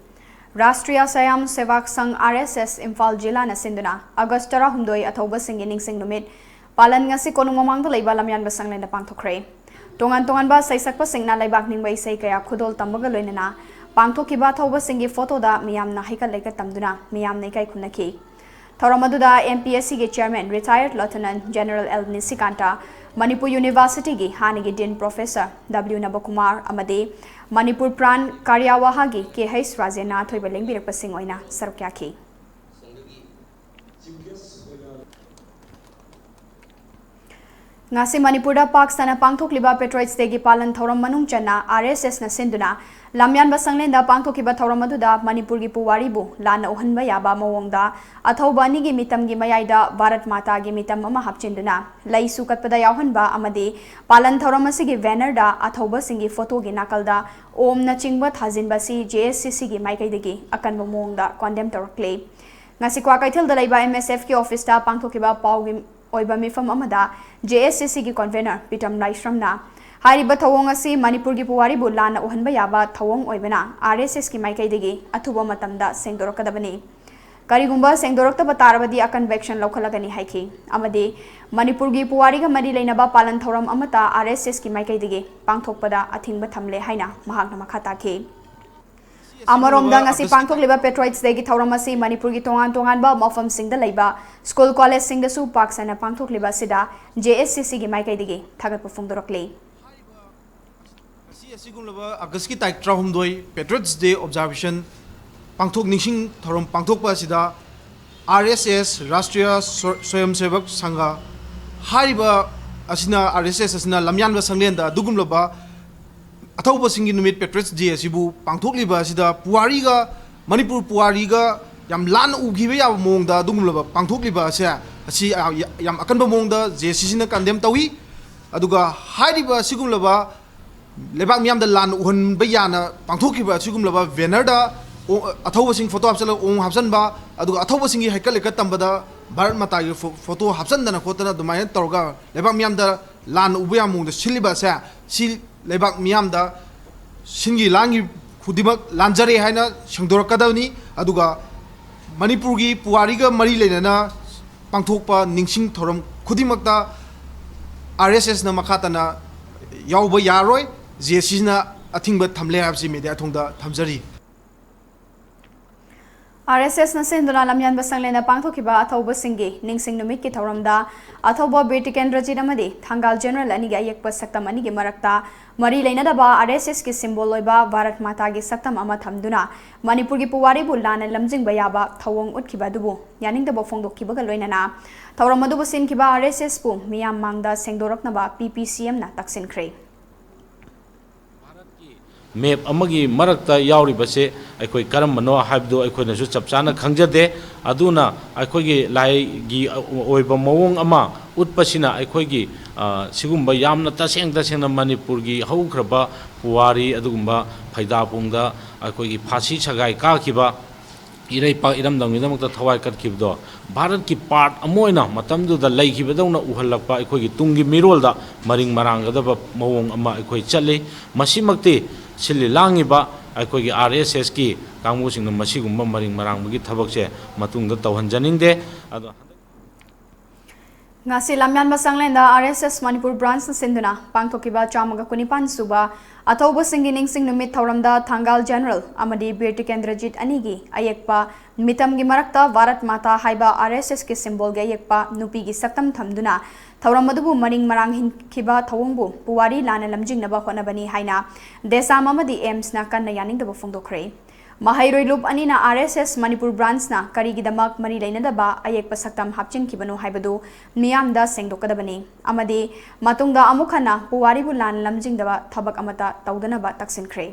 Rashtriya Swayamsevak Sangh, R S S, Imphal ꯖꯤꯂꯥꯅ ꯁꯤꯟꯗꯨꯅ August ꯇꯔꯥꯍꯨꯝꯗꯣꯏ ꯑꯊꯧꯕꯁꯤꯡꯒꯤ ꯅꯤꯡꯁꯤꯡ ꯅꯨꯃꯤꯠ ꯄꯥꯂꯟ ꯉꯁꯤ ꯀꯣꯅꯨꯡ ꯃꯃꯥꯡꯗ ꯂꯩꯕ ꯂꯝꯌꯥꯟꯕ ꯁꯪꯂꯦꯟꯗ ꯄꯥꯡꯊꯣꯛꯈ꯭ꯔꯦ꯫ ꯇꯣꯉꯥꯟ ꯇꯣꯉꯥꯟꯕ ꯁꯩꯁꯛꯄꯁꯤꯡꯅ ꯂꯩꯕꯥꯛ ꯅꯤꯡꯕ ꯏꯁꯩ ꯀꯌꯥ ꯈꯨꯗꯣꯜ ꯇꯝꯕꯒ ꯂꯣꯏꯅꯅ ꯄꯥꯡꯊꯣꯛꯈꯤꯕ ꯑꯊꯧꯕꯁꯤꯡꯒꯤ ꯐꯣꯇꯣꯗ ꯃꯤꯌꯥꯝꯅ ꯍꯩꯀꯠ ꯂꯩꯀꯠ ꯇꯝꯗꯨꯅ ꯃꯤꯌꯥꯝꯅ ꯏꯀꯥꯏ ꯈꯨꯝꯅꯈꯤ꯫ ꯊꯧꯔꯝ ꯑꯗꯨꯗ M P S Cꯒꯤ chairman, retired Lieutenant General L ꯅꯤꯁꯤꯀꯥꯟꯇ, Manipur ꯌꯨꯅꯤꯚꯔꯁꯤꯇꯤꯒꯤ ꯍꯥꯟꯅꯒꯤ dean professor W ꯅꯕꯀꯨꯃꯥꯔ ꯑꯃꯗꯤ ꯃꯅꯤꯄꯨꯔ ꯄ꯭ꯔꯥꯟ ꯀꯥꯔꯌꯥꯋꯥꯍꯒꯤ ꯀꯦ ꯍꯩꯁ ꯔꯥꯖꯦꯟꯅ ꯑꯊꯣꯏꯕ ꯂꯦꯡꯕꯤꯔꯛꯄꯁꯤꯡ ꯑꯣꯏꯅ ꯁꯔꯨꯛ ꯌꯥꯈꯤ꯫ ꯉꯁꯤ ꯃꯅꯤꯄꯨꯔꯗ ꯄꯥꯛ ꯁꯟꯅ ꯄꯥꯡꯊꯣꯛꯂꯤꯕ Patriots Dayꯒꯤ ꯄꯥꯂꯟ ꯊꯧꯔꯝ ꯃꯅꯨꯡ ꯆꯟꯅ R S Sꯅ ꯁꯤꯟꯗꯨꯅ ꯂꯝꯌꯥꯟꯕ ꯁꯪꯂꯦꯟꯗ ꯄꯥꯡꯊꯣꯛꯈꯤꯕ ꯊꯧꯔꯝ ꯑꯗꯨꯗ ꯃꯅꯤꯄꯨꯔꯒꯤ ꯄꯨꯋꯥꯔꯤꯕꯨ ꯂꯥꯟꯅ ꯎꯍꯟꯕ ꯌꯥꯕ ꯃꯑꯣꯡꯗ ꯑꯊꯧꯕ ꯑꯅꯤꯒꯤ ꯃꯤꯇꯝꯒꯤ ꯃꯌꯥꯏꯗ ꯚꯥꯔꯠ ꯃꯥꯇꯥꯒꯤ ꯃꯤꯇꯝ ꯑꯃ ꯍꯥꯞꯆꯤꯟꯗꯨꯅ ꯂꯩꯁꯨ ꯀꯠꯄꯗ ꯌꯥꯎꯍꯟꯕ ꯑꯃꯗꯤ ꯄꯥꯂꯟ ꯊꯧꯔꯝ ꯑꯁꯤꯒꯤ bannerꯗ ꯑꯊꯧꯕꯁꯤꯡꯒꯤ ꯐꯣꯇꯣꯒꯤ ꯅꯥꯀꯜꯗ ꯑꯣꯝꯅꯆꯤꯡꯕ ꯊꯥꯖꯤꯟꯕ ꯑꯁꯤ J S C Cꯒꯤ ꯃꯥꯏꯀꯩꯗꯒꯤ ꯑꯀꯟꯕ ꯃꯑꯣꯡꯗ condemn ꯇꯧꯔꯛꯂꯤ꯫ ꯉꯁꯤ ꯀ꯭ꯋꯥꯀꯩꯊꯦꯜꯗ ꯂꯩꯕ M S Fꯀꯤ officeꯇ ꯄꯥꯡꯊꯣꯛꯈꯤꯕ ꯄꯥꯎꯒꯤ ꯑꯣꯏꯕ ꯃꯤꯐꯝ ꯑꯃꯗ J S C Cꯒꯤ convener ꯄꯤꯇꯝ ꯂꯥꯏꯁ꯭ꯔꯝꯅ ꯍꯥꯏꯔꯤꯕ ꯊꯧꯑꯣꯡ ꯑꯁꯤ ꯃꯅꯤꯄꯨꯔꯒꯤ ꯄꯨꯋꯥꯔꯤꯕꯨ ꯂꯥꯟꯅ ꯎꯍꯟꯕ ꯌꯥꯕ ꯊꯧꯑꯣꯡ ꯑꯣꯏꯕꯅ R S Sꯀꯤ ꯃꯥꯏꯀꯩꯗꯒꯤ ꯑꯊꯨꯕ ꯃꯇꯝꯗ ꯁꯦꯡꯗꯣꯔꯛꯀꯗꯕꯅꯤ꯫ ꯀꯔꯤꯒꯨꯝꯕ ꯁꯦꯡꯗꯣꯔꯛꯇꯕ ꯇꯥꯔꯕꯗꯤ ꯑꯀꯟꯕ action ꯂꯧꯈꯠꯂꯛꯀꯅꯤ ꯍꯥꯏꯈꯤ꯫ ꯑꯃꯗꯤ ꯃꯅꯤꯄꯨꯔꯒꯤ ꯄꯨꯋꯥꯔꯤꯒ ꯃꯔꯤ ꯂꯩꯅꯕ ꯄꯥꯂꯟ ꯊꯧꯔꯝ ꯑꯃꯠꯇ R S Sꯀꯤ ꯃꯥꯏꯀꯩꯗꯒꯤ ꯄꯥꯡꯊꯣꯛꯄꯗ ꯑꯊꯤꯡꯕ ꯊꯝꯂꯦ ꯍꯥꯏꯅ ꯃꯍꯥꯛꯅ ꯃꯈꯥ ꯇꯥꯈꯤ꯫ ꯑꯃꯔꯣꯝꯗ ꯉꯁꯤ ꯄꯥꯡꯊꯣꯛꯂꯤꯕ Patriots Dayꯒꯤ ꯊꯧꯔꯝ ꯑꯁꯤ ꯃꯅꯤꯄꯨꯔꯒꯤ ꯇꯣꯉꯥꯟ ꯇꯣꯉꯥꯟꯕ ꯃꯐꯝꯁꯤꯡꯗ ꯂꯩꯕ school collegeꯁꯤꯡꯗꯁꯨ ꯄꯥꯛ ꯁꯟꯅ ꯄꯥꯡꯊꯣꯛꯂꯤꯕ ꯑꯁꯤꯗ J S C Cꯒꯤ ꯃꯥꯏꯀꯩꯗꯒꯤ ꯊꯥꯒꯠꯄ ꯐꯣꯡꯗꯣꯔꯛꯂꯤ꯫ ꯉꯁꯤ ꯑꯁꯤꯒꯨꯝꯂꯕ Augustꯀꯤ ꯇꯥꯔꯤꯛ ꯇꯔꯥꯍꯨꯝꯗꯣꯏ Patriots Day observation ꯄꯥꯡꯊꯣꯛ ꯅꯤꯡꯁꯤꯡ ꯊꯧꯔꯝ ꯄꯥꯡꯊꯣꯛꯄ ꯑꯁꯤꯗ R S S, ꯔꯥꯁꯇ꯭ꯔꯤꯌꯥ ꯁ꯭ꯋ-, ꯁ꯭ꯋꯌꯝꯁꯦꯕꯛ ꯁꯪꯘ ꯍꯥꯏꯔꯤꯕ ꯑꯁꯤꯅ, R S S ꯑꯁꯤꯅ ꯂꯝꯌꯥꯟꯕ ꯁꯪꯂꯦꯟꯗ ꯑꯗꯨꯒꯨꯝꯂꯕ ꯑꯊꯧꯕꯁꯤꯡꯒꯤ ꯅꯨꯃꯤꯠ Patriots Day ꯑꯁꯤꯕꯨ ꯄꯥꯡꯊꯣꯛꯂꯤꯕ ꯑꯁꯤꯗ ꯄꯨꯋꯥꯔꯤꯒ, ꯃꯅꯤꯄꯨꯔ ꯄꯨꯋꯥꯔꯤꯒ ꯌꯥꯝ ꯂꯥꯟꯅ ꯎꯈꯤꯕ ꯌꯥꯕ ꯃꯑꯣꯡꯗ ꯑꯗꯨꯒꯨꯝꯂꯕ ꯄꯥꯡꯊꯣꯛꯂꯤꯕ ꯑꯁꯦ, ꯑꯁꯤ ꯌꯥꯝ, ꯌꯥꯝ ꯑꯀꯟꯕ ꯃꯑꯣꯡꯗ J S C Cꯅ condemn ꯇꯧꯏ꯫ ꯑꯗꯨꯒ ꯍꯥꯏꯔꯤꯕ ꯑꯁꯤꯒꯨꯝꯂꯕ ꯂꯩꯕꯥꯛ ꯃꯤꯌꯥꯝꯗ ꯂꯥꯟꯅ ꯎꯍꯟꯕ ꯌꯥꯅ ꯄꯥꯡꯊꯣꯛꯈꯤꯕ ꯑꯁꯤꯒꯨꯝꯂꯕ bannerꯗ ꯑꯣ-, ꯑꯊꯧꯕꯁꯤꯡꯒꯤ ꯐꯣꯇꯣ ꯍꯥꯞꯆꯜꯂꯒ ꯑꯣꯡ ꯍꯥꯞꯆꯟꯕ, ꯑꯗꯨꯒ ꯑꯊꯧꯕꯁꯤꯡꯒꯤ ꯍꯩꯀꯠ ꯂꯩꯀꯠ ꯇꯝꯕꯗ ꯚꯥꯔꯠ ꯃꯥꯇꯥꯒꯤ ꯐꯣ-, ꯐꯣꯇꯣ ꯍꯥꯞꯆꯟꯗꯅ ꯈꯣꯠꯇꯅ ꯑꯗꯨꯃꯥꯏꯅ ꯇꯧꯔꯒ ꯂꯩꯕꯥꯛ ꯃꯤꯌꯥꯝꯗ ꯂꯥꯟꯅ ꯎꯕ ꯌꯥꯕ ꯃꯑꯣꯡꯗ ꯁꯤꯜꯂꯤꯕ ꯑꯁꯦ, ꯁꯤ ꯂꯩꯕꯥꯛ ꯃꯤꯌꯥꯝꯗ ꯁꯤꯟꯒꯤ ꯂꯥꯡꯒꯤ ꯈꯨꯗꯤꯡꯃꯛ ꯂꯥꯟꯖꯔꯦ ꯍꯥꯏꯅ ꯁꯦꯡꯗꯣꯔꯛꯀꯗꯕꯅꯤ꯫ ꯑꯗꯨꯒ ꯃꯅꯤꯄꯨꯔꯒꯤ ꯄꯨꯋꯥꯔꯤꯒ ꯃꯔꯤ ꯂꯩꯅꯅ ꯄꯥꯡꯊꯣꯛꯄ ꯅꯤꯡꯁꯤꯡ ꯊꯧꯔꯝ ꯈꯨꯗꯤꯡꯃꯛꯇ R S Sꯅ ꯃꯈꯥ ꯇꯥꯅ ꯌꯥꯎꯕ ꯌꯥꯔꯣꯏ꯫ ꯖꯦ ꯑꯦꯁ ꯁꯤꯅ ꯑꯊꯤꯡꯕ ꯊꯝꯂꯦ ꯍꯥꯏꯕꯁꯤ ꯃꯦꯗꯤꯌꯥ ꯊꯣꯡꯗ ꯊꯝꯖꯔꯤ꯫ ꯑꯥꯔ ꯑꯦꯁ ꯑꯦꯁꯅ ꯁꯤꯟꯗꯨꯅ ꯂꯝꯌꯥꯟꯕ ꯁꯪꯂꯦꯟꯗ ꯄꯥꯡꯊꯣꯛꯈꯤꯕ ꯑꯊꯧꯕꯁꯤꯡꯒꯤ ꯅꯤꯡꯁꯤꯡ ꯅꯨꯃꯤꯠꯀꯤ ꯊꯧꯔꯝꯗ ꯑꯊꯧꯕ ꯕꯤꯔ ꯇꯤꯀꯦꯟꯗ꯭ꯔꯖꯤꯠ ꯑꯃꯗꯤ ꯊꯪꯒꯥꯜ ꯖꯦꯅꯔꯦꯜ ꯑꯅꯤꯒꯤ ꯑꯌꯦꯛꯄ ꯁꯛꯇꯝ ꯑꯅꯤꯒꯤ ꯃꯔꯛꯇ ꯃꯔꯤ ꯂꯩꯅꯗꯕ ꯑꯥꯔ ꯑꯦꯁ ꯑꯦꯁꯀꯤ ꯁꯤꯝꯕꯣꯜ ꯑꯣꯏꯕ ꯚꯥꯔꯠ ꯃꯥꯇꯥꯒꯤ ꯁꯛꯇꯝ ꯑꯃ ꯊꯝꯗꯨꯅ ꯃꯅꯤꯄꯨꯔꯒꯤ ꯄꯨꯋꯥꯔꯤꯕꯨ ꯂꯥꯟꯅ ꯂꯝꯖꯤꯡꯕ ꯌꯥꯕ ꯊꯧꯑꯣꯡ ꯎꯠꯈꯤꯕ ꯑꯗꯨꯕꯨ ꯌꯥꯅꯤꯡꯗꯕ ꯐꯣꯡꯗꯣꯛꯈꯤꯕꯒ ꯂꯣꯏꯅꯅ ꯊꯧꯔꯝ ꯑꯗꯨꯕꯨ ꯁꯤꯟꯈꯤꯕ ꯑꯥꯔ ꯑꯦꯁ ꯑꯦꯁꯄꯨ ꯃꯤꯌꯥꯝ ꯃꯥꯡꯗ ꯁꯦꯡꯗꯣꯔꯛꯅꯕ ꯄꯤ ꯄꯤ ꯁꯤ ꯑꯦꯝꯅ ꯇꯛꯁꯤꯟꯈ꯭ꯔꯦ꯫ ꯃꯦꯞ ꯑꯃꯒꯤ ꯃꯔꯛꯇ ꯌꯥꯎꯔꯤꯕꯁꯦ ꯑꯩꯈꯣꯏ ꯀꯔꯝꯕꯅꯣ ꯍꯥꯏꯕꯗꯨ ꯑꯩꯈꯣꯏꯅꯁꯨ ꯆꯞ ꯆꯥꯅ ꯈꯪꯖꯗꯦ꯫ ꯑꯗꯨꯅ ꯑꯩꯈꯣꯏꯒꯤ ꯂꯥꯏꯒꯤ ꯑꯣꯏꯕ ꯃꯑꯣꯡ ꯑꯃ ꯎꯠꯄꯁꯤꯅ ꯑꯩꯈꯣꯏꯒꯤ, ꯑ, ꯁꯤꯒꯨꯝꯕ ꯌꯥꯝꯅ ꯇꯁꯦꯡ ꯇꯁꯦꯡꯅ ꯃꯅꯤꯄꯨꯔꯒꯤ ꯍꯧꯈ꯭ꯔꯕ ꯄꯨꯋꯥꯔꯤ ꯑꯗꯨꯒꯨꯝꯕ ꯐꯩꯗꯥꯄꯣꯡꯗ ꯑꯩꯈꯣꯏꯒꯤ ꯐꯥꯁꯤ ꯁꯒꯥꯏ ꯀꯥꯈꯤꯕ ꯏꯔꯩꯄꯥꯛ ꯏꯔꯝꯗꯝꯒꯤꯗꯃꯛꯇ ꯊꯋꯥꯏ ꯀꯠꯈꯤꯕꯗꯣ ꯚꯥꯔꯠꯀꯤ ꯄꯥꯔꯠ ꯑꯃ ꯑꯣꯏꯅ ꯃꯇꯝꯗꯨꯗ ꯂꯩꯈꯤꯕꯗꯧꯅ ꯎꯍꯜꯂꯛꯄ ꯑꯩꯈꯣꯏꯒꯤ ꯇꯨꯡꯒꯤ ꯃꯤꯔꯣꯜꯗ ꯃꯔꯤꯡ ꯃꯔꯥꯡꯒꯗꯕ ꯃꯑꯣꯡ ꯑꯃ ꯑꯩꯈꯣꯏ ꯆꯠꯂꯤ꯫ ꯃꯁꯤꯃꯛꯇꯤ ꯁꯤꯜꯂꯤ ꯂꯥꯡꯉꯤꯕ ꯑꯩꯈꯣꯏꯒꯤ ꯑꯥꯔ ꯑꯦꯁ ꯑꯦꯁꯀꯤ ꯀꯥꯡꯕꯨꯁꯤꯡꯅ ꯃꯁꯤꯒꯨꯝꯕ ꯃꯔꯤꯡ ꯃꯔꯥꯡꯕꯒꯤ ꯊꯕꯛꯁꯦ ꯃꯇꯨꯡꯗ ꯇꯧꯍꯟꯖꯅꯤꯡꯗꯦ꯫ ꯑꯗꯣ ꯉꯁꯤ ꯂꯝꯌꯥꯟꯕ ꯁꯪꯂꯦꯟꯗ ꯑꯥꯔ ꯑꯦꯁ ꯑꯦꯁ ꯃꯅꯤꯄꯨꯔ ꯕ꯭ꯔꯥꯟꯁꯅ ꯁꯤꯟꯗꯨꯅ ꯄꯥꯡꯊꯣꯛꯈꯤꯕ ꯆꯥꯝꯃꯒ ꯀꯨꯟꯅꯤꯄꯥꯟ ꯁꯨꯕ ꯑꯊꯧꯕꯁꯤꯡꯒꯤ ꯅꯤꯡꯁꯤꯡ ꯅꯨꯃꯤꯠ ꯊꯧꯔꯝꯗ ꯊꯪꯒꯥꯜ ꯖꯦꯅꯔꯦꯜ ꯑꯃꯗꯤ ꯕꯤꯔ ꯇꯤꯀꯦꯟꯗ꯭ꯔꯖꯤꯠ ꯑꯅꯤꯒꯤ ꯑꯌꯦꯛꯄ ꯃꯤꯇꯝꯒꯤ ꯃꯔꯛꯇ ꯚꯥꯔꯠ ꯃꯥꯇꯥ ꯍꯥꯏꯕ ꯑꯥꯔ ꯑꯦꯁ ꯑꯦꯁꯀꯤ ꯁꯤꯝꯕꯣꯜꯒꯤ ꯑꯌꯦꯛꯄ ꯅꯨꯄꯤꯒꯤ ꯁꯛꯇꯝ ꯊꯝꯗꯨꯅ ꯊꯧꯔꯝ ꯑꯗꯨꯕꯨ ꯃꯔꯤꯡ ꯃꯔꯥꯡ ꯍꯤꯟꯈꯤꯕ ꯊꯧꯑꯣꯡꯕꯨ ꯄꯨꯋꯥꯔꯤ ꯂꯥꯟꯅ ꯂꯝꯖꯤꯡꯅꯕ ꯍꯣꯠꯅꯕꯅꯤ ꯍꯥꯏꯅ ꯗꯦꯁꯥꯝ ꯑꯃꯗꯤ ꯑꯦꯝꯁꯅ ꯀꯟꯅ ꯌꯥꯅꯤꯡꯗꯕ ꯐꯣꯡꯗꯣꯛꯈ꯭ꯔꯦ꯫ ꯃꯍꯩꯔꯣꯏ ꯂꯨꯞ ꯑꯅꯤꯅ ꯑꯥꯔ ꯑꯦꯁ ꯑꯦꯁ ꯃꯅꯤꯄꯨꯔ ꯕ꯭ꯔꯥꯟꯁꯅ ꯀꯔꯤꯒꯤꯗꯃꯛ ꯃꯔꯤ ꯂꯩꯅꯗꯕ ꯑꯌꯦꯛꯄ ꯁꯛꯇꯝ ꯍꯥꯞꯆꯤꯟꯈꯤꯕꯅꯣ ꯍꯥꯏꯕꯗꯨ ꯃꯤꯌꯥꯝꯗ ꯁꯦꯡꯗꯣꯛꯀꯗꯕꯅꯤ ꯑꯃꯗꯤ ꯃꯇꯨꯡꯗ ꯑꯃꯨꯛ ꯍꯟꯅ ꯄꯨꯋꯥꯔꯤꯕꯨ ꯂꯥꯟꯅ ꯂꯝꯖꯤꯡꯗꯕ ꯊꯕꯛ ꯑꯃꯠꯇ ꯇꯧꯗꯅꯕ ꯇꯛꯁꯤꯟꯈ꯭ꯔꯦ꯫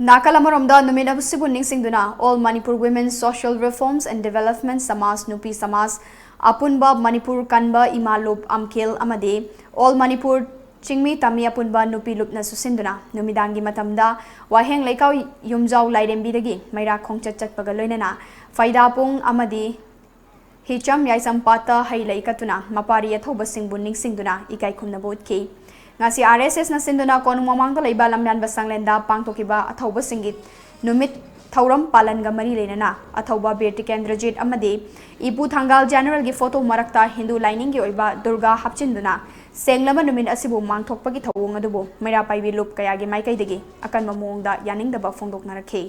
ꯅꯥꯀꯜ ꯑꯃꯔꯣꯝꯗ ꯅꯨꯃꯤꯠ ꯑꯁꯤꯕꯨ ꯅꯤꯡꯁꯤꯡꯗꯨꯅ All Manipur Women Social Reforms and Development ꯁꯃꯥꯖ ꯅꯨꯄꯤ ꯁꯃꯥꯖ ꯑꯄꯨꯟꯕ ꯃꯅꯤꯄꯨꯔ ꯀꯟꯕ ꯏꯃꯥ ꯂꯨꯞ ꯑꯝꯈꯦꯜ ꯑꯃꯗꯤ All Manipur ꯆꯤꯡꯃꯤ ꯇꯝꯃꯤ ꯑꯄꯨꯟꯕ ꯅꯨꯄꯤ ꯂꯨꯞꯅ ꯁꯨꯁꯤꯟꯗꯨꯅ ꯅꯨꯃꯤꯗꯥꯡꯒꯤ ꯃꯇꯝꯗ ꯋꯥꯍꯦꯡ ꯂꯩꯀꯥꯎ ꯌꯨꯝꯖꯥꯎ ꯂꯥꯏꯔꯦꯝꯕꯤꯗꯒꯤ ꯃꯩꯔꯥ ꯈꯣꯡꯆꯠ ꯆꯠꯄꯒ ꯂꯣꯏꯅꯅ ꯐꯩꯗꯥꯄꯨꯡ ꯑꯃꯗꯤ ꯍꯤꯆꯝ ꯌꯥꯏꯁꯝ ꯄꯥꯠꯇ ꯍꯩ ꯂꯩ ꯀꯠꯇꯨꯅ ꯃꯄꯥꯔꯤ ꯑꯊꯧꯕꯁꯤꯡꯕꯨ ꯅꯤꯡꯁꯤꯡꯗꯨꯅ ꯏꯀꯥꯏ ꯈꯨꯝꯅꯕ ꯎꯠꯈꯤ꯫ ꯉꯁꯤ ꯑꯥꯔ ꯑꯦꯁ ꯑꯦꯁꯅ ꯁꯤꯟꯗꯨꯅ ꯀꯣꯅꯨꯡ ꯃꯃꯥꯡꯗ ꯂꯩꯕ ꯂꯝꯌꯥꯟꯕ ꯁꯪꯂꯦꯟꯗ ꯄꯥꯡꯊꯣꯛꯈꯤꯕ ꯑꯊꯧꯕꯁꯤꯡꯒꯤ ꯅꯨꯃꯤꯠ ꯊꯧꯔꯝ ꯄꯥꯂꯟꯒ ꯃꯔꯤ ꯂꯩꯅꯅ ꯑꯊꯧꯕ ꯕꯤꯔ ꯇꯤꯀꯦꯟꯗ꯭ꯔꯖꯤꯠ ꯑꯃꯗꯤ ꯏꯄꯨ ꯊꯪꯒꯥꯜ ꯖꯦꯅꯔꯦꯜꯒꯤ ꯐꯣꯇꯣ ꯃꯔꯛꯇ ꯍꯤꯟꯗꯨ ꯂꯥꯏꯅꯤꯡꯒꯤ ꯑꯣꯏꯕ ꯗꯨꯔꯒꯥ ꯍꯥꯞꯆꯤꯟꯗꯨꯅ ꯁꯦꯡꯂꯕ ꯅꯨꯃꯤꯠ ꯑꯁꯤꯕꯨ ꯃꯥꯡꯊꯣꯛꯄꯒꯤ ꯊꯧꯑꯣꯡ ꯑꯗꯨꯕꯨ ꯃꯩꯔꯥ ꯄꯥꯏꯕꯤ ꯂꯨꯞ ꯀꯌꯥꯒꯤ ꯃꯥꯏꯀꯩꯗꯒꯤ ꯑꯀꯟꯕ ꯃꯑꯣꯡꯗ ꯌꯥꯅꯤꯡꯗꯕ ꯐꯣꯡꯗꯣꯛꯅꯔꯛꯈꯤ꯫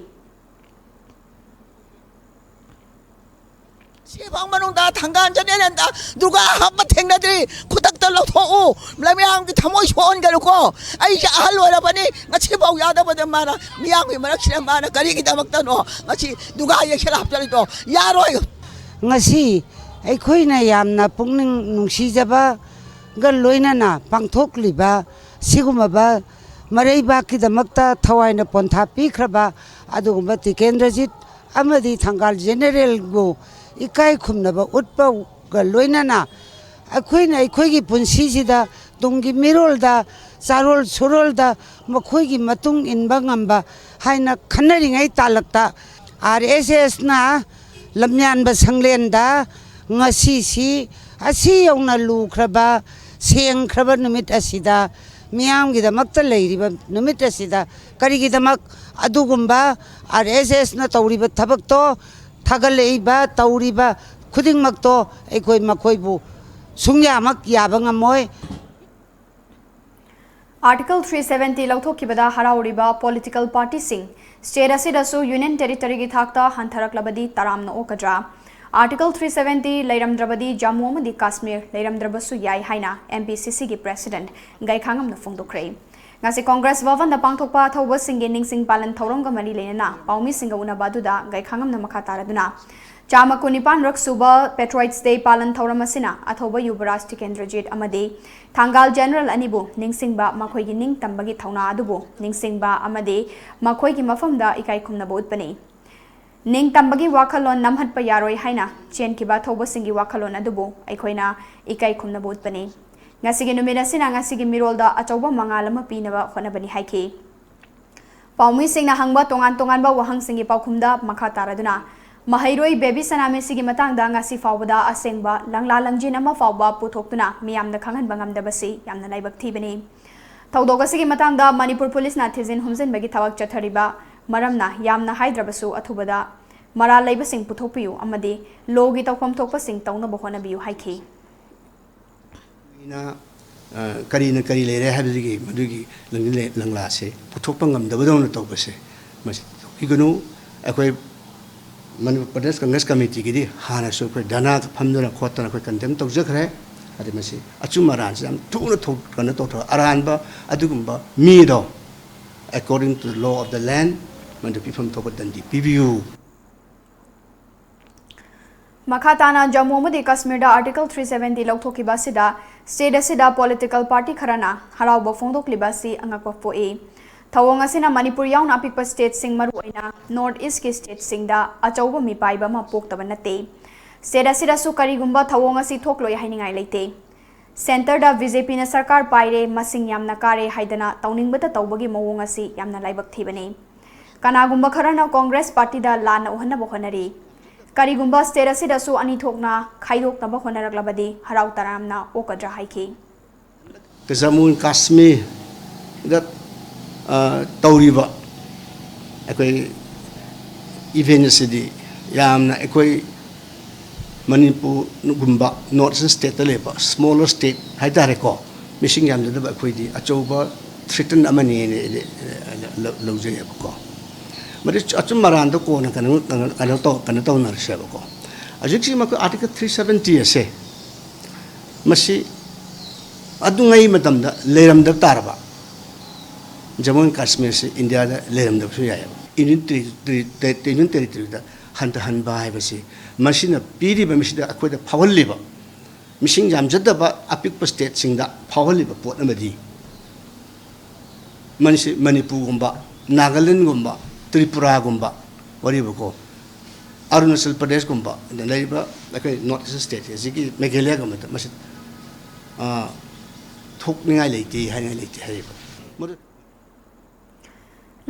ꯁꯤꯐꯥꯎ ꯃꯅꯨꯡꯗ ꯊꯪꯒꯥꯜ ꯖꯦꯅꯦꯔꯦꯜꯗ ꯗꯨꯔꯒꯥ ꯍꯥꯞꯄ ꯊꯦꯡꯅꯗ꯭ꯔꯤ꯫ ꯈꯨꯗꯛꯇ ꯂꯧꯊꯣꯛꯎ꯫ ꯃꯌꯥꯝꯒꯤ ꯊꯃꯣꯏ ꯁꯣꯛꯍꯟꯒꯅꯨꯀꯣ꯫ ꯑꯩꯁꯦ ꯑꯍꯜ ꯑꯣꯏꯔꯕꯅꯤ꯫ ꯉꯁꯤꯐꯥꯎ ꯌꯥꯗꯕꯗ ꯃꯥꯅ ꯃꯤꯌꯥꯝꯒꯤ ꯃꯔꯛꯁꯤꯗ ꯃꯥꯅ ꯀꯔꯤꯒꯤꯗꯃꯛꯇꯅꯣ ꯉꯁꯤ ꯗꯨꯔꯒꯥ ꯌꯦꯛꯁꯜ ꯍꯥꯞꯆꯔꯤꯗꯣ? ꯌꯥꯔꯣꯏ꯫ ꯉꯁꯤ ꯑꯩꯈꯣꯏꯅ ꯌꯥꯝꯅ ꯄꯨꯛꯅꯤꯡ ꯅꯨꯡꯁꯤꯖꯕꯒ ꯂꯣꯏꯅꯅ ꯄꯥꯡꯊꯣꯛꯂꯤꯕ ꯁꯤꯒꯨꯝꯂꯕ ꯃꯔꯩꯕꯥꯛꯀꯤꯗꯃꯛꯇ ꯊꯋꯥꯏꯅ ꯄꯣꯟꯊꯥ ꯄꯤꯈ꯭ꯔꯕ ꯑꯗꯨꯒꯨꯝꯕ ꯇꯤꯀꯦꯟꯗ꯭ꯔꯖꯤꯠ ꯑꯃꯗꯤ ꯊꯪꯒꯥꯜ ꯖꯦꯅꯦꯔꯦꯜꯕꯨ ꯏꯀꯥꯏ ꯈꯨꯝꯅꯕ ꯎꯠꯄꯒ ꯂꯣꯏꯅꯅ ꯑꯩꯈꯣꯏꯅ ꯑꯩꯈꯣꯏꯒꯤ ꯄꯨꯟꯁꯤꯁꯤꯗ ꯇꯨꯡꯒꯤ ꯃꯤꯔꯣꯜꯗ ꯆꯥꯔꯣꯜ ꯁꯨꯔꯣꯜꯗ ꯃꯈꯣꯏꯒꯤ ꯃꯇꯨꯡ ꯏꯟꯕ ꯉꯝꯕ ꯍꯥꯏꯅ ꯈꯟꯅꯔꯤꯉꯩ ꯇꯥꯂꯛꯇ ꯑꯥꯔ ꯑꯦꯁ ꯑꯦꯁꯅ ꯂꯝꯌꯥꯟꯕ ꯁꯪꯂꯦꯟꯗ ꯉꯁꯤꯁꯤ ꯑꯁꯤ ꯌꯧꯅ ꯂꯨꯈ꯭ꯔꯕ ꯁꯦꯡꯈ꯭ꯔꯕ ꯅꯨꯃꯤꯠ ꯑꯁꯤꯗ ꯃꯤꯌꯥꯝꯒꯤꯗꯃꯛꯇ ꯂꯩꯔꯤꯕ ꯅꯨꯃꯤꯠ ꯑꯁꯤꯗ ꯀꯔꯤꯒꯤꯗꯃꯛ ꯑꯗꯨꯒꯨꯝꯕ ꯑꯥꯔ ꯑꯦꯁ ꯑꯦꯁꯅ ꯇꯧꯔꯤꯕ ꯊꯕꯛꯇꯣ ꯊꯥꯒꯠꯂꯛꯏꯕ ꯇꯧꯔꯤꯕ ꯈꯨꯗꯤꯡꯃꯛꯇꯣ ꯑꯩꯈꯣꯏ ꯃꯈꯣꯏꯕꯨ ꯁꯨꯡꯌꯥꯃꯛ ꯌꯥꯕ ꯉꯝꯃꯣꯏ꯫ Article three seventy ꯂꯧꯊꯣꯛꯈꯤꯕꯗ ꯍꯔꯥꯎꯔꯤꯕ political partyꯁꯤꯡ, state ꯑꯁꯤꯗꯁꯨ union territoryꯒꯤ ꯊꯥꯛꯇ ꯍꯟꯊꯔꯛꯂꯕꯗꯤ ꯇꯔꯥꯝꯅ ꯑꯣꯛꯀꯗ꯭ꯔꯥ? Article three seventy ꯂꯩꯔꯝꯗ꯭ꯔꯕꯗꯤ ꯖꯝꯃꯨ ꯑꯃꯗꯤ ꯀꯥꯁꯃꯤꯔ ꯂꯩꯔꯝꯗ꯭ꯔꯕꯁꯨ ꯌꯥꯏ ꯍꯥꯏꯅ M P C Cꯒꯤ president ꯒꯩꯈꯥꯉꯝꯅ ꯐꯣꯡꯗꯣꯛꯈ꯭ꯔꯦ꯫ ꯉꯁꯤ Congress Bhavanꯗ ꯄꯥꯡꯊꯣꯛꯄ ꯑꯊꯧꯕꯁꯤꯡꯒꯤ ꯅꯤꯡꯁꯤꯡ ꯄꯥꯂꯟ ꯊꯧꯔꯝꯒ ꯃꯔꯤ ꯂꯩꯅꯅ ꯄꯥꯎꯃꯤꯁꯤꯡꯒ ꯎꯅꯕ ꯑꯗꯨꯗ ꯒꯩꯈꯥꯉꯝꯅ ꯃꯈꯥ ꯇꯥꯔꯗꯨꯅ ꯆꯥꯝꯃ ꯀꯨꯟꯅꯤꯄꯥꯟ ꯔꯛ ꯁꯨꯕ Patriots Day ꯄꯥꯂꯟ ꯊꯧꯔꯝ ꯑꯁꯤꯅ ꯑꯊꯧꯕ ꯌꯨꯕꯔꯥꯖ ꯇꯤꯀꯦꯟꯗ꯭ꯔꯖꯤꯠ ꯑꯃꯗꯤ ꯊꯪꯒꯥꯜ ꯖꯦꯅꯔꯦꯜ ꯑꯅꯤꯕꯨ ꯅꯤꯡꯁꯤꯡꯕ, ꯃꯈꯣꯏꯒꯤ ꯅꯤꯡꯇꯝꯕꯒꯤ ꯊꯧꯅꯥ ꯑꯗꯨꯕꯨ ꯅꯤꯡꯁꯤꯡꯕ ꯑꯃꯗꯤ ꯃꯈꯣꯏꯒꯤ ꯃꯐꯝꯗ ꯏꯀꯥꯏ ꯈꯨꯝꯅꯕ ꯎꯠꯄꯅꯤ꯫ ꯅꯤꯡꯇꯝꯕꯒꯤ ꯋꯥꯈꯜꯂꯣꯟ ꯅꯝꯍꯠꯄ ꯌꯥꯔꯣꯏ ꯍꯥꯏꯅ ꯆꯦꯟꯈꯤꯕ ꯑꯊꯧꯕꯁꯤꯡꯒꯤ ꯋꯥꯈꯜꯂꯣꯟ ꯑꯗꯨꯕꯨ ꯑꯩꯈꯣꯏꯅ ꯏꯀꯥꯏ ꯈꯨꯝꯅꯕ ꯎꯠꯄꯅꯤ꯫ ꯉꯁꯤꯒꯤ ꯅꯨꯃꯤꯠ ꯑꯁꯤꯅ ꯉꯁꯤꯒꯤ ꯃꯤꯔꯣꯜꯗ ꯑꯆꯧꯕ ꯃꯉꯥꯜ ꯑꯃ ꯄꯤꯅꯕ ꯍꯣꯠꯅꯕꯅꯤ ꯍꯥꯏꯈꯤ꯫ ꯄꯥꯎꯃꯤꯁꯤꯡꯅ ꯍꯪꯕ ꯇꯣꯉꯥꯟ ꯇꯣꯉꯥꯟꯕ ꯋꯥꯍꯪꯁꯤꯡꯒꯤ ꯄꯥꯎꯈꯨꯝꯗ ꯃꯈꯥ ꯇꯥꯔꯗꯨꯅ ꯃꯍꯩꯔꯣꯏ ꯕꯦꯕꯤ ꯁꯅꯥꯃꯤꯁꯤꯒꯤ ꯃꯇꯥꯡꯗ ꯉꯁꯤ ꯐꯥꯎꯕꯗ ꯑꯁꯦꯡꯕ ꯂꯪꯂꯥ ꯂꯪꯖꯤꯟ ꯑꯃ ꯐꯥꯎꯕ ꯄꯨꯊꯣꯛꯇꯨꯅ ꯃꯤꯌꯥꯝꯗ ꯈꯪꯍꯟꯕ ꯉꯝꯗꯕꯁꯤ ꯌꯥꯝꯅ ꯂꯥꯏꯕꯛ ꯊꯤꯕꯅꯤ꯫ ꯊꯧꯗꯣꯛ ꯑꯁꯤꯒꯤ ꯃꯇꯥꯡꯗ ꯃꯅꯤꯄꯨꯔ ꯄꯨꯂꯤꯁꯅ ꯊꯤꯖꯤꯟ ꯍꯨꯝꯖꯤꯟꯕꯒꯤ ꯊꯕꯛ ꯆꯠꯊꯔꯤꯕ ꯃꯔꯝꯅ ꯌꯥꯝꯅ ꯍꯥꯏꯗ꯭ꯔꯕꯁꯨ ꯑꯊꯨꯕꯗ ꯃꯔꯥꯜ ꯂꯩꯕꯁꯤꯡ ꯄꯨꯊꯣꯛꯄꯤꯌꯨ ꯑꯃꯗꯤ ꯂꯣꯒꯤ ꯇꯧꯐꯝ ꯊꯣꯛꯄꯁꯤꯡ ꯇꯧꯅꯕ ꯍꯣꯠꯅꯕꯤꯌꯨ ꯍꯥꯏꯈꯤ꯫ ꯑꯩꯅ, ꯑ, ꯀꯔꯤꯅ ꯀꯔꯤ ꯂꯩꯔꯦ ꯍꯥꯏꯕꯗꯨꯒꯤ ꯃꯗꯨꯒꯤ ꯂꯪ-, ꯂꯪꯂꯥꯁꯦ ꯄꯨꯊꯣꯛꯄ ꯉꯝꯗꯕꯗꯧꯅ ꯇꯧꯕꯁꯦ ꯃꯁꯤ ꯇꯧꯕꯤꯒꯅꯨ꯫ ꯑꯩꯈꯣꯏ ꯃꯅꯤꯄꯨꯔ ꯄ꯭ꯔꯗꯦꯁ ꯀꯪꯒ꯭ꯔꯦꯁ ꯀꯃꯤꯇꯤꯒꯤꯗꯤ ꯍꯥꯟꯅꯁꯨ ꯑꯩꯈꯣꯏ ꯙꯔꯅꯥ ꯐꯝꯗꯅ ꯈꯣꯠꯇꯅ ꯑꯩꯈꯣꯏ ꯀꯟꯗꯦꯝ ꯇꯧꯖꯈ꯭ꯔꯦ꯫ ꯑꯗꯩ ꯃꯁꯤ ꯑꯆꯨꯝ ꯑꯔꯥꯟꯁꯤ ꯌꯥꯝ ꯊꯨꯅ ꯊꯣꯛ-, ꯀꯩꯅꯣ ꯇꯧꯊꯣꯛ-, ꯑꯔꯥꯟꯕ ꯑꯗꯨꯒꯨꯝꯕ ꯃꯤꯗꯣ according to the law of the land ꯃꯗꯨ ꯄꯤꯐꯝ ꯊꯣꯛꯄ ꯗꯟꯗꯤ ꯄꯤꯕꯤꯌꯨ꯫ ꯃꯈꯥ ꯇꯥꯅ ꯖꯝꯃꯨ ꯑꯃꯗꯤ ꯀꯥꯁꯃꯤꯔꯗ Article three seventy ꯂꯧꯊꯣꯛꯈꯤꯕ ꯑꯁꯤꯗ state ꯑꯁꯤꯗ political party ꯈꯔꯅ ꯍꯔꯥꯎꯕ ꯐꯣꯡꯗꯣꯛꯂꯤꯕ ꯑꯁꯤ ꯑꯉꯛꯄ ꯄꯣꯛꯏ꯫ ꯊꯧꯑꯣꯡ ꯑꯁꯤꯅ ꯃꯅꯤꯄꯨꯔ ꯌꯥꯎꯅ ꯑꯄꯤꯛꯄ stateꯁꯤꯡ, ꯃꯔꯨꯑꯣꯏꯅ North Eastꯀꯤ stateꯁꯤꯡꯗ ꯑꯆꯧꯕ ꯃꯤꯄꯥꯏꯕ ꯑꯃ ꯄꯣꯛꯇꯕ ꯅꯠꯇꯦ꯫ State ꯑꯁꯤꯗꯁꯨ ꯀꯔꯤꯒꯨꯝꯕ ꯊꯧꯑꯣꯡ ꯑꯁꯤ ꯊꯣꯛꯂꯣꯏ ꯍꯥꯏꯅꯤꯡꯉꯥꯏ ꯂꯩꯇꯦ꯫ Centreꯗ BJPꯅ ꯁꯔꯀꯥꯔ ꯄꯥꯏꯔꯦ, ꯃꯁꯤꯡ ꯌꯥꯝꯅ ꯀꯥꯔꯦ ꯍꯥꯏꯗꯅ ꯇꯧꯅꯤꯡꯕꯇ ꯇꯧꯕꯒꯤ ꯃꯑꯣꯡ ꯑꯁꯤ ꯌꯥꯝꯅ ꯂꯥꯏꯕꯛ ꯊꯤꯕꯅꯤ꯫ ꯀꯅꯥꯒꯨꯝꯕ ꯈꯔꯅ ꯀꯣꯡꯒ꯭ꯔꯦꯁ ꯄꯥꯔꯇꯤꯗ ꯂꯥꯟꯅ ꯎꯍꯟꯅꯕ ꯍꯣꯠꯅꯔꯤ꯫ ꯀꯔꯤꯒꯨꯝꯕ state ꯑꯁꯤꯗꯁꯨ ꯑꯅꯤ ꯊꯣꯛꯅ ꯈꯥꯏꯗꯣꯛꯅꯕ ꯍꯣꯠꯅꯔꯛꯂꯕꯗꯤ ꯍꯔꯥꯎ ꯇꯌꯥꯝꯅ ꯑꯣꯛꯀꯗ꯭ꯔꯥ ꯍꯥꯏꯈꯤ꯫ ꯖꯃꯨ ꯑꯦꯟ ꯀꯥꯁꯃꯤꯔꯗ, ꯑ, ꯇꯧꯔꯤꯕ ꯑꯩꯈꯣꯏ event ꯑꯁꯤꯗꯤ ꯌꯥꯝꯅ ꯑꯩꯈꯣꯏ ꯃꯅꯤꯄꯨꯔꯒꯨꯝꯕ North Eastern stateꯇ ꯂꯩꯕ smaller state ꯍꯥꯏ ꯇꯥꯔꯦꯀꯣ, ꯃꯤꯁꯤꯡ ꯌꯥꯝꯖꯗꯕ ꯑꯩꯈꯣꯏꯗꯤ ꯑꯆꯧꯕ threaten ꯑꯃꯅꯤ ꯍꯥꯏꯅ ꯑꯩꯗꯤ, ꯑ, ꯂꯧ-, ꯂꯧꯖꯩꯑꯕꯀꯣ꯫ ꯃꯗꯨ ꯑꯆꯨꯝ ꯑꯔꯥꯟꯗꯣ ꯀꯣꯟꯅ ꯀꯩꯅꯣ, ꯀꯩꯅꯣ, ꯀꯩꯅꯣ ꯇꯧ-, ꯀꯩꯅꯣ ꯇꯧꯅꯔꯁꯦꯕꯀꯣ꯫ ꯍꯧꯖꯤꯛꯁꯤ ꯃꯈꯣꯏ Article three seventy ꯑꯁꯦ ꯃꯁꯤ ꯑꯗꯨꯉꯩ ꯃꯇꯝꯗ ꯂꯩꯔꯝꯗꯕ ꯇꯥꯔꯕ, ꯖꯃꯨ ꯑꯦꯟ ꯀꯥꯁꯃꯤꯔꯁꯤ ꯏꯟꯗꯤꯌꯥꯗ ꯂꯩꯔꯝꯗꯕꯁꯨ ꯌꯥꯏꯑꯕ꯫ Union Terri-, Terri-, Terri-, Union Territoryꯗ ꯍꯟꯊꯍꯟꯕ ꯍꯥꯏꯕꯁꯤ ꯃꯁꯤꯅ ꯄꯤꯔꯤꯕ, ꯃꯁꯤꯗ ꯑꯩꯈꯣꯏꯗ ꯐꯥꯎꯍꯜꯂꯤꯕ, ꯃꯤꯁꯤꯡ ꯌꯥꯝꯖꯗꯕ ꯑꯄꯤꯛꯄ stateꯁꯤꯡꯗ ꯐꯥꯎꯍꯜꯂꯤꯕ ꯄꯣꯠ ꯑꯃꯗꯤ ꯃꯅꯤꯁꯤ-, ꯃꯅꯤꯄꯨꯔꯒꯨꯝꯕ, ꯅꯥꯒꯥꯂꯦꯟꯒꯨꯝꯕ, ꯇ꯭ꯔꯤꯄꯨꯔꯥꯒꯨꯝꯕ, ꯋꯥꯔꯤꯕꯀꯣ, ꯑꯔꯨꯅꯥꯆꯜ ꯄ꯭ꯔꯗꯦꯁꯀꯨꯝꯕ, ꯑꯗ ꯂꯩꯔꯤꯕ ꯑꯩꯈꯣꯏ North Eastern state ꯑꯁꯤꯒꯤ ꯃꯦꯘꯥꯂꯌꯥꯒꯨꯝꯕꯗ ꯃꯁꯤ, ꯑ, ꯊꯣꯛꯅꯤꯡꯉꯥꯏ ꯂꯩꯇꯦ, ꯍꯥꯏꯅꯤꯡꯉꯥꯏ ꯂꯩꯇꯦ ꯍꯥꯏꯔꯤꯕ꯫ ꯃꯗꯨ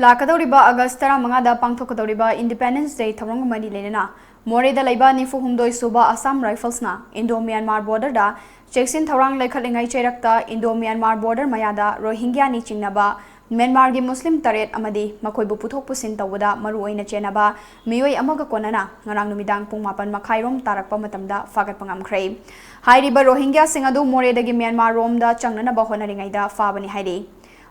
ꯂꯥꯛꯀꯗꯧꯔꯤꯕ August ꯇꯔꯥꯃꯉꯥꯗ ꯄꯥꯡꯊꯣꯛꯀꯗꯧꯔꯤꯕ Independence Day ꯊꯧꯔꯝꯒ ꯃꯔꯤ ꯂꯩꯅꯅ ꯃꯣꯔꯦꯗ ꯂꯩꯕ ꯅꯤꯐꯨ ꯍꯨꯝꯗꯣꯏ ꯁꯨꯕ Assam Riflesꯅ Indo Myanmar borderꯗ ꯆꯦꯛꯁꯤꯟ ꯊꯧꯔꯥꯡ ꯂꯩꯈꯠꯂꯤꯉꯩ ꯆꯩꯔꯛꯇ Indo Myanmar border ꯃꯌꯥꯗ ꯔꯣꯍꯤꯡꯒ꯭ꯌꯥꯅꯤ ꯆꯤꯡꯅꯕ ꯃ꯭ꯌꯥꯟꯃꯥꯔꯒꯤ ꯃꯨꯁꯂꯤꯝ ꯇꯔꯦꯠ ꯑꯃꯗꯤ ꯃꯈꯣꯏꯕꯨ ꯄꯨꯊꯣꯛ ꯄꯨꯁꯤꯟ ꯇꯧꯕꯗ ꯃꯔꯨ ꯑꯣꯏꯅ ꯆꯦꯟꯅꯕ ꯃꯤꯑꯣꯏ ꯑꯃꯒ ꯀꯣꯟꯅꯅ ꯉꯔꯥꯡ ꯅꯨꯃꯤꯗꯥꯡ ꯄꯨꯡ ꯃꯥꯄꯟ ꯃꯈꯥꯏꯔꯣꯝ ꯇꯥꯔꯛꯄ ꯃꯇꯝꯗ ꯐꯥꯒꯠꯄ ꯉꯝꯈ꯭ꯔꯦ꯫ ꯍꯥꯏꯔꯤꯕ ꯔꯣꯍꯤꯡꯒ꯭ꯌꯥꯁꯤꯡ ꯑꯗꯨ ꯃꯣꯔꯦꯗꯒꯤ ꯃ꯭ꯌꯥꯟꯃꯥꯔ ꯔꯣꯝꯗ ꯆꯪꯅꯅꯕ ꯍꯣꯠꯅꯔꯤꯉꯩꯗ ꯐꯥꯕꯅꯤ ꯍꯥꯏꯔꯤ꯫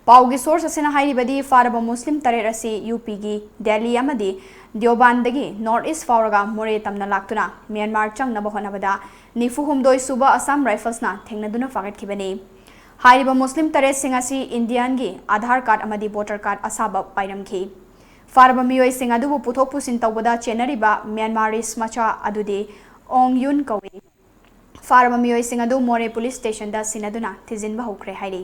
ꯄꯥꯎꯒꯤ ꯁꯣꯔꯁ ꯑꯁꯤꯅ ꯍꯥꯏꯔꯤꯕꯗꯤ, ꯐꯥꯔꯕ ꯃꯨꯁꯂꯤꯝ ꯇꯔꯦꯠ ꯑꯁꯤ ꯌꯨ ꯄꯤꯒꯤ ꯗꯦꯜꯂꯤ ꯑꯃꯗꯤ ꯗꯤꯑꯣꯕꯥꯟꯗꯒꯤ ꯅꯣꯔꯠ ꯏꯁ ꯐꯥꯎꯔꯒ ꯃꯣꯔꯦ ꯇꯝꯅ ꯂꯥꯛꯇꯨꯅ ꯃ꯭ꯌꯥꯟꯃꯥꯔ ꯆꯪꯅꯕ ꯍꯣꯠꯅꯕꯗ ꯅꯤꯐꯨ ꯍꯨꯝꯗꯣꯏ ꯁꯨꯕ ꯑꯁꯥꯝ ꯔꯥꯏꯐꯜꯁꯅ ꯊꯦꯡꯅꯗꯨꯅ ꯐꯥꯒꯠꯈꯤꯕꯅꯤ꯫ ꯍꯥꯏꯔꯤꯕ ꯃꯨꯁꯂꯤꯝ ꯇꯔꯦꯠꯁꯤꯡ ꯑꯁꯤ ꯏꯟꯗꯤꯌꯥꯟꯒꯤ ꯑꯥꯙꯥꯔ ꯀꯥꯔꯗ ꯑꯃꯗꯤ ꯚꯣꯇꯔ ꯀꯥꯔꯗ ꯑꯁꯥꯕ ꯄꯥꯏꯔꯝꯈꯤ꯫ ꯐꯥꯔꯕ ꯃꯤꯑꯣꯏꯁꯤꯡ ꯑꯗꯨꯕꯨ ꯄꯨꯊꯣꯛ ꯄꯨꯁꯤꯟ ꯇꯧꯕꯗ ꯆꯦꯟꯅꯔꯤꯕ ꯃ꯭ꯌꯥꯟꯃꯥꯔꯤꯁ ꯃꯆꯥ ꯑꯗꯨꯗꯤ ꯑꯣꯡ ꯌꯨꯟ ꯀꯧꯏ꯫ ꯐꯥꯔꯕ ꯃꯤꯑꯣꯏꯁꯤꯡ ꯑꯗꯨ ꯃꯣꯔꯦ ꯄꯨꯂꯤꯁ ꯁ꯭ꯇꯦꯁꯟꯗ ꯁꯤꯟꯅꯗꯨꯅ ꯊꯤꯖꯤꯟꯕ ꯍꯧꯈ꯭ꯔꯦ ꯍꯥꯏꯔꯤ꯫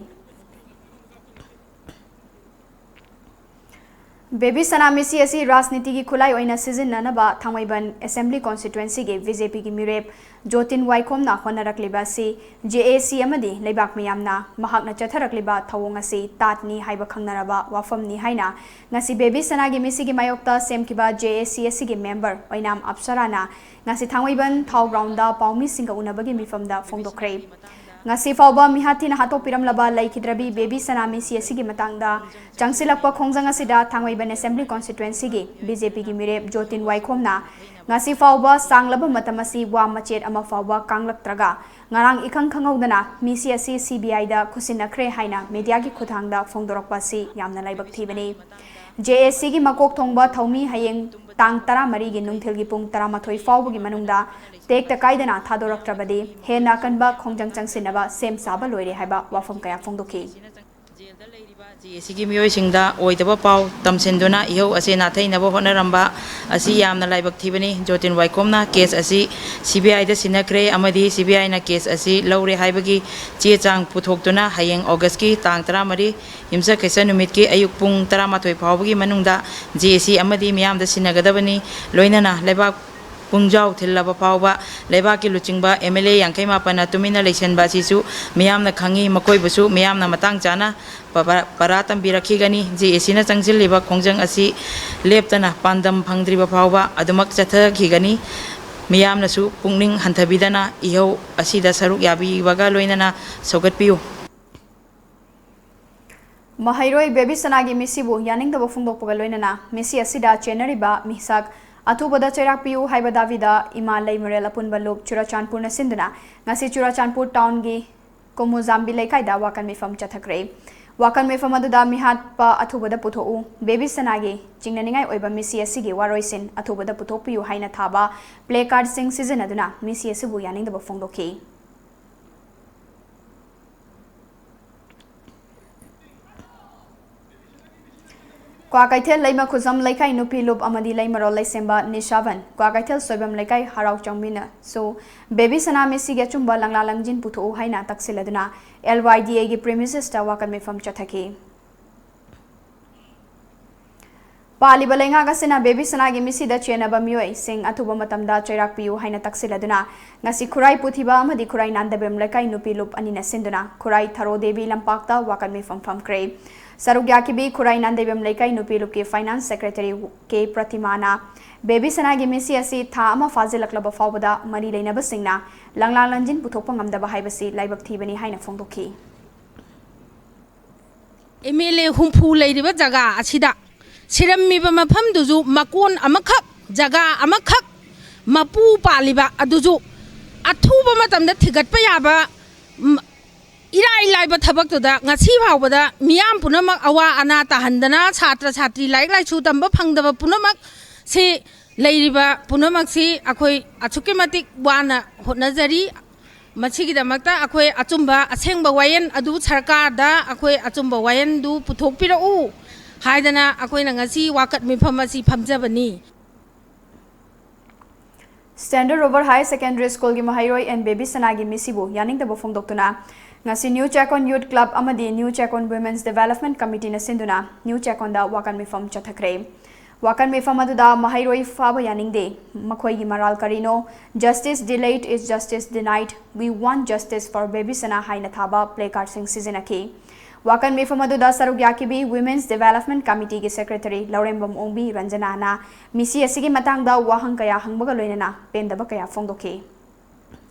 ꯕꯦꯕꯤ ꯁꯅꯥ ꯃꯤꯁꯤ ꯑꯁꯤ ꯔꯥꯖꯅꯤꯇꯤꯒꯤ ꯈꯨꯠꯂꯥꯏ ꯑꯣꯏꯅ ꯁꯤꯖꯤꯟꯅꯅꯕ ꯊꯥꯡꯃꯩꯕꯟ ꯑꯦꯁꯦꯝꯕ꯭ꯂꯤ ꯀꯣꯟꯁꯇꯤꯇ꯭ꯋꯦꯟꯁꯤꯒꯤ ꯕꯤ ꯖꯦ ꯄꯤꯒꯤ ꯃꯤꯔꯦꯞ ꯖꯣꯇꯤꯟ ꯋꯥꯏꯈꯣꯝꯅ ꯍꯣꯠꯅꯔꯛꯂꯤꯕ ꯑꯁꯤ ꯖꯦ ꯑꯦ ꯁꯤ ꯑꯃꯗꯤ ꯂꯩꯕꯥꯛ ꯃꯤꯌꯥꯝꯅ ꯃꯍꯥꯛꯅ ꯆꯠꯊꯔꯛꯂꯤꯕ ꯊꯧꯑꯣꯡ ꯑꯁꯤ ꯇꯥꯠꯅꯤ ꯍꯥꯏꯕ ꯈꯪꯅꯔꯕ ꯋꯥꯐꯝꯅꯤ ꯍꯥꯏꯅ ꯉꯁꯤ ꯕꯦꯕꯤ ꯁꯅꯥꯒꯤ ꯃꯤꯁꯤꯒꯤ ꯃꯥꯌꯣꯛꯇ ꯁꯦꯝꯈꯤꯕ ꯖꯦ ꯑꯦ ꯁꯤ ꯑꯁꯤꯒꯤ ꯃꯦꯝꯕꯔ ꯑꯣꯏꯅꯥꯝ ꯑꯞꯁꯔꯥꯅ ꯉꯁꯤ ꯊꯥꯡꯃꯩꯕꯟ ꯊꯥꯎ ꯒ꯭ꯔꯥꯎꯟꯗ ꯄꯥꯎꯃꯤꯁꯤꯡꯒ ꯎꯅꯕꯒꯤ ꯃꯤꯐꯝꯗ ꯐꯣꯡꯗꯣꯛꯈ꯭ꯔꯦ꯫ ꯉꯁꯤ ꯐꯥꯎꯕ ꯃꯤꯍꯥꯠ ꯊꯤꯅ ꯍꯥꯠꯇꯣꯛꯄꯤꯔꯝꯂꯕ ꯂꯩꯈꯤꯗ꯭ꯔꯕꯤ ꯕꯦꯕꯤ ꯁꯅꯥ ꯃꯤꯁꯤ ꯑꯁꯤꯒꯤ ꯃꯇꯥꯡꯗ ꯆꯪꯁꯤꯜꯂꯛꯄ ꯈꯣꯡꯖꯪ ꯑꯁꯤꯗ ꯊꯥꯡꯃꯩꯕꯟ ꯑꯦꯁꯦꯝꯕ꯭ꯂꯤ ꯀꯣꯟꯁꯇꯤꯇ꯭ꯋꯦꯟꯁꯤꯒꯤ ꯕꯤ ꯖꯦ ꯄꯤꯒꯤ ꯃꯤꯔꯦꯞ ꯖꯣꯇꯤꯟ ꯋꯥꯏꯈꯣꯝꯅ ꯉꯁꯤ ꯐꯥꯎꯕ ꯁꯥꯡꯂꯕ ꯃꯇꯝ ꯑꯁꯤ ꯋꯥ ꯃꯆꯦꯠ ꯑꯃ ꯐꯥꯎꯕ ꯀꯥꯡꯂꯛꯇ꯭ꯔꯒ ꯉꯔꯥꯡ ꯏꯈꯪ ꯈꯪꯍꯧꯗꯅ ꯃꯤꯁꯤ ꯑꯁꯤ ꯁꯤ ꯕꯤ ꯑꯥꯏꯗ ꯈꯨꯠꯁꯤꯟꯅꯈ꯭ꯔꯦ ꯍꯥꯏꯅ ꯃꯤꯗꯤꯌꯥꯒꯤ ꯈꯨꯠꯊꯥꯡꯗ ꯐꯣꯡꯗꯣꯔꯛꯄ ꯑꯁꯤ ꯌꯥꯝꯅ ꯂꯥꯏꯕꯛ ꯊꯤꯕꯅꯤ꯫ ꯖꯦ ꯑꯦ ꯁꯤꯒꯤ ꯃꯀꯣꯛ ꯊꯣꯡꯕ ꯊꯧꯃꯤ ꯍꯌꯦꯡ ꯇꯥꯡ ꯇꯔꯥꯃꯔꯤꯒꯤ ꯅꯨꯡꯊꯤꯜꯒꯤ ꯄꯨꯡ ꯇꯔꯥꯃꯥꯊꯣꯏ ꯐꯥꯎꯕꯒꯤ ꯃꯅꯨꯡꯗ ꯇꯦꯛꯇ ꯀꯥꯏꯗꯅ ꯊꯥꯗꯣꯔꯛꯇ꯭ꯔꯕꯗꯤ ꯍꯦꯟꯅ ꯑꯀꯟꯕ ꯈꯣꯡꯖꯪ ꯆꯪꯁꯤꯟꯅꯕ ꯁꯦꯝ ꯁꯥꯕ ꯂꯣꯏꯔꯦ ꯍꯥꯏꯕ ꯋꯥꯐꯝ ꯀꯌꯥ ꯐꯣꯡꯗꯣꯛꯈꯤ꯫ ꯖꯦꯜꯗ ꯂꯩꯔꯤꯕ ꯖꯦ ꯑꯦ ꯁꯤꯒꯤ ꯃꯤꯑꯣꯏꯁꯤꯡꯗ ꯑꯣꯏꯗꯕ ꯄꯥꯎ ꯇꯝꯁꯤꯟꯗꯨꯅ ꯏꯍꯧ ꯑꯁꯦ ꯅꯥꯊꯩꯅꯕ ꯍꯣꯠꯅꯔꯝꯕ ꯑꯁꯤ ꯌꯥꯝꯅ ꯂꯥꯏꯕꯛ ꯊꯤꯕꯅꯤ꯫ ꯖꯣꯇꯤꯟ ꯋꯥꯏꯈꯣꯝꯅ ꯀꯦꯁ ꯑꯁꯤ ꯁꯤ ꯕꯤ ꯑꯥꯏꯗ ꯁꯤꯟꯅꯈ꯭ꯔꯦ ꯑꯃꯗꯤ ꯁꯤ ꯕꯤ ꯑꯥꯏꯅ ꯀꯦꯁ ꯑꯁꯤ ꯂꯧꯔꯦ ꯍꯥꯏꯕꯒꯤ ꯆꯦ ꯆꯥꯡ ꯄꯨꯊꯣꯛꯇꯨꯅ ꯍꯌꯦꯡ ꯑꯣꯒꯁꯀꯤ ꯇꯥꯡ ꯇꯔꯥꯃꯔꯤ, ꯌꯨꯝꯁꯀꯩꯁ ꯅꯨꯃꯤꯠꯀꯤ ꯑꯌꯨꯛ ꯄꯨꯡ ꯇꯔꯥꯃꯥꯊꯣꯏ ꯐꯥꯎꯕꯒꯤ ꯃꯅꯨꯡꯗ ꯖꯦ ꯑꯦ ꯁꯤ ꯑꯃꯗꯤ ꯃꯤꯌꯥꯝꯗ ꯁꯤꯟꯅꯒꯗꯕꯅꯤ꯫ ꯂꯣꯏꯅꯅ ꯂꯩꯕꯥꯛ ꯄꯨꯡꯖꯥꯎ ꯊꯤꯜꯂꯕ ꯐꯥꯎꯕ ꯂꯩꯕꯥꯛꯀꯤ ꯂꯨꯆꯤꯡꯕ ꯑꯦꯝ ꯑꯦꯜ ꯑꯦ ꯌꯥꯡꯈꯩ ꯃꯥꯄꯟꯅ ꯇꯨꯃꯤꯟꯅ ꯂꯩꯁꯤꯟꯕ ꯑꯁꯤꯁꯨ ꯃꯤꯌꯥꯝꯅ ꯈꯪꯉꯤ꯫ ꯃꯈꯣꯏꯕꯨꯁꯨ ꯃꯤꯌꯥꯝꯅ ꯃꯇꯥꯡ ꯆꯥꯅ ꯄ-, ꯄꯔꯥ ꯇꯝꯕꯤꯔꯛꯈꯤꯒꯅꯤ꯫ ꯖꯦ ꯑꯦ ꯁꯤꯅ ꯆꯪꯁꯤꯜꯂꯤꯕ ꯈꯣꯡꯖꯪ ꯑꯁꯤ ꯂꯦꯞꯇꯅ ꯄꯥꯟꯗꯝ ꯐꯪꯗ꯭ꯔꯤꯕ ꯐꯥꯎꯕ ꯑꯗꯨꯃꯛ ꯆꯠꯊꯈꯤꯒꯅꯤ꯫ ꯃꯤꯌꯥꯝꯅꯁꯨ ꯄꯨꯛꯅꯤꯡ ꯍꯟꯊꯕꯤꯗꯅ ꯏꯍꯧ ꯑꯁꯤꯗ ꯁꯔꯨꯛ ꯌꯥꯕꯤꯕꯒ ꯂꯣꯏꯅꯅ ꯁꯧꯒꯠꯄꯤꯌꯨ꯫ ꯃꯍꯩꯔꯣꯏ ꯕꯦꯕꯤ ꯁꯅꯥꯒꯤ ꯃꯤꯁꯤꯕꯨ ꯌꯥꯅꯤꯡꯗꯕ ꯐꯣꯡꯗꯣꯛꯄꯒ ꯂꯣꯏꯅꯅ ꯃꯤꯁꯤ ꯑꯁꯤꯗ ꯆꯦꯟꯅꯔꯤꯕ ꯃꯤꯁꯛ ꯑꯊꯨꯕꯗ ꯆꯩꯔꯥꯛ ꯄꯤꯌꯨ ꯍꯥꯏꯕ ꯗꯥꯕꯤꯗ ꯏꯃꯥ ꯂꯩꯃꯔꯦꯜ ꯑꯄꯨꯟꯕ ꯂꯨꯞ ꯆꯨꯔꯆꯥꯟꯄꯨꯔꯅ ꯁꯤꯟꯗꯨꯅ ꯉꯁꯤ ꯆꯨꯔꯆꯥꯟꯄꯨꯔ ꯇꯥꯎꯟꯒꯤ ꯀꯣꯃꯨꯖꯥꯝꯕꯤ ꯂꯩꯀꯥꯏꯗ ꯋꯥꯀꯟ ꯃꯤꯐꯝ ꯆꯠꯊꯈ꯭ꯔꯦ꯫ ꯋꯥꯀꯟ ꯃꯤꯐꯝ ꯑꯗꯨꯗ ꯃꯤꯍꯥꯠꯄ ꯑꯊꯨꯕꯗ ꯄꯨꯊꯣꯛꯎ, ꯕꯦꯕꯤ ꯁꯅꯥꯒꯤ ꯆꯤꯡꯅꯅꯤꯡꯉꯥꯏ ꯑꯣꯏꯕ ꯃꯤꯁꯤ ꯑꯁꯤꯒꯤ ꯋꯥꯔꯣꯏꯁꯤꯟ ꯑꯊꯨꯕꯗ ꯄꯨꯊꯣꯛꯄꯤꯌꯨ ꯍꯥꯏꯅ ꯊꯥꯕ ꯄ꯭ꯂꯦ ꯀꯥꯔꯗꯁꯤꯡ ꯁꯤꯖꯤꯟꯅꯗꯨꯅ ꯃꯤꯁꯤ ꯑꯁꯤꯕꯨ ꯌꯥꯅꯤꯡꯗꯕ ꯐꯣꯡꯗꯣꯛꯈꯤ꯫ ꯀ꯭ꯋꯥꯀꯩꯊꯦꯜ ꯂꯩꯃ ꯈꯨꯖꯝ ꯂꯩꯀꯥꯏ ꯅꯨꯄꯤ ꯂꯨꯞ ꯑꯃꯗꯤ ꯂꯩꯃꯔꯣꯜ ꯂꯩꯁꯦꯝꯕ ꯅꯤꯁꯥꯕꯟ, ꯀ꯭ꯋꯥꯀꯩꯊꯦꯜ ꯁꯣꯏꯕꯝ ꯂꯩꯀꯥꯏ ꯍꯔꯥꯎ ꯆꯥꯎꯃꯤꯅꯁꯨ ꯕꯦꯕꯤ ꯁꯅꯥ ꯃꯤꯁꯤꯒꯤ ꯑꯆꯨꯝꯕ ꯂꯪꯂꯥ ꯂꯪꯖꯤꯟ ꯄꯨꯊꯣꯛꯎ ꯍꯥꯏꯅ ꯇꯛꯁꯤꯜꯂꯗꯨꯅ ꯑꯦꯜ ꯋꯥꯏ ꯗꯤ ꯑꯦꯒꯤ ꯄ꯭ꯔꯤꯃꯤꯁꯦꯁꯇ ꯋꯥꯀꯠ ꯃꯤꯐꯝ ꯆꯠꯊꯈꯤ꯫ ꯄꯥꯜꯂꯤꯕ ꯂꯩꯉꯥꯛ ꯑꯁꯤꯅ ꯕꯦꯕꯤ ꯁꯅꯥꯒꯤ ꯃꯤꯁꯤꯗ ꯆꯦꯟꯅꯕ ꯃꯤꯑꯣꯏꯁꯤꯡ ꯑꯊꯨꯕ ꯃꯇꯝꯗ ꯆꯩꯔꯥꯛ ꯄꯤꯌꯨ ꯍꯥꯏꯅ ꯇꯛꯁꯤꯜꯂꯗꯨꯅ ꯉꯁꯤ ꯈꯨꯔꯥꯏ ꯄꯨꯊꯤꯕ ꯑꯃꯗꯤ ꯈꯨꯔꯥꯏ ꯅꯥꯟꯗꯕꯦꯝ ꯂꯩꯀꯥꯏ ꯅꯨꯄꯤ ꯂꯨꯞ ꯑꯅꯤꯅ ꯁꯤꯟꯗꯨꯅ ꯈꯨꯔꯥꯏ ꯊꯔꯣ ꯗꯦꯕꯤ ꯂꯝꯄꯥꯛꯇ ꯋꯥꯀꯠ ꯃꯤꯐꯝ ꯐꯝꯈ꯭ꯔꯦ꯫ ꯁꯔꯨꯛ ꯌꯥꯈꯤꯕꯤ ꯈꯨꯔꯥꯏ ꯅꯥꯟꯗꯕꯦꯝ ꯂꯩꯀꯥꯏ ꯅꯨꯄꯤ ꯂꯨꯞꯀꯤ ꯐꯥꯏꯅꯥꯟꯁ ꯁꯦꯀ꯭ꯔꯦꯇꯔꯤ ꯀꯦ ꯄ꯭ꯔꯇꯤꯃꯥꯅ ꯕꯦꯕꯤ ꯁꯅꯥꯒꯤ ꯃꯤꯁꯤ ꯑꯁꯤ ꯊꯥ ꯑꯃ ꯐꯥꯖꯤꯜꯂꯛꯂꯕ ꯐꯥꯎꯕꯗ ꯃꯔꯤ ꯂꯩꯅꯕꯁꯤꯡꯅ ꯂꯪꯂꯥ ꯂꯪꯖꯤꯟ ꯄꯨꯊꯣꯛꯄ ꯉꯝꯗꯕ ꯍꯥꯏꯕꯁꯤ ꯂꯥꯏꯕꯛ ꯊꯤꯕꯅꯤ ꯍꯥꯏꯅ ꯐꯣꯡꯗꯣꯛꯈꯤ꯫ ꯑꯦꯝ ꯑꯦꯜ ꯑꯦ ꯍꯨꯝꯐꯨ ꯂꯩꯔꯤꯕ ꯖꯒꯥ ꯑꯁꯤꯗ ꯁꯤꯔꯝꯃꯤꯕ ꯃꯐꯝꯗꯨꯁꯨ ꯃꯀꯣꯟ ꯑꯃꯈꯛ, ꯖꯒꯥ ꯑꯃꯈꯛ, ꯃꯄꯨ ꯄꯥꯜꯂꯤꯕ ꯑꯗꯨꯁꯨ ꯑꯊꯨꯕ ꯃꯇꯝꯗ ꯊꯤꯒꯠꯄ ꯌꯥꯕ, ꯎꯝ, ꯏꯔꯥꯏ ꯂꯥꯏꯕ ꯊꯕꯛꯇꯨꯗ ꯉꯁꯤ ꯐꯥꯎꯕꯗ ꯃꯤꯌꯥꯝ ꯄꯨꯝꯅꯃꯛ ꯑꯋꯥ ꯑꯅꯥ ꯇꯥꯍꯟꯗꯅ ꯁꯥꯇ꯭ꯔ ꯁꯥꯇ꯭ꯔꯤ ꯂꯥꯏꯔꯤꯛ ꯂꯥꯏꯁꯨ ꯇꯝꯕ ꯐꯪꯗꯕ ꯄꯨꯝꯅꯃꯛ ꯁꯤ ꯂꯩꯔꯤꯕ ꯄꯨꯝꯅꯃꯛꯁꯤ ꯑꯩꯈꯣꯏ ꯑꯁꯨꯛꯀꯤ ꯃꯇꯤꯛ ꯋꯥꯅ ꯍꯣꯠꯅꯖꯔꯤ꯫ ꯃꯁꯤꯒꯤꯗꯃꯛꯇ ꯑꯩꯈꯣꯏ ꯑꯆꯨꯝꯕ ꯑꯁꯦꯡꯕ ꯋꯥꯌꯦꯜ ꯑꯗꯨ ꯁꯔꯀꯥꯔꯗ ꯑꯩꯈꯣꯏ ꯑꯆꯨꯝꯕ ꯋꯥꯌꯦꯜꯗꯨ ꯄꯨꯊꯣꯛꯄꯤꯔꯛꯎ ꯍꯥꯏꯗꯅ ꯑꯩꯈꯣꯏꯅ ꯉꯁꯤ ꯋꯥꯀꯠ ꯃꯤꯐꯝ ꯑꯁꯤ ꯐꯝꯖꯕꯅꯤ꯫ ꯁ꯭ꯇꯦꯟꯗꯔꯗ ꯔꯣꯕꯔ ꯍꯥꯌꯔ ꯁꯦꯀꯦꯟꯗꯔꯤ ꯁ꯭ꯀꯨꯜꯒꯤ ꯃꯍꯩꯔꯣꯏ ꯑꯦꯟ ꯕꯦꯕꯤ ꯁꯅꯥꯒꯤ ꯃꯤꯁꯤꯕꯨ ꯌꯥꯅꯤꯡꯗꯕ ꯐꯣꯡꯗꯣꯛꯇꯨꯅ ꯉꯁꯤ ꯅ꯭ꯌꯨ ꯆꯦꯀꯣꯟ ꯌꯨꯠ ꯀ꯭ꯂꯕ ꯑꯃꯗꯤ ꯅ꯭ꯌꯨ ꯆꯦꯀꯣꯟ ꯋꯨꯃꯦꯟꯁ ꯗꯤꯕꯦꯂꯞꯃꯦꯟꯠ ꯀꯃꯤꯇꯤꯅ ꯁꯤꯟꯗꯨꯅ ꯅ꯭ꯌꯨ ꯆꯦꯀꯣꯟꯗ ꯋꯥꯀꯠ ꯃꯤꯐꯝ ꯆꯠꯊꯈ꯭ꯔꯦ꯫ ꯋꯥꯀꯠ ꯃꯤꯐꯝ ꯑꯗꯨꯗ ꯃꯍꯩꯔꯣꯏ ꯐꯥꯕ ꯌꯥꯅꯤꯡꯗꯦ, ꯃꯈꯣꯏꯒꯤ ꯃꯔꯥꯜ ꯀꯔꯤꯅꯣ, Justice delayed is justice denied, we want justice for Baby Sana ꯍꯥꯏꯅ ꯊꯥꯕ ꯄ꯭ꯂꯦ ꯀꯥꯔꯗꯁꯤꯡ ꯁꯤꯖꯤꯟꯅꯈꯤ꯫ ꯋꯥꯀꯠ ꯃꯤꯐꯝ ꯑꯗꯨꯗ ꯁꯔꯨꯛ ꯌꯥꯈꯤꯕꯤ ꯋꯨꯃꯦꯟꯁ ꯗꯤꯕꯦꯂꯞꯃꯦꯟꯠ ꯀꯃꯤꯇꯤꯒꯤ ꯁꯦꯀ꯭ꯔꯦꯇꯔꯤ ꯂꯧꯔꯦꯝꯕꯝ ꯑꯣꯡꯕꯤ ꯔꯟꯖꯅꯥꯅ ꯃꯤꯁꯤ ꯑꯁꯤꯒꯤ ꯃꯇꯥꯡꯗ ꯋꯥꯍꯪ ꯀꯌꯥ ꯍꯪꯕꯒ ꯂꯣꯏꯅꯅ ꯄꯦꯟꯗꯕ ꯀꯌꯥ ꯐꯣꯡꯗꯣꯛꯈꯤ꯫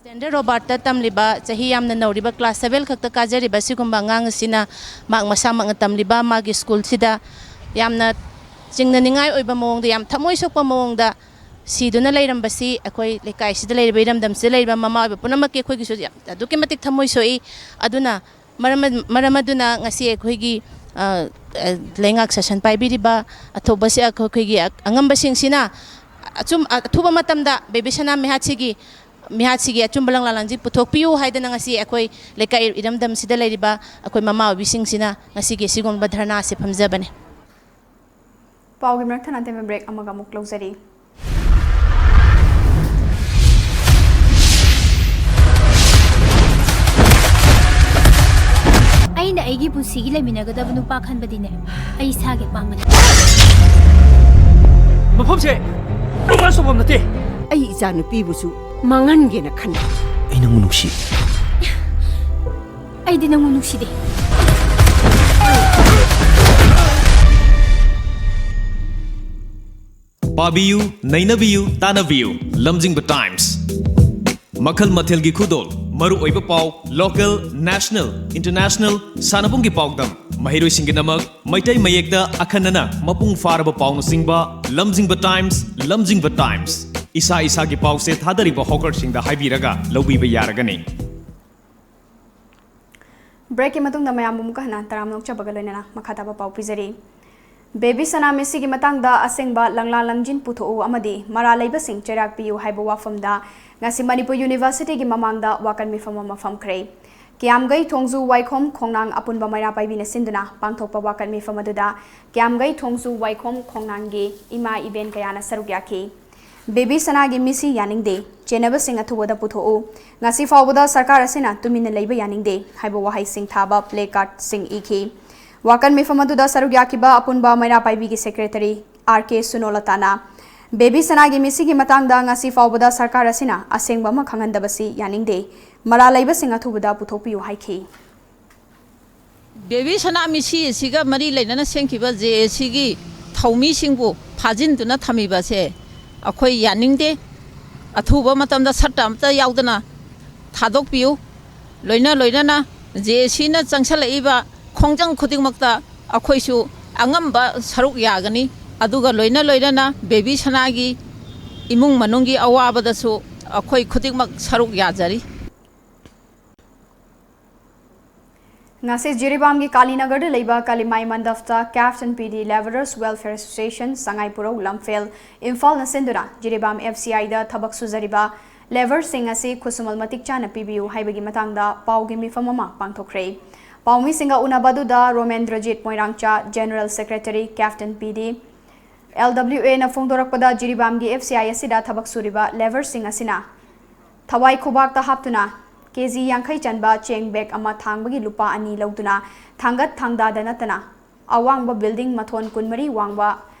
ꯁꯦꯟꯗ꯭ꯔ ꯔꯣꯕꯥꯔꯠꯇ ꯇꯝꯂꯤꯕ, ꯆꯍꯤ ꯌꯥꯝꯅ ꯅꯧꯔꯤꯕ, ꯀ꯭ꯂꯥꯁ ꯁꯚꯦꯟ ꯈꯛꯇ ꯀꯥꯖꯔꯤꯕ ꯁꯤꯒꯨꯝꯕ ꯑꯉꯥꯡ ꯑꯁꯤꯅ ꯃꯍꯥꯛ ꯃꯁꯥꯃꯛꯅ ꯇꯝꯂꯤꯕ ꯃꯥꯒꯤ ꯁ꯭ꯀꯨꯜꯁꯤꯗ ꯌꯥꯝꯅ ꯆꯤꯡꯅꯅꯤꯡꯉꯥꯏ ꯑꯣꯏꯕ ꯃꯑꯣꯡꯗ, ꯌꯥꯝ ꯊꯃꯣꯏ ꯁꯣꯛꯄ ꯃꯑꯣꯡꯗ ꯁꯤꯗꯨꯅ ꯂꯩꯔꯝꯕꯁꯤ ꯑꯩꯈꯣꯏ ꯂꯩꯀꯥꯏꯁꯤꯗ ꯂꯩꯔꯤꯕ, ꯏꯔꯝꯗꯝꯁꯤꯗ ꯂꯩꯔꯤꯕ ꯃꯃꯥ ꯑꯣꯏꯕ ꯄꯨꯝꯅꯃꯛꯀꯤ, ꯑꯩꯈꯣꯏꯒꯤꯁꯨ ꯌꯥꯝ ꯑꯗꯨꯛꯀꯤ ꯃꯇꯤꯛ ꯊꯃꯣꯏ ꯁꯣꯛꯏ꯫ ꯑꯗꯨꯅ ꯃꯔꯝ ꯑꯗ-, ꯃꯔꯝ ꯑꯗꯨꯅ ꯉꯁꯤ ꯑꯩꯈꯣꯏꯒꯤ, ꯑ, ꯑ, ꯂꯩꯉꯥꯛ ꯁꯥꯁꯟ ꯄꯥꯏꯕꯤꯔꯤꯕ ꯑꯊꯧꯕꯁꯤ-, ꯑꯩꯈꯣꯏꯒꯤ ꯑꯉꯝꯕꯁꯤꯡꯁꯤꯅ ꯑꯆꯨꯝ-, ꯑꯊꯨꯕ ꯃꯇꯝꯗ ꯕꯦꯕꯤ ꯁꯅꯥ ꯃꯤꯍꯥꯠꯁꯤꯒꯤ, ꯃꯤꯍꯥꯠꯁꯤꯒꯤ ꯑꯆꯨꯝꯕ ꯂꯪꯂꯥ ꯂꯪꯖꯤꯡ ꯄꯨꯊꯣꯛꯄꯤꯌꯨ ꯍꯥꯏꯗꯅ ꯉꯁꯤ ꯑꯩꯈꯣꯏ ꯂꯩꯀꯥꯏ ꯏꯔꯝꯗꯝꯁꯤꯗ ꯂꯩꯔꯤꯕ ꯑꯩꯈꯣꯏ ꯃꯃꯥ ꯑꯣꯏꯕꯤꯁꯤꯡꯁꯤꯅ ꯉꯁꯤꯒꯤ ꯑꯁꯤꯒꯨꯝꯕ ꯙꯔꯅꯥ ꯑꯁꯤ ꯐꯝꯖꯕꯅꯤ꯫ ꯄꯥꯎꯒꯤ ꯃꯔꯛ ꯊꯠꯅ ꯑꯇꯦꯟꯕ ꯕ꯭ꯔꯦꯛ ꯑꯃꯒ ꯑꯃꯨꯛ ꯂꯧꯖꯔꯤ꯫ ꯑꯩꯅ ꯑꯩꯒꯤ ꯄꯨꯟꯁꯤꯒꯤ ꯂꯩꯃꯤꯟꯅꯒꯗꯕ ꯅꯨꯄꯥ ꯈꯟꯕꯗꯤꯅꯦ, ꯑꯩ ꯏꯁꯥꯒꯤ ꯑꯄꯥꯝꯕꯅꯤ꯫ ꯃꯐꯝꯁꯦ ꯔꯣꯃꯥꯟꯁ ꯇꯧꯐꯝ ꯅꯠꯇꯦ꯫ ꯑꯩ ꯏꯆꯥ ꯅꯨꯄꯤꯕꯨꯁꯨ ꯃꯥꯡꯍꯟꯒꯦꯅ ꯈꯟꯕ꯫ ꯑꯩ ꯅꯪꯕꯨ ꯅꯨꯡꯁꯤ꯫ ꯑꯩꯗꯤ ꯅꯪꯕꯨ ꯅꯨꯡꯁꯤꯗꯦ꯫ ꯄꯥꯕꯤꯌꯨ, ꯅꯩꯅꯕꯤꯌꯨ, ꯇꯥꯟꯅꯕꯤꯌꯨ, ꯂꯝꯖꯤꯡꯕ ꯇꯥꯏꯝꯁ꯫ ꯃꯈꯜ ꯃꯊꯦꯜꯒꯤ ꯈꯨꯗꯣꯜ, ꯃꯔꯨꯑꯣꯏꯕ ꯄꯥꯎ, ꯂꯣꯀꯦꯜ, ꯅꯦꯁꯅꯦꯜ, ꯏꯟꯇꯔꯅꯦꯁꯅꯦꯜ, ꯁꯥꯟꯅꯕꯨꯡꯒꯤ ꯄꯥꯎꯗꯝ, ꯃꯍꯩꯔꯣꯏꯁꯤꯡꯒꯤꯗꯃꯛ ꯃꯩꯇꯩ ꯃꯌꯦꯛꯇ ꯑꯈꯟꯅꯅ ꯃꯄꯨꯡ ꯐꯥꯔꯕ ꯄꯥꯎꯅꯆꯤꯡꯕ, ꯂꯝꯖꯤꯡꯕ ꯇꯥꯏꯝꯁ, ꯂꯝꯖꯤꯡꯕ ꯇꯥꯏꯝꯁ꯫ ꯏꯁꯥ ꯏꯁꯥꯒꯤ ꯄꯥꯎꯁꯦ ꯊꯥꯗꯔꯤꯕ ꯍꯣꯀꯔꯁꯤꯡꯗ ꯍꯥꯏꯕꯤꯔꯒ ꯂꯧꯕꯤꯕ ꯌꯥꯔꯒꯅꯤ꯫ ꯕ꯭ꯔꯦꯛꯀꯤ ꯃꯇꯨꯡꯗ ꯃꯌꯥꯝꯕꯨ ꯑꯃꯨꯛꯀ ꯍꯟꯅ ꯇꯔꯥꯝꯅ ꯑꯣꯛꯆꯕꯒ ꯂꯣꯏꯅꯅ ꯃꯈꯥ ꯇꯥꯕ ꯄꯥꯎ ꯄꯤꯖꯔꯤ꯫ ꯕꯦꯕꯤ ꯁꯅꯥ ꯃꯤꯁꯤꯒꯤ ꯃꯇꯥꯡꯗ ꯑꯁꯦꯡꯕ ꯂꯪꯂꯥ ꯂꯪꯖꯤꯟ ꯄꯨꯊꯣꯛꯎ ꯑꯃꯗꯤ ꯃꯔꯥꯜ ꯂꯩꯕꯁꯤꯡ ꯆꯩꯔꯥꯛ ꯄꯤꯌꯨ ꯍꯥꯏꯕ ꯋꯥꯐꯝꯗ ꯉꯁꯤ ꯃꯅꯤꯄꯨꯔ ꯌꯨꯅꯤꯚꯔꯁꯤꯇꯤꯒꯤ ꯃꯃꯥꯡꯗ ꯋꯥꯀꯠ ꯃꯤꯐꯝ ꯑꯃ ꯐꯝꯈ꯭ꯔꯦ꯫ ꯀꯤꯌꯥꯝꯒꯩ ꯊꯣꯡꯖꯨ ꯋꯥꯏꯈꯣꯝ ꯈꯣꯡꯅꯥꯡ ꯑꯄꯨꯟꯕ ꯃꯩꯔꯥ ꯄꯥꯏꯕꯤꯅ ꯁꯤꯟꯗꯨꯅ ꯄꯥꯡꯊꯣꯛꯄ ꯋꯥꯀꯠ ꯃꯤꯐꯝ ꯑꯗꯨꯗ ꯀꯤꯌꯥꯝꯒꯩ ꯊꯣꯡꯖꯨ ꯋꯥꯏꯈꯣꯝ ꯈꯣꯡꯅꯥꯡꯒꯤ ꯏꯃꯥ ꯏꯕꯦꯟ ꯀꯌꯥꯅ ꯁꯔꯨꯛ ꯌꯥꯈꯤ꯫ ꯕꯦꯕꯤ ꯁꯅꯥꯒꯤ ꯃꯤꯁꯤ ꯌꯥꯅꯤꯡꯗꯦ, ꯆꯦꯟꯅꯕꯁꯤꯡ ꯑꯊꯨꯕꯗ ꯄꯨꯊꯣꯛꯎ, ꯉꯁꯤ ꯐꯥꯎꯕꯗ ꯁꯔꯀꯥꯔ ꯑꯁꯤꯅ ꯇꯨꯃꯤꯟꯅ ꯂꯩꯕ ꯌꯥꯅꯤꯡꯗꯦ ꯍꯥꯏꯕ ꯋꯥꯍꯩꯁꯤꯡ ꯊꯥꯕ ꯄ꯭ꯂꯦ ꯀꯥꯔꯗꯁꯤꯡ ꯏꯈꯤ꯫ ꯋꯥꯀꯠ ꯃꯤꯐꯝ ꯑꯗꯨꯗ ꯁꯔꯨꯛ ꯌꯥꯈꯤꯕ ꯑꯄꯨꯟꯕ ꯃꯩꯔꯥ ꯄꯥꯏꯕꯤꯒꯤ ꯁꯦꯀ꯭ꯔꯦꯇꯔꯤ ꯑꯥꯔ ꯀꯦ ꯁꯨꯅꯣꯂꯇꯥꯅ ꯕꯦꯕꯤ ꯁꯅꯥꯒꯤ ꯃꯤꯁꯤꯒꯤ ꯃꯇꯥꯡꯗ ꯉꯁꯤ ꯐꯥꯎꯕꯗ ꯁꯔꯀꯥꯔ ꯑꯁꯤꯅ ꯑꯁꯦꯡꯕ ꯑꯃ ꯈꯪꯍꯟꯗꯕꯁꯤ ꯌꯥꯅꯤꯡꯗꯦ, ꯃꯔꯥꯜ ꯂꯩꯕꯁꯤꯡ ꯑꯊꯨꯕꯗ ꯄꯨꯊꯣꯛꯄꯤꯌꯨ ꯍꯥꯏꯈꯤ꯫ ꯕꯦꯕꯤ ꯁꯅꯥ ꯃꯤꯁꯤ ꯑꯁꯤꯒ ꯃꯔꯤ ꯂꯩꯅꯅ ꯁꯦꯝꯈꯤꯕ ꯖꯦ ꯑꯦ ꯁꯤꯒꯤ ꯊꯧꯃꯤꯁꯤꯡꯕꯨ ꯐꯥꯖꯤꯟꯗꯨꯅ ꯊꯝꯃꯤꯕ ꯑꯁꯦ ꯑꯩꯈꯣꯏ ꯌꯥꯅꯤꯡꯗꯦ꯫ ꯑꯊꯨꯕ ꯃꯇꯝꯗ ꯁꯠꯇ ꯑꯃꯠꯇ ꯌꯥꯎꯗꯅ ꯊꯥꯗꯣꯛꯄꯤꯌꯨ꯫ ꯂꯣꯏꯅ ꯂꯣꯏꯅꯅ ꯖꯦ ꯑꯦ ꯁꯤꯅ ꯆꯪꯁꯤꯜꯂꯛꯏꯕ ꯈꯣꯡꯖꯪ ꯈꯨꯗꯤꯡꯃꯛꯇ ꯑꯩꯈꯣꯏꯁꯨ ꯑꯉꯝꯕ ꯁꯔꯨꯛ ꯌꯥꯒꯅꯤ꯫ ꯑꯗꯨꯒ ꯂꯣꯏꯅ ꯂꯣꯏꯅꯅ ꯕꯦꯕꯤ ꯁꯅꯥꯒꯤ ꯏꯃꯨꯡ ꯃꯅꯨꯡꯒꯤ ꯑꯋꯥꯕꯗꯁꯨ ꯑꯩꯈꯣꯏ ꯈꯨꯗꯤꯡꯃꯛ ꯁꯔꯨꯛ ꯌꯥꯖꯔꯤ꯫ ꯉꯁꯤ ꯖꯤꯔꯤꯕꯥꯝꯒꯤ ꯀꯥꯂꯤꯅꯒꯔꯗ ꯂꯩꯕ ꯀꯥꯂꯤꯃꯥꯏ ꯃꯟꯗꯞꯇ CAFT and PD Labourers Welfare Association ꯁꯉꯥꯏꯄꯨꯔꯧ ꯂꯝꯐꯦꯜ ꯏꯝꯐꯥꯜꯅ ꯁꯤꯟꯗꯨꯅ ꯖꯤꯔꯤꯕꯥꯝ F C I ꯗ ꯊꯕꯛ ꯁꯨꯖꯔꯤꯕ labourꯁꯤꯡ ꯑꯁꯤ ꯈꯨꯠꯁꯨꯃꯜ ꯃꯇꯤꯛ ꯆꯥꯅ ꯄꯤꯕꯤꯌꯨ ꯍꯥꯏꯕꯒꯤ ꯃꯇꯥꯡꯗ ꯄꯥꯎꯒꯤ ꯃꯤꯐꯝ ꯑꯃ ꯄꯥꯡꯊꯣꯛꯈ꯭ꯔꯦ꯫ ꯄꯥꯎꯃꯤꯁꯤꯡꯒ ꯎꯅꯕ ꯑꯗꯨꯗ ꯔꯣꯃꯦꯟꯗ꯭ꯔꯖꯤꯠ ꯃꯣꯏꯔꯥꯡꯆꯥ, General Secretary, CAFT and PD, L W A ꯅ ꯐꯣꯡꯗꯣꯔꯛꯄꯗ, ꯖꯤꯔꯤꯕꯥꯝꯒꯤ F C I ꯑꯁꯤꯗ ꯊꯕꯛ ꯁꯨꯔꯤꯕ labourꯁꯤꯡ ꯑꯁꯤꯅ ꯊꯋꯥꯏ ꯈꯨꯕꯥꯛꯇ ꯍꯥꯞꯇꯨꯅ ꯀꯦ ꯖꯤ ꯌꯥꯡꯈꯩ ꯆꯟꯕ ꯆꯦꯡ bag ꯑꯃ ꯊꯥꯡꯕꯒꯤ ꯂꯨꯄꯥ ꯑꯅꯤ ꯂꯧꯗꯨꯅ ꯊꯥꯡꯒꯠ ꯊꯥꯡꯗꯥꯗ ꯅꯠꯇꯅ ꯑꯋꯥꯡꯕ building ꯃꯊꯣꯟ ꯀꯨꯟꯃꯔꯤ ꯋꯥꯡꯕ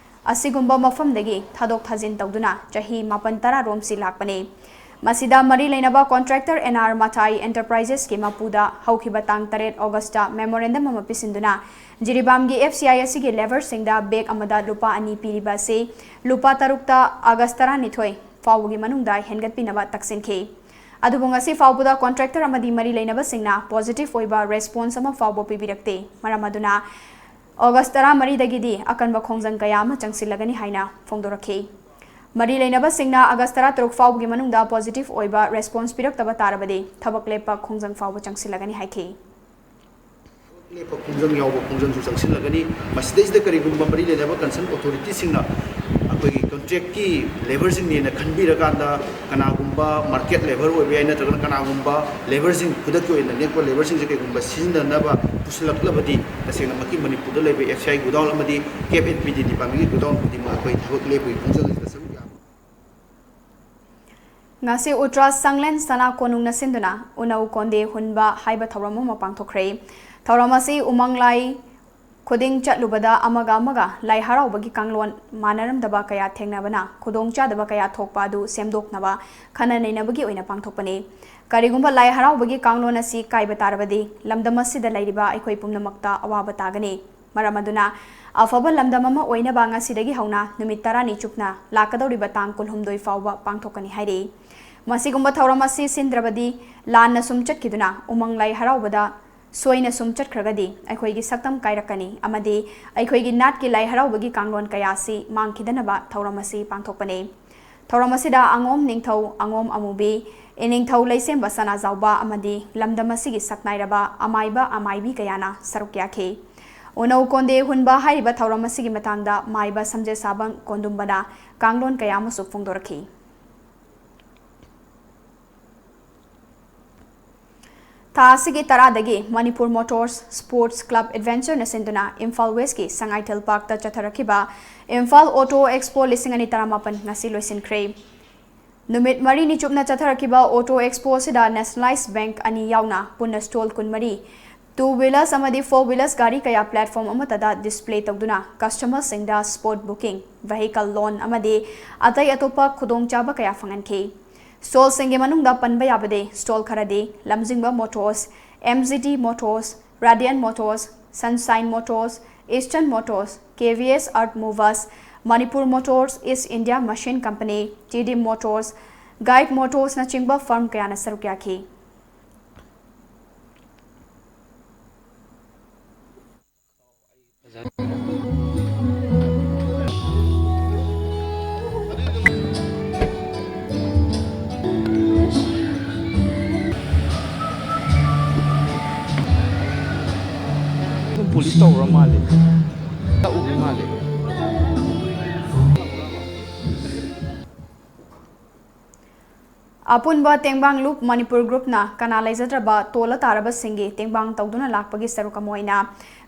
ꯑꯁꯤꯒꯨꯝꯕ ꯃꯐꯝꯗꯒꯤ ꯊꯥꯗꯣꯛ ꯊꯥꯖꯤꯟ ꯇꯧꯗꯨꯅ ꯆꯍꯤ ꯃꯥꯄꯟ ꯇꯔꯥ ꯔꯣꯝ ꯁꯤꯜꯂꯥꯛꯄꯅꯤ꯫ ꯃꯁꯤꯗ ꯃꯔꯤ ꯂꯩꯅꯕ contractor N R Mathai Enterprisesꯀꯤ ꯃꯄꯨꯗ ꯍꯧꯈꯤꯕ ꯇꯥꯡ ꯇꯔꯦꯠ Augustꯇ memorandum ꯑꯃ ꯄꯤꯁꯤꯟꯗꯨꯅ ꯖꯤꯔꯤꯕꯥꯝꯒꯤ F C I ꯑꯁꯤꯒꯤ labourꯁꯤꯡꯗ bag ꯑꯃꯗ ꯂꯨꯄꯥ ꯑꯅꯤ ꯄꯤꯔꯤꯕ ꯑꯁꯤ ꯂꯨꯄꯥ ꯇꯔꯨꯛꯇ August ꯇꯔꯥꯅꯤꯊꯣꯏ ꯐꯥꯎꯕꯒꯤ ꯃꯅꯨꯡꯗ ꯍꯦꯟꯒꯠꯄꯤꯅꯕ ꯇꯛꯁꯤꯟꯈꯤ꯫ ꯑꯗꯨꯕꯨ ꯉꯁꯤ ꯐꯥꯎꯕꯗ contractor ꯑꯃꯗꯤ ꯃꯔꯤ ꯂꯩꯅꯕꯁꯤꯡꯅ positive ꯑꯣꯏꯕ response ꯑꯃ ꯐꯥꯎꯕ ꯄꯤꯕꯤꯔꯛꯇꯦ꯫ ꯃꯔꯝ ꯑꯗꯨꯅ August ꯇꯔꯥꯃꯔꯤꯗꯒꯤꯗꯤ ꯑꯀꯟꯕ ꯈꯣꯡꯖꯪ ꯀꯌꯥ ꯑꯃ ꯆꯪꯁꯤꯜꯂꯒꯅꯤ ꯍꯥꯏꯅ ꯐꯣꯡꯗꯣꯔꯛꯈꯤ꯫ ꯃꯔꯤ ꯂꯩꯅꯕꯁꯤꯡꯅ August ꯇꯔꯥꯇꯔꯨꯛ ꯐꯥꯎꯕꯒꯤ ꯃꯅꯨꯡꯗ positive ꯑꯣꯏꯕ response ꯄꯤꯔꯛꯇꯕ ꯇꯥꯔꯕꯗꯤ ꯊꯕꯛ ꯂꯦꯞꯄ ꯈꯣꯡꯖꯪ ꯐꯥꯎꯕ ꯆꯪꯁꯤꯜꯂꯒꯅꯤ ꯍꯥꯏꯈꯤ꯫ ꯂꯦꯞꯄ ꯈꯣꯡꯖꯪ ꯌꯥꯎꯕ ꯈꯣꯡꯖꯪꯁꯨ ꯆꯪꯁꯤꯜꯂꯒꯅꯤ꯫ ꯃꯁꯤꯗꯩꯁꯤꯗ ꯀꯔꯤꯒꯨꯝꯕ ꯃꯔꯤ ꯂꯩꯅꯕ concern authorityꯁꯤꯡꯅ ꯑꯩꯈꯣꯏꯒꯤ contractꯀꯤ labourꯁꯤꯡꯅꯦꯅ ꯈꯟꯕꯤꯔꯀꯥꯟꯗ ꯀꯅꯥꯒꯨꯝꯕ market labour ꯑꯣꯏꯕ ꯌꯥꯏ, ꯅꯠꯇ꯭ꯔꯒꯅ ꯀꯅꯥꯒꯨꯝꯕ labourꯁꯤꯡ, ꯈꯨꯗꯛꯀꯤ ꯑꯣꯏꯅ ꯅꯦꯛꯄ labourꯁꯤꯡꯁꯦ ꯀꯩꯒꯨꯝꯕ ꯁꯤꯖꯤꯟꯅꯅꯕ ꯄꯨꯁꯤꯜꯂꯛꯂꯕꯗꯤ, ꯇꯁꯦꯡꯅꯃꯛꯀꯤ ꯃꯅꯤꯄꯨꯔꯗ ꯂꯩꯕ F C I godown ꯑꯃꯗꯤ CAFT and PD departmentꯀꯤ godown ꯈꯨꯗꯤꯡꯃꯛ ꯑꯩꯈꯣꯏ ꯊꯕꯛ ꯂꯦꯞꯄꯒꯤ ꯈꯣꯡꯖꯪ ꯑꯁꯤꯗ ꯁꯔꯨꯛ ꯌꯥꯕ ꯉꯁꯤ ꯎꯇ꯭ꯔꯥ ꯁꯪꯂꯦꯟ ꯁꯅꯥ ꯀꯣꯅꯨꯡꯅ ꯁꯤꯟꯗꯨꯅ ꯎꯅꯧ ꯀꯣꯟꯗꯦ ꯍꯨꯟꯕ ꯍꯥꯏꯕ ꯊꯧꯔꯝ ꯑꯃ ꯄꯥꯡꯊꯣꯛꯈ꯭ꯔꯦ꯫ ꯊꯧꯔꯝ ꯑꯁꯤ ꯎꯃꯪ ꯂꯥꯏ ꯈꯨꯗꯤꯡ ꯆꯠꯂꯨꯕꯗ ꯑꯃꯒ ꯑꯃꯒ ꯂꯥꯏ ꯍꯔꯥꯎꯕꯒꯤ ꯀꯥꯡꯂꯣꯟ ꯃꯥꯟꯅꯔꯝꯗꯕ ꯀꯌꯥ ꯊꯦꯡꯅꯕꯅ ꯈꯨꯗꯣꯡꯆꯥꯗꯕ ꯀꯌꯥ ꯊꯣꯛꯄ ꯑꯗꯨ ꯁꯦꯝꯗꯣꯛꯅꯕ ꯈꯟꯅ ꯅꯩꯅꯕꯒꯤ ꯑꯣꯏꯅ ꯄꯥꯡꯊꯣꯛꯄꯅꯤ꯫ ꯀꯔꯤꯒꯨꯝꯕ ꯂꯥꯏ ꯍꯔꯥꯎꯕꯒꯤ ꯀꯥꯡꯂꯣꯟ ꯑꯁꯤ ꯀꯥꯏꯕ ꯇꯥꯔꯕꯗꯤ ꯂꯝꯗꯝ ꯑꯁꯤꯗ ꯂꯩꯔꯤꯕ ꯑꯩꯈꯣꯏ ꯄꯨꯝꯅꯃꯛꯇ ꯑꯋꯥꯕ ꯇꯥꯒꯅꯤ꯫ ꯃꯔꯝ ꯑꯗꯨꯅ ꯑꯐꯕ ꯂꯝꯗꯝ ꯑꯃ ꯑꯣꯏꯅꯕ ꯉꯁꯤꯗꯒꯤ ꯍꯧꯅ ꯅꯨꯃꯤꯠ ꯇꯔꯥꯅꯤ ꯆꯨꯞꯅ ꯂꯥꯛꯀꯗꯧꯔꯤꯕ ꯇꯥꯡ ꯀꯨꯟꯍꯨꯝꯗꯣꯏ ꯐꯥꯎꯕ ꯄꯥꯡꯊꯣꯛꯀꯅꯤ ꯍꯥꯏꯔꯤ꯫ ꯃꯁꯤꯒꯨꯝꯕ ꯊꯧꯔꯝ ꯑꯁꯤ ꯁꯤꯟꯗ꯭ꯔꯕꯗꯤ ꯂꯥꯟꯅ ꯁꯨꯝ ꯆꯠꯈꯤꯗꯨꯅ ꯎꯃꯪ ꯂꯥꯏ ꯍꯔꯥꯎꯕꯗ ꯁꯣꯏꯅ ꯁꯨꯝ ꯆꯠꯈ꯭ꯔꯒꯗꯤ ꯑꯩꯈꯣꯏꯒꯤ ꯁꯛꯇꯝ ꯀꯥꯏꯔꯛꯀꯅꯤ ꯑꯃꯗꯤ ꯑꯩꯈꯣꯏꯒꯤ ꯅꯥꯠꯀꯤ ꯂꯥꯏ ꯍꯔꯥꯎꯕꯒꯤ ꯀꯥꯡꯂꯣꯟ ꯀꯌꯥ ꯑꯁꯤ ꯃꯥꯡꯈꯤꯗꯅꯕ ꯊꯧꯔꯝ ꯑꯁꯤ ꯄꯥꯡꯊꯣꯛꯄꯅꯤ꯫ ꯊꯧꯔꯝ ꯑꯁꯤꯗ ꯑꯉꯣꯝ ꯅꯤꯡꯊꯧ, ꯑꯉꯣꯝ ꯑꯃꯨꯕꯤ, ꯏꯅꯤꯡꯊꯧ ꯂꯩꯁꯦꯝꯕ ꯁꯅꯥꯖꯥꯎꯕ ꯑꯃꯗꯤ ꯂꯝꯗꯝ ꯑꯁꯤꯒꯤ ꯁꯛꯅꯥꯏꯔꯕ ꯑꯃꯥꯏꯕ ꯑꯃꯥꯏꯕꯤ ꯀꯌꯥꯅ ꯁꯔꯨꯛ ꯌꯥꯈꯤ꯫ ꯎꯅꯧ ꯀꯣꯟꯗꯦ ꯍꯨꯟꯕ ꯍꯥꯏꯔꯤꯕ ꯊꯧꯔꯝ ꯑꯁꯤꯒꯤ ꯃꯇꯥꯡꯗ ꯃꯥꯏꯕ ꯁꯝꯖꯦꯁꯥꯕꯝ ꯀꯣꯟꯗꯨꯝꯕꯅ ꯀꯥꯡꯂꯣꯟ ꯀꯌꯥ ꯑꯃꯁꯨ ꯐꯣꯡꯗꯣꯔꯛꯈꯤ꯫ ꯊꯥ ꯑꯁꯤꯒꯤ ꯇꯔꯥꯗꯒꯤ ꯃꯅꯤꯄꯨꯔ ꯃꯣꯇꯣꯔꯁ ꯁ꯭ꯄꯣꯔꯠꯁ ꯀ꯭ꯂꯕ ꯑꯦꯗꯚꯦꯟꯆꯔꯅ ꯁꯤꯟꯗꯨꯅ ꯏꯝꯐꯥꯜ ꯋꯦꯁꯀꯤ ꯁꯉꯥꯏꯊꯦꯜ ꯄꯥꯔꯛꯇ ꯆꯠꯊꯔꯛꯈꯤꯕ ꯏꯝꯐꯥꯜ ꯑꯣꯇꯣ ꯑꯦꯛꯁꯄꯣ ꯂꯤꯁꯤꯡ ꯑꯅꯤ ꯇꯔꯥꯃꯥꯄꯟ ꯉꯁꯤ ꯂꯣꯏꯁꯤꯟꯈ꯭ꯔꯦ꯫ ꯅꯨꯃꯤꯠ ꯃꯔꯤꯅꯤ ꯆꯨꯞꯅ ꯆꯠꯊꯔꯛꯈꯤꯕ ꯑꯣꯇꯣ ꯑꯦꯛꯁꯄꯣ ꯑꯁꯤꯗ ꯅꯦꯁꯅꯦꯂꯥꯏꯖ ꯕꯦꯡꯛ ꯑꯅꯤ ꯌꯥꯎꯅ ꯄꯨꯟꯅ ꯁ꯭ꯇꯣꯜ ꯀꯨꯟꯃꯔꯤ, ꯇꯨ ꯋꯤꯂꯔꯁ ꯑꯃꯗꯤ ꯐꯣꯔ ꯋꯤꯂꯔꯁ ꯒꯥꯔꯤ ꯀꯌꯥ ꯄ꯭ꯂꯦꯠꯐꯣꯔꯝ ꯑꯃꯠꯇꯗ ꯗꯤꯁꯄ꯭ꯂꯦ ꯇꯧꯗꯨꯅ ꯀꯁꯇꯃꯔꯁꯤꯡꯗ ꯁ꯭ꯄꯣꯠ ꯕꯨꯀꯤꯡ, ꯚꯦꯍꯤꯀꯜ ꯂꯣꯟ ꯑꯃꯗꯤ ꯑꯇꯩ ꯑꯇꯣꯞꯄ ꯈꯨꯗꯣꯡꯆꯥꯕ ꯀꯌꯥ ꯐꯪꯍꯟꯈꯤ꯫ ꯁ꯭ꯇꯣꯜꯁꯤꯡꯒꯤ ꯃꯅꯨꯡꯗ ꯄꯟꯕ ꯌꯥꯕꯗꯤ ꯁ꯭ꯇꯣꯜ ꯈꯔꯗꯤ ꯂꯝꯖꯤꯡꯕ motors, M G T motors, Radiant motors, sunshine motors, eastern motors, K V S art movers, Manipur motors, east India machine company, T D motors, ꯒꯥꯏꯛ ꯃꯣꯇꯣꯔꯁꯅꯆꯤꯡꯕ ꯐꯔꯝ ꯀꯌꯥꯅ ꯁꯔꯨꯛ ꯌꯥꯈꯤ꯫ ꯄꯨꯂꯤꯁ ꯇꯧꯔ ꯃꯥꯜꯂꯦ꯫ ꯇꯛꯎꯔꯤ ꯃꯥꯜꯂꯦ꯫ ꯑꯄꯨꯟꯕ ꯇꯦꯡꯕꯥꯡ ꯂꯨꯞ ꯃꯅꯤꯄꯨꯔ ꯒ꯭ꯔꯨꯞꯅ ꯀꯅꯥ ꯂꯩꯖꯗ꯭ꯔꯕ ꯇꯣꯜꯂ ꯇꯥꯔꯕꯁꯤꯡꯒꯤ ꯇꯦꯡꯕꯥꯡ ꯇꯧꯗꯨꯅ ꯂꯥꯛꯄꯒꯤ ꯁꯔꯨꯛ ꯑꯃ ꯑꯣꯏꯅ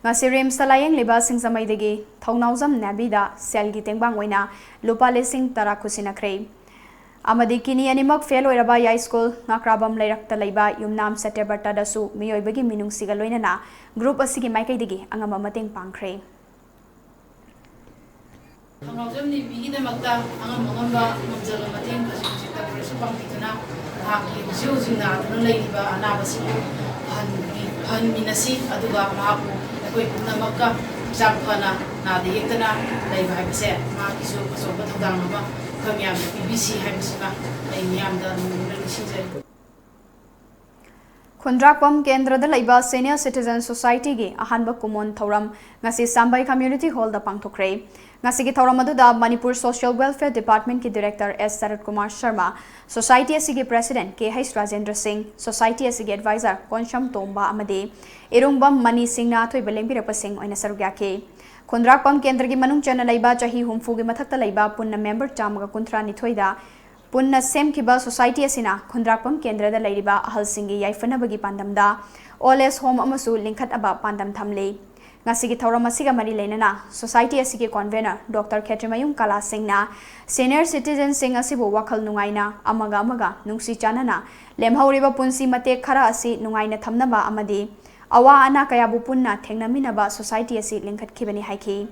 ꯉꯁꯤ ꯔꯤꯝꯁꯇ ꯂꯥꯌꯦꯡꯂꯤꯕ ꯁꯤꯡꯖꯃꯩꯗꯒꯤ ꯊꯧꯅꯥꯎꯖꯝ ꯅꯥꯕꯤꯗ ꯁꯦꯜꯒꯤ ꯇꯦꯡꯕꯥꯡ ꯑꯣꯏꯅ ꯂꯨꯄꯥ ꯂꯤꯁꯤꯡ ꯇꯔꯥ ꯈꯨꯠꯁꯤꯟꯅꯈ꯭ꯔꯦ꯫ ꯑꯃꯗꯤ ꯀꯤꯅꯤ ꯑꯅꯤꯃꯛ ꯐꯦꯜ ꯑꯣꯏꯔꯕ ꯌꯥꯏꯁ꯭ꯀꯨꯜ ꯉꯥꯀ꯭ꯔꯥꯕꯝ ꯂꯩꯔꯛꯇ ꯂꯩꯕ ꯌꯨꯝꯅꯥꯝ ꯁꯇ꯭ꯌꯕ꯭ꯔꯇꯗꯁꯨ ꯃꯤꯑꯣꯏꯕꯒꯤ ꯃꯤꯅꯨꯡꯁꯤꯒ ꯂꯣꯏꯅꯅ ꯒ꯭ꯔꯨꯞ ꯑꯁꯤꯒꯤ ꯃꯥꯏꯀꯩꯗꯒꯤ ꯑꯉꯝꯕ ꯃꯇꯦꯡ ꯄꯥꯡꯈ꯭ꯔꯦ꯫ ꯊꯧꯅꯥꯎꯖꯝ ꯅꯦꯕꯤꯒꯤꯗꯃꯛꯇ ꯑꯉꯝ ꯑꯉꯝꯕ ꯉꯝꯖꯕ ꯃꯇꯦꯡ ꯈꯖꯤꯛ ꯈꯖꯤꯛꯇ ꯑꯣꯏꯔꯁꯨ ꯄꯥꯡꯕꯤꯗꯨꯅ ꯃꯍꯥꯛꯀꯤ ꯍꯧꯖꯤꯛ ꯍꯧꯖꯤꯛ ꯅꯥꯗꯨꯅ ꯂꯩꯔꯤꯕ ꯑꯅꯥꯕꯁꯤꯕꯨ ꯐꯍꯟꯕꯤ-, ꯐꯍꯟꯃꯤꯟꯅꯁꯤ, ꯑꯗꯨꯒ ꯃꯍꯥꯛꯄꯨ ꯑꯩꯈꯣꯏ ꯄꯨꯝꯅꯃꯛꯀ ꯍꯛꯆꯥꯡ ꯐꯅ ꯅꯥꯗ ꯌꯦꯛꯇꯅ ꯂꯩꯕ ꯍꯥꯏꯕꯁꯦ ꯃꯍꯥꯛꯀꯤꯁꯨ ꯑꯆꯧꯕ ꯊꯧꯗꯥꯡ ꯑꯃ ꯑꯩꯈꯣꯏ ꯃꯌꯥꯝꯅ ꯄꯤꯕꯤꯁꯤ ꯍꯥꯏꯕꯁꯤꯃ ꯑꯩ ꯃꯤꯌꯥꯝꯗ ꯅꯣꯡꯗꯝꯅ ꯅꯤꯡꯁꯤꯡꯖꯔꯤ꯫ ꯈꯨꯟꯗ꯭ꯔꯥꯛꯄꯝ ꯀꯦꯟꯗ꯭ꯔꯗ ꯂꯩꯕ Senior Citizen Societyꯒꯤ ꯑꯍꯥꯟꯕ ꯀꯨꯃꯣꯟ ꯊꯧꯔꯝ ꯉꯁꯤ ꯁꯥꯝꯕꯩ Community Hallꯗ ꯄꯥꯡꯊꯣꯛꯈ꯭ꯔꯦ꯫ ꯉꯁꯤꯒꯤ ꯊꯧꯔꯝ ꯑꯗꯨꯗ Manipur Social Welfare Departmentꯀꯤ Director S ꯁꯔꯠ ꯀꯨꯃꯥꯔ ꯁꯔꯃ, Society ꯑꯁꯤꯒꯤ President ꯀꯦ ꯍꯩꯁ ꯔꯥꯖꯦꯟꯗ꯭ꯔ ꯁꯤꯡ, Society ꯑꯁꯤꯒꯤ Advisor ꯀꯣꯟꯁꯝ ꯇꯣꯝꯕ ꯑꯃꯗꯤ ꯏꯔꯨꯡꯕꯝ ꯃꯅꯤ ꯁꯤꯡꯅ ꯑꯊꯣꯏꯕ ꯂꯦꯡꯕꯤꯔꯛꯄꯁꯤꯡ ꯑꯣꯏꯅ ꯁꯔꯨꯛ ꯌꯥꯈꯤ꯫ ꯈꯨꯟꯗ꯭ꯔꯥꯛꯄꯝ ꯀꯦꯟꯗ꯭ꯔꯒꯤ ꯃꯅꯨꯡ ꯆꯟꯅ ꯂꯩꯕ ꯆꯍꯤ ꯍꯨꯝꯐꯨꯒꯤ ꯃꯊꯛꯇ ꯂꯩꯕ ꯄꯨꯟꯅ member ꯆꯥꯝꯃꯒ ꯀꯨꯟꯊ꯭ꯔꯥ ꯅꯤꯊꯣꯏꯗ ꯄꯨꯟꯅ ꯁꯦꯝꯈꯤꯕ Society ꯑꯁꯤꯅ ꯈꯨꯟꯗ꯭ꯔꯥꯛꯄꯝ ꯀꯦꯟꯗ꯭ꯔꯗ ꯂꯩꯔꯤꯕ ꯑꯍꯜꯁꯤꯡꯒꯤ ꯌꯥꯏꯐꯅꯕꯒꯤ ꯄꯥꯟꯗꯝꯗ Old Age Home ꯑꯃꯁꯨ ꯂꯤꯡꯈꯠꯅꯕ ꯄꯥꯟꯗꯝ ꯊꯝꯂꯤ꯫ ꯉꯁꯤꯒꯤ ꯊꯧꯔꯝ ꯑꯁꯤꯒ ꯃꯔꯤ ꯂꯩꯅꯅ Society ꯑꯁꯤꯒꯤ Convener Doctor ꯈꯦꯇ꯭ꯔꯤꯃꯌꯨꯝ ꯀꯂꯥ ꯁꯤꯡꯅ Senior Citizenꯁꯤꯡ ꯑꯁꯤꯕꯨ ꯋꯥꯈꯜ ꯅꯨꯡꯉꯥꯏꯅ ꯑꯃꯒ ꯑꯃꯒ ꯅꯨꯡꯁꯤ ꯆꯥꯟꯅꯅ ꯂꯦꯝꯍꯧꯔꯤꯕ ꯄꯨꯟꯁꯤ ꯃꯇꯦꯛ ꯈꯔ ꯑꯁꯤ ꯅꯨꯡꯉꯥꯏꯅ ꯊꯝꯅꯕ ꯑꯃꯗꯤ ꯑꯋꯥ ꯑꯅꯥ ꯀꯌꯥꯕꯨ ꯄꯨꯟꯅ ꯊꯦꯡꯅꯃꯤꯟꯅꯕ Society ꯑꯁꯤ ꯂꯤꯡꯈꯠꯈꯤꯕꯅꯤ ꯍꯥꯏꯈꯤ꯫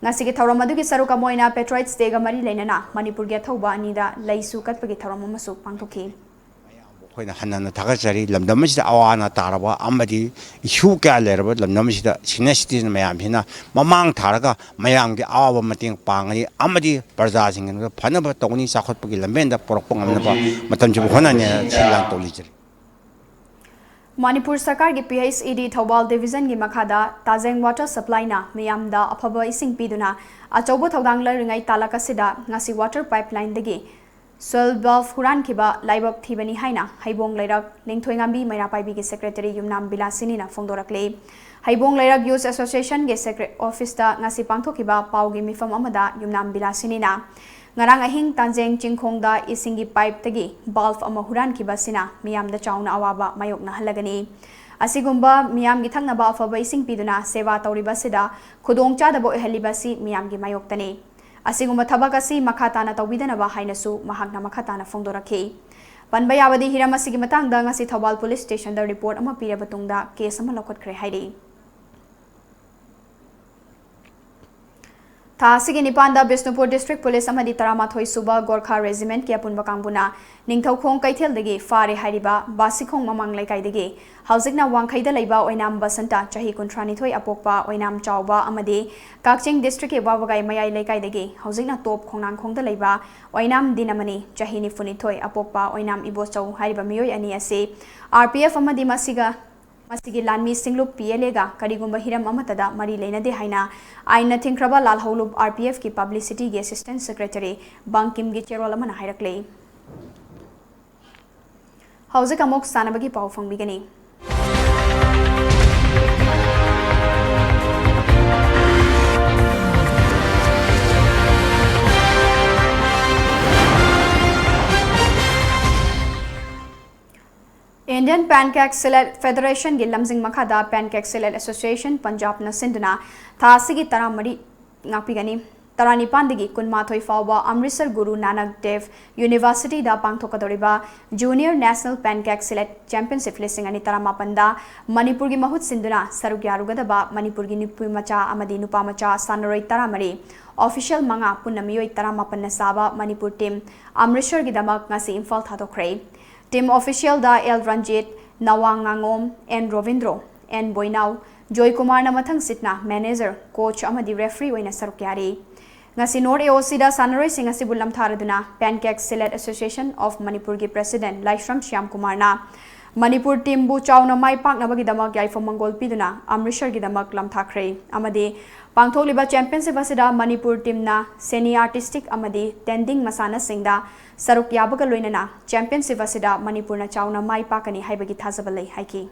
ꯉꯁꯤꯒꯤ ꯊꯧꯔꯝ ꯑꯗꯨꯒꯤ ꯁꯔꯨꯛ ꯑꯃ ꯑꯣꯏꯅ Patriots Dayꯒ ꯃꯔꯤ ꯂꯩꯅꯅ ꯃꯅꯤꯄꯨꯔꯒꯤ ꯑꯊꯧꯕ ꯑꯅꯤꯗ ꯂꯩꯁꯨ ꯀꯠꯄꯒꯤ ꯊꯧꯔꯝ ꯑꯃꯁꯨ ꯄꯥꯡꯊꯣꯛꯈꯤ꯫ ꯑꯩꯈꯣꯏꯅ ꯍꯟꯅ ꯍꯟꯅ ꯊꯥꯒꯠꯆꯔꯤ꯫ ꯂꯝꯗꯝ ꯑꯁꯤꯗ ꯑꯋꯥ ꯑꯅꯥ ꯇꯥꯔꯕ ꯑꯃꯗꯤ issue ꯀꯌꯥ ꯂꯩꯔꯕ ꯂꯝꯗꯝ ꯑꯁꯤꯗ Senior Citizen ꯃꯌꯥꯝꯁꯤꯅ ꯃꯃꯥꯡ ꯊꯥꯔꯒ ꯃꯌꯥꯝꯒꯤ ꯑꯋꯥꯕ ꯃꯇꯦꯡ ꯄꯥꯡꯒꯅꯤ ꯑꯃꯗꯤ ꯄ꯭ꯔꯖꯥꯁꯤꯡꯒꯤ ꯐꯅꯕ ꯇꯧꯒꯅꯤ, ꯆꯥꯎꯈꯠꯄꯒꯤ ꯂꯝꯕꯦꯟꯗ ꯄꯨꯔꯛꯄ ꯉꯝꯅꯕ ꯃꯇꯝꯁꯤꯕꯨ ꯍꯣꯠꯅꯅꯤ ꯍꯥꯏꯅ ꯁꯤꯜ ꯂꯥꯡ ꯇꯧꯖꯔꯤ꯫ ꯃꯅꯤꯄꯨꯔ ꯁꯔꯀꯥꯔꯒꯤ P H E D Thoubal Divisionꯒꯤ ꯃꯈꯥꯗ ꯇꯥꯖꯦꯡ Water Supplyꯅ ꯃꯤꯌꯥꯝꯗ ꯑꯐꯕ ꯏꯁꯤꯡ ꯄꯤꯗꯨꯅ ꯑꯆꯧꯕ ꯊꯧꯗꯥꯡ ꯂꯧꯔꯤꯉꯩ ꯇꯥꯂꯛ ꯑꯁꯤꯗ ꯉꯁꯤ water pipelineꯗꯒꯤ soil valve ꯍꯨꯔꯥꯟꯈꯤꯕ ꯂꯥꯏꯕꯛ ꯊꯤꯕꯅꯤ ꯍꯥꯏꯅ ꯍꯩꯕꯣꯡ ꯂꯩꯔꯛ ꯅꯤꯡꯊꯣꯏꯉꯥꯝꯕꯤ ꯃꯩꯔꯥ ꯄꯥꯏꯕꯤꯒꯤ Secretary ꯌꯨꯝꯅꯥꯝ ꯕꯤꯂꯥꯁꯤꯅꯤꯅ ꯐꯣꯡꯗꯣꯔꯛꯂꯤ꯫ ꯍꯩꯕꯣꯡ ꯂꯩꯔꯛ Youth Associationꯒꯤ Secre-, Officeꯇ ꯉꯁꯤ ꯄꯥꯡꯊꯣꯛꯈꯤꯕ ꯄꯥꯎꯒꯤ ꯃꯤꯐꯝ ꯑꯃꯗ ꯌꯨꯝꯅꯥꯝ ꯕꯤꯂꯥꯁꯤꯅꯤꯅ ꯉꯔꯥꯡ ꯑꯍꯤꯡ ꯇꯥꯟꯖꯦꯡ ꯆꯤꯡꯈꯣꯡꯗ ꯏꯁꯤꯡꯒꯤ pipeꯇꯒꯤ valve ꯑꯃ ꯍꯨꯔꯥꯟꯈꯤꯕ ꯑꯁꯤꯅ ꯃꯤꯌꯥꯝꯗ ꯆꯥꯎꯅ ꯑꯋꯥꯕ ꯃꯥꯌꯣꯛꯅꯍꯜꯂꯒꯅꯤ꯫ ꯑꯁꯤꯒꯨꯝꯕ ꯃꯤꯌꯥꯝꯒꯤ ꯊꯛꯅꯕ ꯑꯐꯕ ꯏꯁꯤꯡ ꯄꯤꯗꯨꯅ ꯁꯦꯕꯥ ꯇꯧꯔꯤꯕ ꯑꯁꯤꯗ ꯈꯨꯗꯣꯡꯆꯥꯗꯕ ꯑꯣꯏꯍꯜꯂꯤꯕ ꯑꯁꯤ ꯃꯤꯌꯥꯝꯒꯤ ꯃꯥꯌꯣꯛꯇꯅꯤ꯫ ꯑꯁꯤꯒꯨꯝꯕ ꯊꯕꯛ ꯑꯁꯤ ꯃꯈꯥ ꯇꯥꯅ ꯇꯧꯕꯤꯗꯅꯕ ꯍꯥꯏꯅꯁꯨ ꯃꯍꯥꯛꯅ ꯃꯈꯥ ꯇꯥꯅ ꯐꯣꯡꯗꯣꯔꯛꯈꯤ꯫ ꯄꯟꯕ ꯌꯥꯕꯗꯤ ꯍꯤꯔꯝ ꯑꯁꯤꯒꯤ ꯃꯇꯥꯡꯗ ꯉꯁꯤ ꯊꯧꯕꯥꯜ Police Stationꯗ report ꯑꯃ ꯄꯤꯔꯕ ꯇꯨꯡꯗ case ꯑꯃ ꯂꯧꯈꯠꯈ꯭ꯔꯦ ꯍꯥꯏꯔꯤ꯫ ꯊꯥ ꯑꯁꯤꯒꯤ ꯅꯤꯄꯥꯟꯗ ꯕꯤꯁꯅꯨꯄꯨꯔ District Police ꯑꯃꯗꯤ ꯇꯔꯥꯃꯥꯊꯣꯏ ꯁꯨꯕ ꯒꯣꯔꯈꯥ Regiment ꯀꯤ ꯑꯄꯨꯟꯕ ꯀꯥꯡꯕꯨꯅ ꯅꯤꯡꯊꯧꯈꯣꯡ ꯀꯩꯊꯦꯜꯗꯒꯤ ꯐꯥꯔꯦ ꯍꯥꯏꯔꯤꯕ ꯕꯥꯁꯤꯈꯣꯡ ꯃꯃꯥꯡ ꯂꯩꯀꯥꯏꯗꯒꯤ ꯍꯧꯖꯤꯛꯅ ꯋꯥꯡꯈꯩꯗ ꯂꯩꯕ ꯑꯣꯏꯅꯥꯝ ꯕꯁꯟꯇ, ꯆꯍꯤ ꯀꯨꯟꯊ꯭ꯔꯥꯅꯤꯊꯣꯏ ꯑꯄꯣꯛꯄ ꯑꯣꯏꯅꯥꯝ ꯆꯥꯎꯕ, ꯑꯃꯗꯤ ꯀꯛꯆꯤꯡ District ꯀꯤ ꯋꯥꯕꯒꯥꯏ ꯃꯌꯥꯏ ꯂꯩꯀꯥꯏꯗꯒꯤ ꯍꯧꯖꯤꯛꯅ ꯇꯣꯞ ꯈꯣꯡꯅꯥꯡꯈꯣꯡꯗ ꯂꯩꯕ ꯑꯣꯏꯅꯥꯝ ꯗꯤꯅꯃꯅꯤ, ꯆꯍꯤ ꯅꯤꯐꯨꯅꯤꯊꯣꯏ ꯑꯄꯣꯛꯄ ꯑꯣꯏꯅꯥꯝ ꯏꯕꯣꯆꯧ ꯍꯥꯏꯔꯤꯕ ꯃꯤꯑꯣꯏ ꯑꯅꯤ ꯑꯁꯤ R P F ꯑꯃꯗꯤ ꯃꯁꯤꯒ ꯃꯁꯤꯒꯤ ꯂꯥꯟꯃꯤ ꯁꯤꯡꯂꯨꯞ P L A ꯒ ꯀꯔꯤꯒꯨꯝꯕ ꯍꯤꯔꯝ ꯑꯃꯠꯇꯗ ꯃꯔꯤ ꯂꯩꯅꯗꯦ ꯍꯥꯏꯅ ꯑꯥꯏꯟꯅ ꯊꯤꯡꯈ꯭ꯔꯕ ꯂꯥꯜꯍꯧꯂꯨꯞ R P F ꯀꯤ publicity ꯒꯤ Assistant Secretary ꯕꯪꯀꯤꯝꯒꯤ ꯆꯦꯔꯣꯜ ꯑꯃꯅ ꯍꯥꯏꯔꯛꯂꯤ꯫ ꯍꯧꯖꯤꯛ ꯑꯃꯨꯛ ꯁꯥꯟꯅꯕꯒꯤ ꯄꯥꯎ ꯐꯪꯕꯤꯒꯅꯤ꯫ Indian Pancake Sillett Federation ꯒꯤ ꯂꯝꯖꯤꯡ ꯃꯈꯥꯗ Pancake Sillett Association Punjab ꯅ ꯁꯤꯟꯗꯨꯅ ꯊꯥ ꯑꯁꯤꯒꯤ ꯇꯔꯥꯃꯔꯤ ꯉꯥꯛꯄꯤꯒꯅꯤ꯫ ꯇꯔꯥꯅꯤꯄꯥꯟꯗꯒꯤ ꯀꯨꯟꯃꯥꯊꯣꯏ ꯐꯥꯎꯕ ꯑꯃ꯭ꯔꯤꯠꯁꯔ ꯒꯨꯔꯨ ꯅꯥꯅꯛ ꯗꯦꯕ University ꯗ ꯄꯥꯡꯊꯣꯛꯀꯗꯧꯔꯤꯕ Junior National Pancake Sillett Championship ꯂꯤꯁꯤꯡ ꯑꯅꯤ ꯇꯔꯥꯃꯥꯄꯟꯗ ꯃꯅꯤꯄꯨꯔꯒꯤ ꯃꯍꯨꯠ ꯁꯤꯟꯗꯨꯅ ꯁꯔꯨꯛ ꯌꯥꯔꯨꯒꯗꯕ ꯃꯅꯤꯄꯨꯔꯒꯤ ꯅꯨꯄꯤ ꯃꯆꯥ ꯑꯃꯗꯤ ꯅꯨꯄꯥ ꯃꯆꯥ ꯁꯥꯟꯅꯔꯣꯏ ꯇꯔꯥꯃꯔꯤ, official ꯃꯉꯥ, ꯄꯨꯟꯅ ꯃꯤꯑꯣꯏ ꯇꯔꯥꯃꯥꯄꯟꯅ ꯁꯥꯕ ꯃꯅꯤꯄꯨꯔ team ꯑꯃ꯭ꯔꯤꯠꯁꯔꯒꯤꯗꯃꯛ ꯉꯁꯤ ꯏꯝꯐꯥꯜ ꯊꯥꯗꯣꯛꯈ꯭ꯔꯦ꯫ Team official ꯗ ꯑꯦꯜ ꯔꯟꯖꯤꯠ, ꯅꯋꯥꯡ ꯉꯥꯉꯣꯝ, ꯑꯦꯟ ꯔꯣꯕꯤꯟꯗ꯭ꯔꯣ, ꯑꯦꯟ ꯕꯣꯏꯅꯥꯎ, ꯖꯣꯏꯀꯨꯃꯥꯔꯅ ꯃꯊꯪꯁꯤꯠꯅ manager, coach ꯑꯃꯗꯤ referee ꯑꯣꯏꯅ ꯁꯔꯨꯛ ꯌꯥꯔꯤ꯫ ꯉꯁꯤ North A O C ꯗ ꯁꯥꯟꯅꯔꯣꯏꯁꯤꯡ ꯑꯁꯤꯕꯨ ꯂꯝꯊꯥꯔꯗꯨꯅ Pancake Sillett Association of ꯃꯅꯤꯄꯨꯔꯒꯤ president ꯂꯥꯏꯁ꯭ꯔꯝ ꯁ꯭ꯌꯥꯝ ꯀꯨꯃꯥꯔꯅ ꯃꯅꯤꯄꯨꯔ team ꯕꯨ ꯆꯥꯎꯅ ꯃꯥꯏ ꯄꯥꯛꯅꯕꯒꯤꯗꯃꯛ ꯌꯥꯏꯐ ꯃꯪꯒꯣꯜ ꯄꯤꯗꯨꯅ ꯑꯃ꯭ꯔꯤꯠꯁꯔꯒꯤꯗꯃꯛ ꯂꯝꯊꯥꯈ꯭ꯔꯦ ꯑꯃꯗꯤ ꯄꯥꯡꯊꯣꯛꯂꯤꯕ championship ꯑꯁꯤꯗ ꯃꯅꯤꯄꯨꯔ team ꯅ semi artistic ꯑꯃꯗꯤ ꯇꯦꯟꯗꯤꯡ ꯃꯁꯥꯟꯅꯁꯤꯡꯗ ꯁꯔꯨꯛ ꯌꯥꯕꯒ ꯂꯣꯏꯅꯅ championship ꯑꯁꯤꯗ ꯃꯅꯤꯄꯨꯔꯅ ꯆꯥꯎꯅ ꯃꯥꯏ ꯄꯥꯛꯀꯅꯤ ꯍꯥꯏꯕꯒꯤ ꯊꯥꯖꯕ ꯂꯩ ꯍꯥꯏꯈꯤ꯫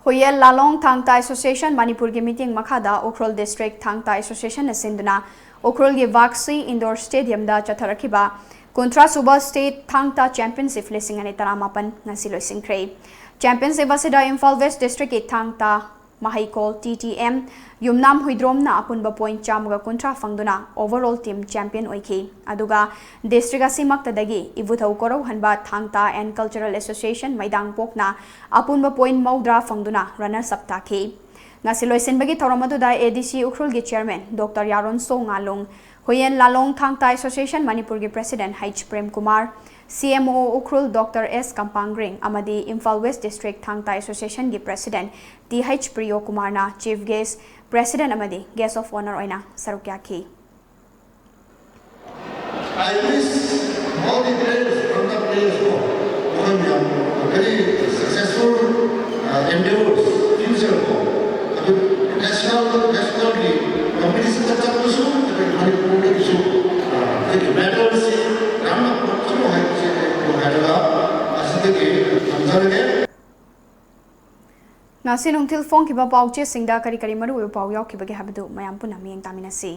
ꯍꯨꯌꯦꯜ ꯂꯥꯂꯣꯡ ꯊꯥꯡ ꯇꯥ Association ꯃꯅꯤꯄꯨꯔꯒꯤ ꯃꯤꯠꯌꯦꯡ ꯃꯈꯥꯗ ꯎꯈ꯭ꯔꯨꯜ District ꯊꯥꯡ ꯇꯥ Association ꯅ ꯁꯤꯟꯗꯨꯅ ꯎꯈ꯭ꯔꯨꯜꯒꯤ ꯚꯥꯒꯁꯤ Indoor Stadium ꯗ ꯆꯠꯊꯔꯛꯈꯤꯕ ꯀꯨꯟꯊ꯭ꯔꯥ ꯁꯨꯕ State ꯊꯥꯡ ꯇꯥ Championship ꯂꯤꯁꯤꯡ ꯑꯅꯤ ꯇꯔꯥꯃꯥꯄꯟ ꯉꯁꯤ ꯂꯣꯏꯁꯤꯟꯈ꯭ꯔꯦ꯫ Championship ꯑꯁꯤꯗ ꯏꯝꯐꯥꯜ West District ꯀꯤ ꯊꯥꯡ ꯇꯥ ꯃꯍꯩꯀꯣꯜ T T M ꯌꯨꯝꯅꯥꯝ ꯍꯨꯏꯗ꯭ꯔꯣꯝꯅ ꯑꯄꯨꯟꯕ point ꯆꯥꯝꯃꯒ ꯀꯨꯟꯊ꯭ꯔꯥ ꯐꯪꯗꯨꯅ overall team champion ꯑꯣꯏꯈꯤ꯫ ꯑꯗꯨꯒ district ꯑꯁꯤꯃꯛꯇꯗꯒꯤ ꯏꯕꯨꯙꯧ ꯀꯣꯔꯧꯍꯟꯕ ꯊꯥꯡ ꯇꯥ and Cultural Association ꯃꯩꯗꯥꯡꯄꯣꯛꯅ ꯑꯄꯨꯟꯕ point ꯃꯧꯗ꯭ꯔꯥ ꯐꯪꯗꯨꯅ runners up ꯇꯥꯈꯤ꯫ ꯉꯁꯤ ꯂꯣꯏꯁꯤꯟꯕꯒꯤ ꯊꯧꯔꯝ ꯑꯗꯨꯗ A D C ꯎꯈ꯭ꯔꯨꯜꯒꯤ chairman Doctor ꯌꯥꯔꯣꯟꯁꯣ ꯉꯥꯂꯣꯡ, ꯍꯨꯌꯦꯟ ꯂꯥꯂꯣꯡ ꯊꯥꯡ ꯇꯥ Association ꯃꯅꯤꯄꯨꯔꯒꯤ president H Prem Kumar, C M O Ukhrul Doctor S ꯀꯝꯄꯥꯡꯒ꯭ꯔꯤꯡ ꯑꯃꯗꯤ Imphal West District ꯊꯥꯡ ꯇꯥ Associationꯒꯤ president T H ꯄ꯭ꯔꯤꯌꯣ ꯀꯨꯃꯥꯔꯅ chief guest, president ꯑꯃꯗꯤ guest of honour ꯑꯣꯏꯅ ꯁꯔꯨꯛ ꯌꯥꯈꯤ꯫ I wish all the players, Rwanda players ꯀꯣ, ꯃꯈꯣꯏ ꯃꯌꯥꯝ very successful, uh, endeavors, future ꯀꯣ, ꯑꯗꯨ national, nationalꯒꯤ competitionꯗ ꯆꯠꯄꯁꯨ, ꯑꯩꯈꯣꯏ ꯃꯅꯤꯄꯨꯔꯗꯒꯤꯁꯨ, uh, ꯑꯩꯈꯣꯏꯒꯤ medalꯁꯤ ꯌꯥꯝꯅ ꯄꯨꯔꯛꯁꯅꯨ ꯍꯥꯏꯕꯁꯤ ꯑꯩ ꯍꯥꯏꯔꯒ ꯑꯁꯤꯗꯒꯤ ꯊꯝꯖꯔꯒꯦ꯫ ꯉꯁꯤ ꯅꯨꯡꯊꯤꯜ ꯐꯣꯡꯈꯤꯕ ꯄꯥꯎꯆꯦꯁꯤꯡꯗ ꯀꯔꯤ ꯀꯔꯤ ꯃꯔꯨꯑꯣꯏꯕ ꯄꯥꯎ ꯌꯥꯎꯈꯤꯕꯒꯦ ꯍꯥꯏꯕꯗꯨ ꯃꯌꯥꯝ ꯄꯨꯟꯅ ꯃꯤꯠꯌꯦꯡ ꯇꯥꯃꯤꯟꯅꯁꯤ꯫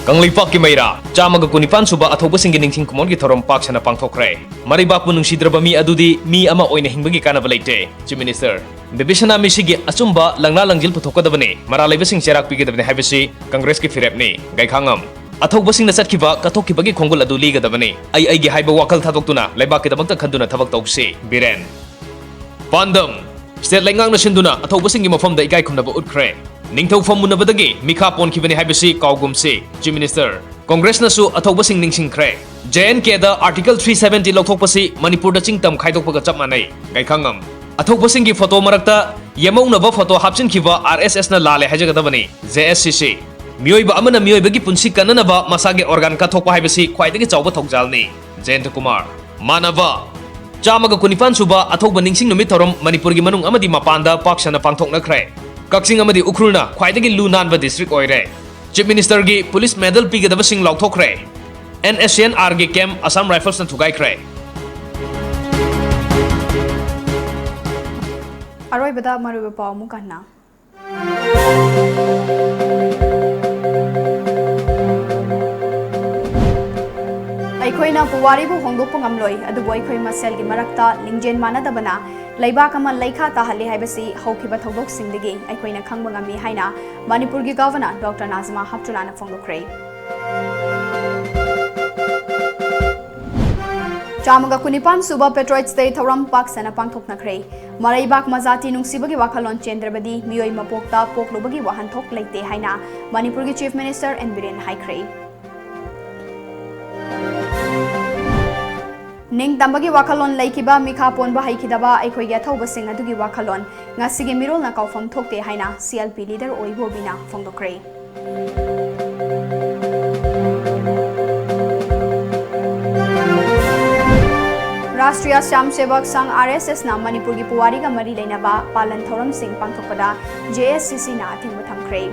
ꯀꯪꯂꯩꯄꯥꯛꯀꯤ ꯃꯩꯔꯥ ꯆꯥꯝꯃꯒ ꯀꯨꯟꯅꯤꯄꯥꯟ ꯁꯨꯕ ꯑꯊꯧꯕꯁꯤꯡꯒꯤ ꯅꯤꯡꯁꯤꯡ ꯈꯨꯃꯣꯟꯒꯤ ꯊꯧꯔꯝ ꯄꯥꯛ ꯁꯟꯅ ꯄꯥꯡꯊꯣꯛꯈ꯭ꯔꯦ꯫ ꯃꯔꯩꯕꯥꯛꯄꯨ ꯅꯨꯡꯁꯤꯗ꯭ꯔꯕ ꯃꯤ ꯑꯗꯨꯗꯤ ꯃꯤ ꯑꯃ ꯑꯣꯏꯅ ꯍꯤꯡꯕꯒꯤ ꯀꯥꯟꯅꯕ ꯂꯩꯇꯦ꯫ Chief Minister ꯕꯤꯕꯤꯁꯅꯥ ꯃꯤꯁꯤꯒꯤ ꯑꯆꯨꯝꯕ ꯂꯪꯂꯥ ꯂꯪꯖꯤꯜ ꯄꯨꯊꯣꯛꯀꯗꯕꯅꯤ, ꯃꯔꯥꯜ ꯂꯩꯕꯁꯤꯡ ꯆꯩꯔꯥꯛ ꯄꯤꯒꯗꯕꯅꯤ ꯍꯥꯏꯕꯁꯤ ꯀꯪꯒ꯭ꯔꯦꯁꯀꯤ ꯐꯤꯔꯦꯞꯅꯤ꯫ ꯒꯩꯈꯥꯉꯝ ꯑꯊꯧꯕꯁꯤꯡꯅ ꯆꯠꯈꯤꯕ ꯀꯠꯊꯣꯛꯈꯤꯕꯒꯤ ꯈꯣꯡꯒꯨꯜ ꯑꯗꯨ ꯂꯤꯒꯗꯕꯅꯤ꯫ ꯑꯩ ꯑꯩꯒꯤ ꯍꯥꯏꯕ ꯋꯥꯈꯜ ꯊꯥꯗꯣꯛꯇꯨꯅ ꯂꯩꯕꯥꯛꯀꯤꯗꯃꯛꯇ ꯈꯟꯗꯨꯅ ꯊꯕꯛ ꯇꯧꯁꯤ꯫ ꯕꯤꯔꯦꯟ꯫ ꯄꯥꯟꯗꯝ: state ꯂꯩꯉꯥꯛꯅ ꯁꯤꯟꯗꯨꯅ ꯑꯊꯧꯕꯁꯤꯡꯒꯤ ꯃꯐꯝꯗ ꯏꯀꯥꯏ ꯈꯨꯝꯅꯕ ꯎꯠꯈ꯭ꯔꯦ꯫ ꯅꯤꯡꯊꯧꯐꯝ ꯃꯨꯟꯅꯕꯗꯒꯤ ꯃꯤꯈꯥ ꯄꯣꯟꯈꯤꯕꯅꯤ ꯍꯥꯏꯕꯁꯤ ꯀꯥꯎꯒꯨꯝꯁꯤ꯫ Chief Minister ꯀꯪꯒ꯭ꯔꯦꯁꯅꯁꯨ ꯑꯊꯧꯕꯁꯤꯡ ꯅꯤꯡꯁꯤꯡꯈ꯭ꯔꯦ꯫ J N Kꯗ Article three seventy ꯂꯧꯊꯣꯛꯄꯁꯤ ꯃꯅꯤꯄꯨꯔꯗ ꯆꯤꯡ ꯇꯝ ꯈꯥꯏꯗꯣꯛꯄꯒ ꯆꯞ ꯃꯥꯟꯅꯩ꯫ ꯒꯩꯈꯥꯉꯝ꯫ ꯑꯊꯧꯕꯁꯤꯡꯒꯤ photo ꯃꯔꯛꯇ ꯌꯦꯃꯧꯅꯕ photo ꯍꯥꯞꯆꯤꯟꯈꯤꯕ R S Sꯅ ꯂꯥꯜꯂꯦ ꯍꯥꯏꯖꯒꯗꯕꯅꯤ꯫ J S C C꯫ ꯃꯤꯑꯣꯏꯕ ꯑꯃꯅ ꯃꯤꯑꯣꯏꯕꯒꯤ ꯄꯨꯟꯁꯤ ꯀꯟꯅꯅꯕ ꯃꯁꯥꯒꯤ organ ꯀꯠꯊꯣꯛꯄ ꯍꯥꯏꯕꯁꯤ ꯈ꯭ꯋꯥꯏꯗꯒꯤ ꯆꯥꯎꯕ ꯊꯧꯖꯥꯜꯅꯤ꯫ ꯖꯌꯟꯇ ꯀꯨꯃꯥꯔ꯫ ꯃꯥꯟꯅꯕ꯫ ꯆꯥꯝꯃꯒ ꯀꯨꯟꯅꯤꯄꯥꯟ ꯁꯨꯕ ꯑꯊꯧꯕ ꯅꯤꯡꯁꯤꯡ ꯅꯨꯃꯤꯠ ꯊꯧꯔꯝ ꯃꯅꯤꯄꯨꯔꯒꯤ ꯃꯅꯨꯡ ꯑꯃꯗꯤ ꯃꯄꯥꯟꯗ ꯄꯥꯛ ꯁꯟꯅ ꯄꯥꯡꯊꯣꯛꯅꯈ꯭ꯔꯦ꯫ ꯀꯛꯆꯤꯡ ꯑꯃꯗꯤ ꯎꯈ꯭ꯔꯨꯜꯅ ꯈ꯭ꯋꯥꯏꯗꯒꯤ ꯂꯨ ꯅꯥꯟꯕ district ꯑꯣꯏꯔꯦ꯫ Chief Ministerꯒꯤ police medal ꯄꯤꯒꯗꯕꯁꯤꯡ ꯂꯥꯎꯊꯣꯛꯈ꯭ꯔꯦ꯫ N S C N Rꯒꯤ camp Assam Riflesꯅ ꯊꯨꯒꯥꯏꯈ꯭ꯔꯦ꯫ ꯑꯔꯣꯏꯕꯗ ꯃꯔꯨꯑꯣꯏꯕ ꯄꯥꯎ ꯑꯃꯨꯛ ꯍꯟꯅ꯫ ꯑꯩꯈꯣꯏ ꯑꯩꯈꯣꯏꯅ ꯄꯨꯋꯥꯔꯤꯕꯨ ꯍꯣꯡꯗꯣꯛꯄ ꯉꯝꯂꯣꯏ, ꯑꯗꯨꯕꯨ ꯑꯩꯈꯣꯏ ꯃꯁꯦꯜꯒꯤ ꯃꯔꯛꯇ ꯂꯤꯡꯖꯦꯜ ꯃꯥꯟꯅꯗꯕꯅ ꯂꯩꯕꯥꯛ ꯑꯃ ꯂꯩꯈꯥ ꯇꯥꯍꯜꯂꯤ ꯍꯥꯏꯕꯁꯤ ꯍꯧꯈꯤꯕ ꯊꯧꯗꯣꯛꯁꯤꯡꯗꯒꯤ ꯑꯩꯈꯣꯏꯅ ꯈꯪꯕ ꯉꯝꯃꯤ ꯍꯥꯏꯅ ꯃꯅꯤꯄꯨꯔꯒꯤ ꯒꯚꯔꯅꯔ ꯗꯣꯛꯇꯔ ꯅꯥꯖꯃꯥ ꯍꯞꯇꯨꯂꯥꯅ ꯐꯣꯡꯗꯣꯛꯈ꯭ꯔꯦ꯫ ꯆꯥꯝꯃꯒ ꯀꯨꯟꯅꯤꯄꯥꯟ ꯁꯨꯕ Patriots Day ꯊꯧꯔꯝ ꯄꯥꯛ ꯁꯟꯅ ꯄꯥꯡꯊꯣꯛꯅꯈ꯭ꯔꯦ꯫ ꯃꯔꯩꯕꯥꯛ ꯃꯖꯥꯇꯤ ꯅꯨꯡꯁꯤꯕꯒꯤ ꯋꯥꯈꯜꯂꯣꯟ ꯆꯦꯟꯗ꯭ꯔꯕꯗꯤ ꯃꯤꯑꯣꯏ ꯃꯄꯣꯛꯇ ꯄꯣꯛꯂꯨꯕꯒꯤ ꯋꯥꯍꯟꯊꯣꯛ ꯂꯩꯇꯦ ꯍꯥꯏꯅ ꯃꯅꯤꯄꯨꯔꯒꯤ Chief Minister ꯑꯦꯟ ꯕꯤꯔꯦꯟ ꯍꯥꯏꯈ꯭ꯔꯦ꯫ ꯅꯤꯡꯇꯝꯕꯒꯤ ꯋꯥꯈꯜꯂꯣꯟ ꯂꯩꯈꯤꯕ, ꯃꯤꯈꯥ ꯄꯣꯟꯕ ꯍꯩꯈꯤꯗꯕ ꯑꯩꯈꯣꯏꯒꯤ ꯑꯊꯧꯕꯁꯤꯡ ꯑꯗꯨꯒꯤ ꯋꯥꯈꯜꯂꯣꯟ ꯉꯁꯤꯒꯤ ꯃꯤꯔꯣꯜꯅ ꯀꯥꯎꯐꯝ ꯊꯣꯛꯇꯦ ꯍꯥꯏꯅ C L P leader ꯑꯣꯏ ꯕꯣꯕꯤꯅ ꯐꯣꯡꯗꯣꯛꯈ꯭ꯔꯦ꯫ ꯔꯥꯁꯇ꯭ꯔꯤꯌꯥ ꯁ꯭ꯌꯥꯝ ꯁꯦꯕꯛ ꯁꯪ, R S S ꯅ ꯃꯅꯤꯄꯨꯔꯒꯤ ꯄꯨꯋꯥꯔꯤꯒ ꯃꯔꯤ ꯂꯩꯅꯕ ꯄꯥꯂꯟ ꯊꯧꯔꯝꯁꯤꯡ ꯄꯥꯡꯊꯣꯛꯄꯗ J S C C ꯅ ꯑꯊꯤꯡꯕ ꯊꯝꯈ꯭ꯔꯦ꯫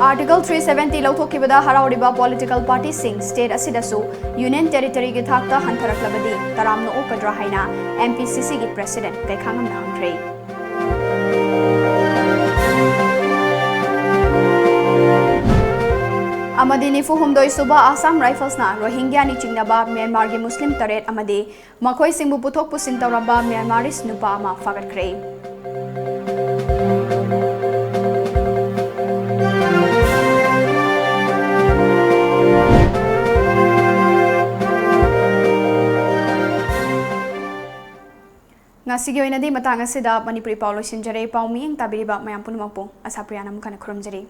Article three seventy ꯂꯧꯊꯣꯛꯈꯤꯕꯗ ꯍꯔꯥꯎꯔꯤꯕ political party ꯁꯤꯡ, state ꯑꯁꯤꯗꯁꯨ Union Territory ꯒꯤ ꯊꯥꯛꯇ ꯍꯟꯊꯔꯛꯂꯕꯗꯤ ꯇꯔꯥꯝꯅ ꯑꯣꯛꯀꯗ꯭ꯔꯥ ꯍꯥꯏꯅ M P C C ꯒꯤ President ꯀꯩꯈꯥꯉꯝꯅ ꯍꯪꯈ꯭ꯔꯦ꯫ ꯑꯃꯗꯤ ꯅꯤꯐꯨ ꯍꯨꯝꯗꯣꯏ ꯁꯨꯕ Assam Rifles ꯅ ꯔꯣꯍꯤꯡꯒ꯭ꯌꯥꯅꯤ ꯆꯤꯡꯅꯕ ꯃ꯭ꯌꯥꯟꯃꯥꯔꯒꯤ ꯃꯨꯁꯂꯤꯝ ꯇꯔꯦꯠ ꯑꯃꯗꯤ ꯃꯈꯣꯏꯁꯤꯡꯕꯨ ꯄꯨꯊꯣꯛ ꯄꯨꯁꯤꯟ ꯇꯧꯔꯝꯕ Myanmarese ꯅꯨꯄꯥ ꯑꯃ ꯐꯥꯒꯠꯈ꯭ꯔꯦ꯫ ꯉꯁꯤꯒꯤ ꯑꯣꯏꯅꯗꯤ ꯃꯇꯥꯡ ꯑꯁꯤꯗ ꯃꯅꯤꯄꯨꯔꯤ ꯄꯥꯎ ꯂꯣꯏꯁꯤꯟꯖꯔꯦ꯫ ꯄꯥꯎ ꯃꯤꯠꯌꯦꯡ ꯇꯥꯕꯤꯔꯤꯕ ꯃꯌꯥꯝ ꯄꯨꯝꯅꯃꯛꯄꯨ ꯑꯁꯥꯄ꯭ꯔꯤꯌꯥꯅ ꯑꯃꯨꯛ ꯍꯟꯅ ꯈꯨꯔꯨꯝꯖꯔꯤ꯫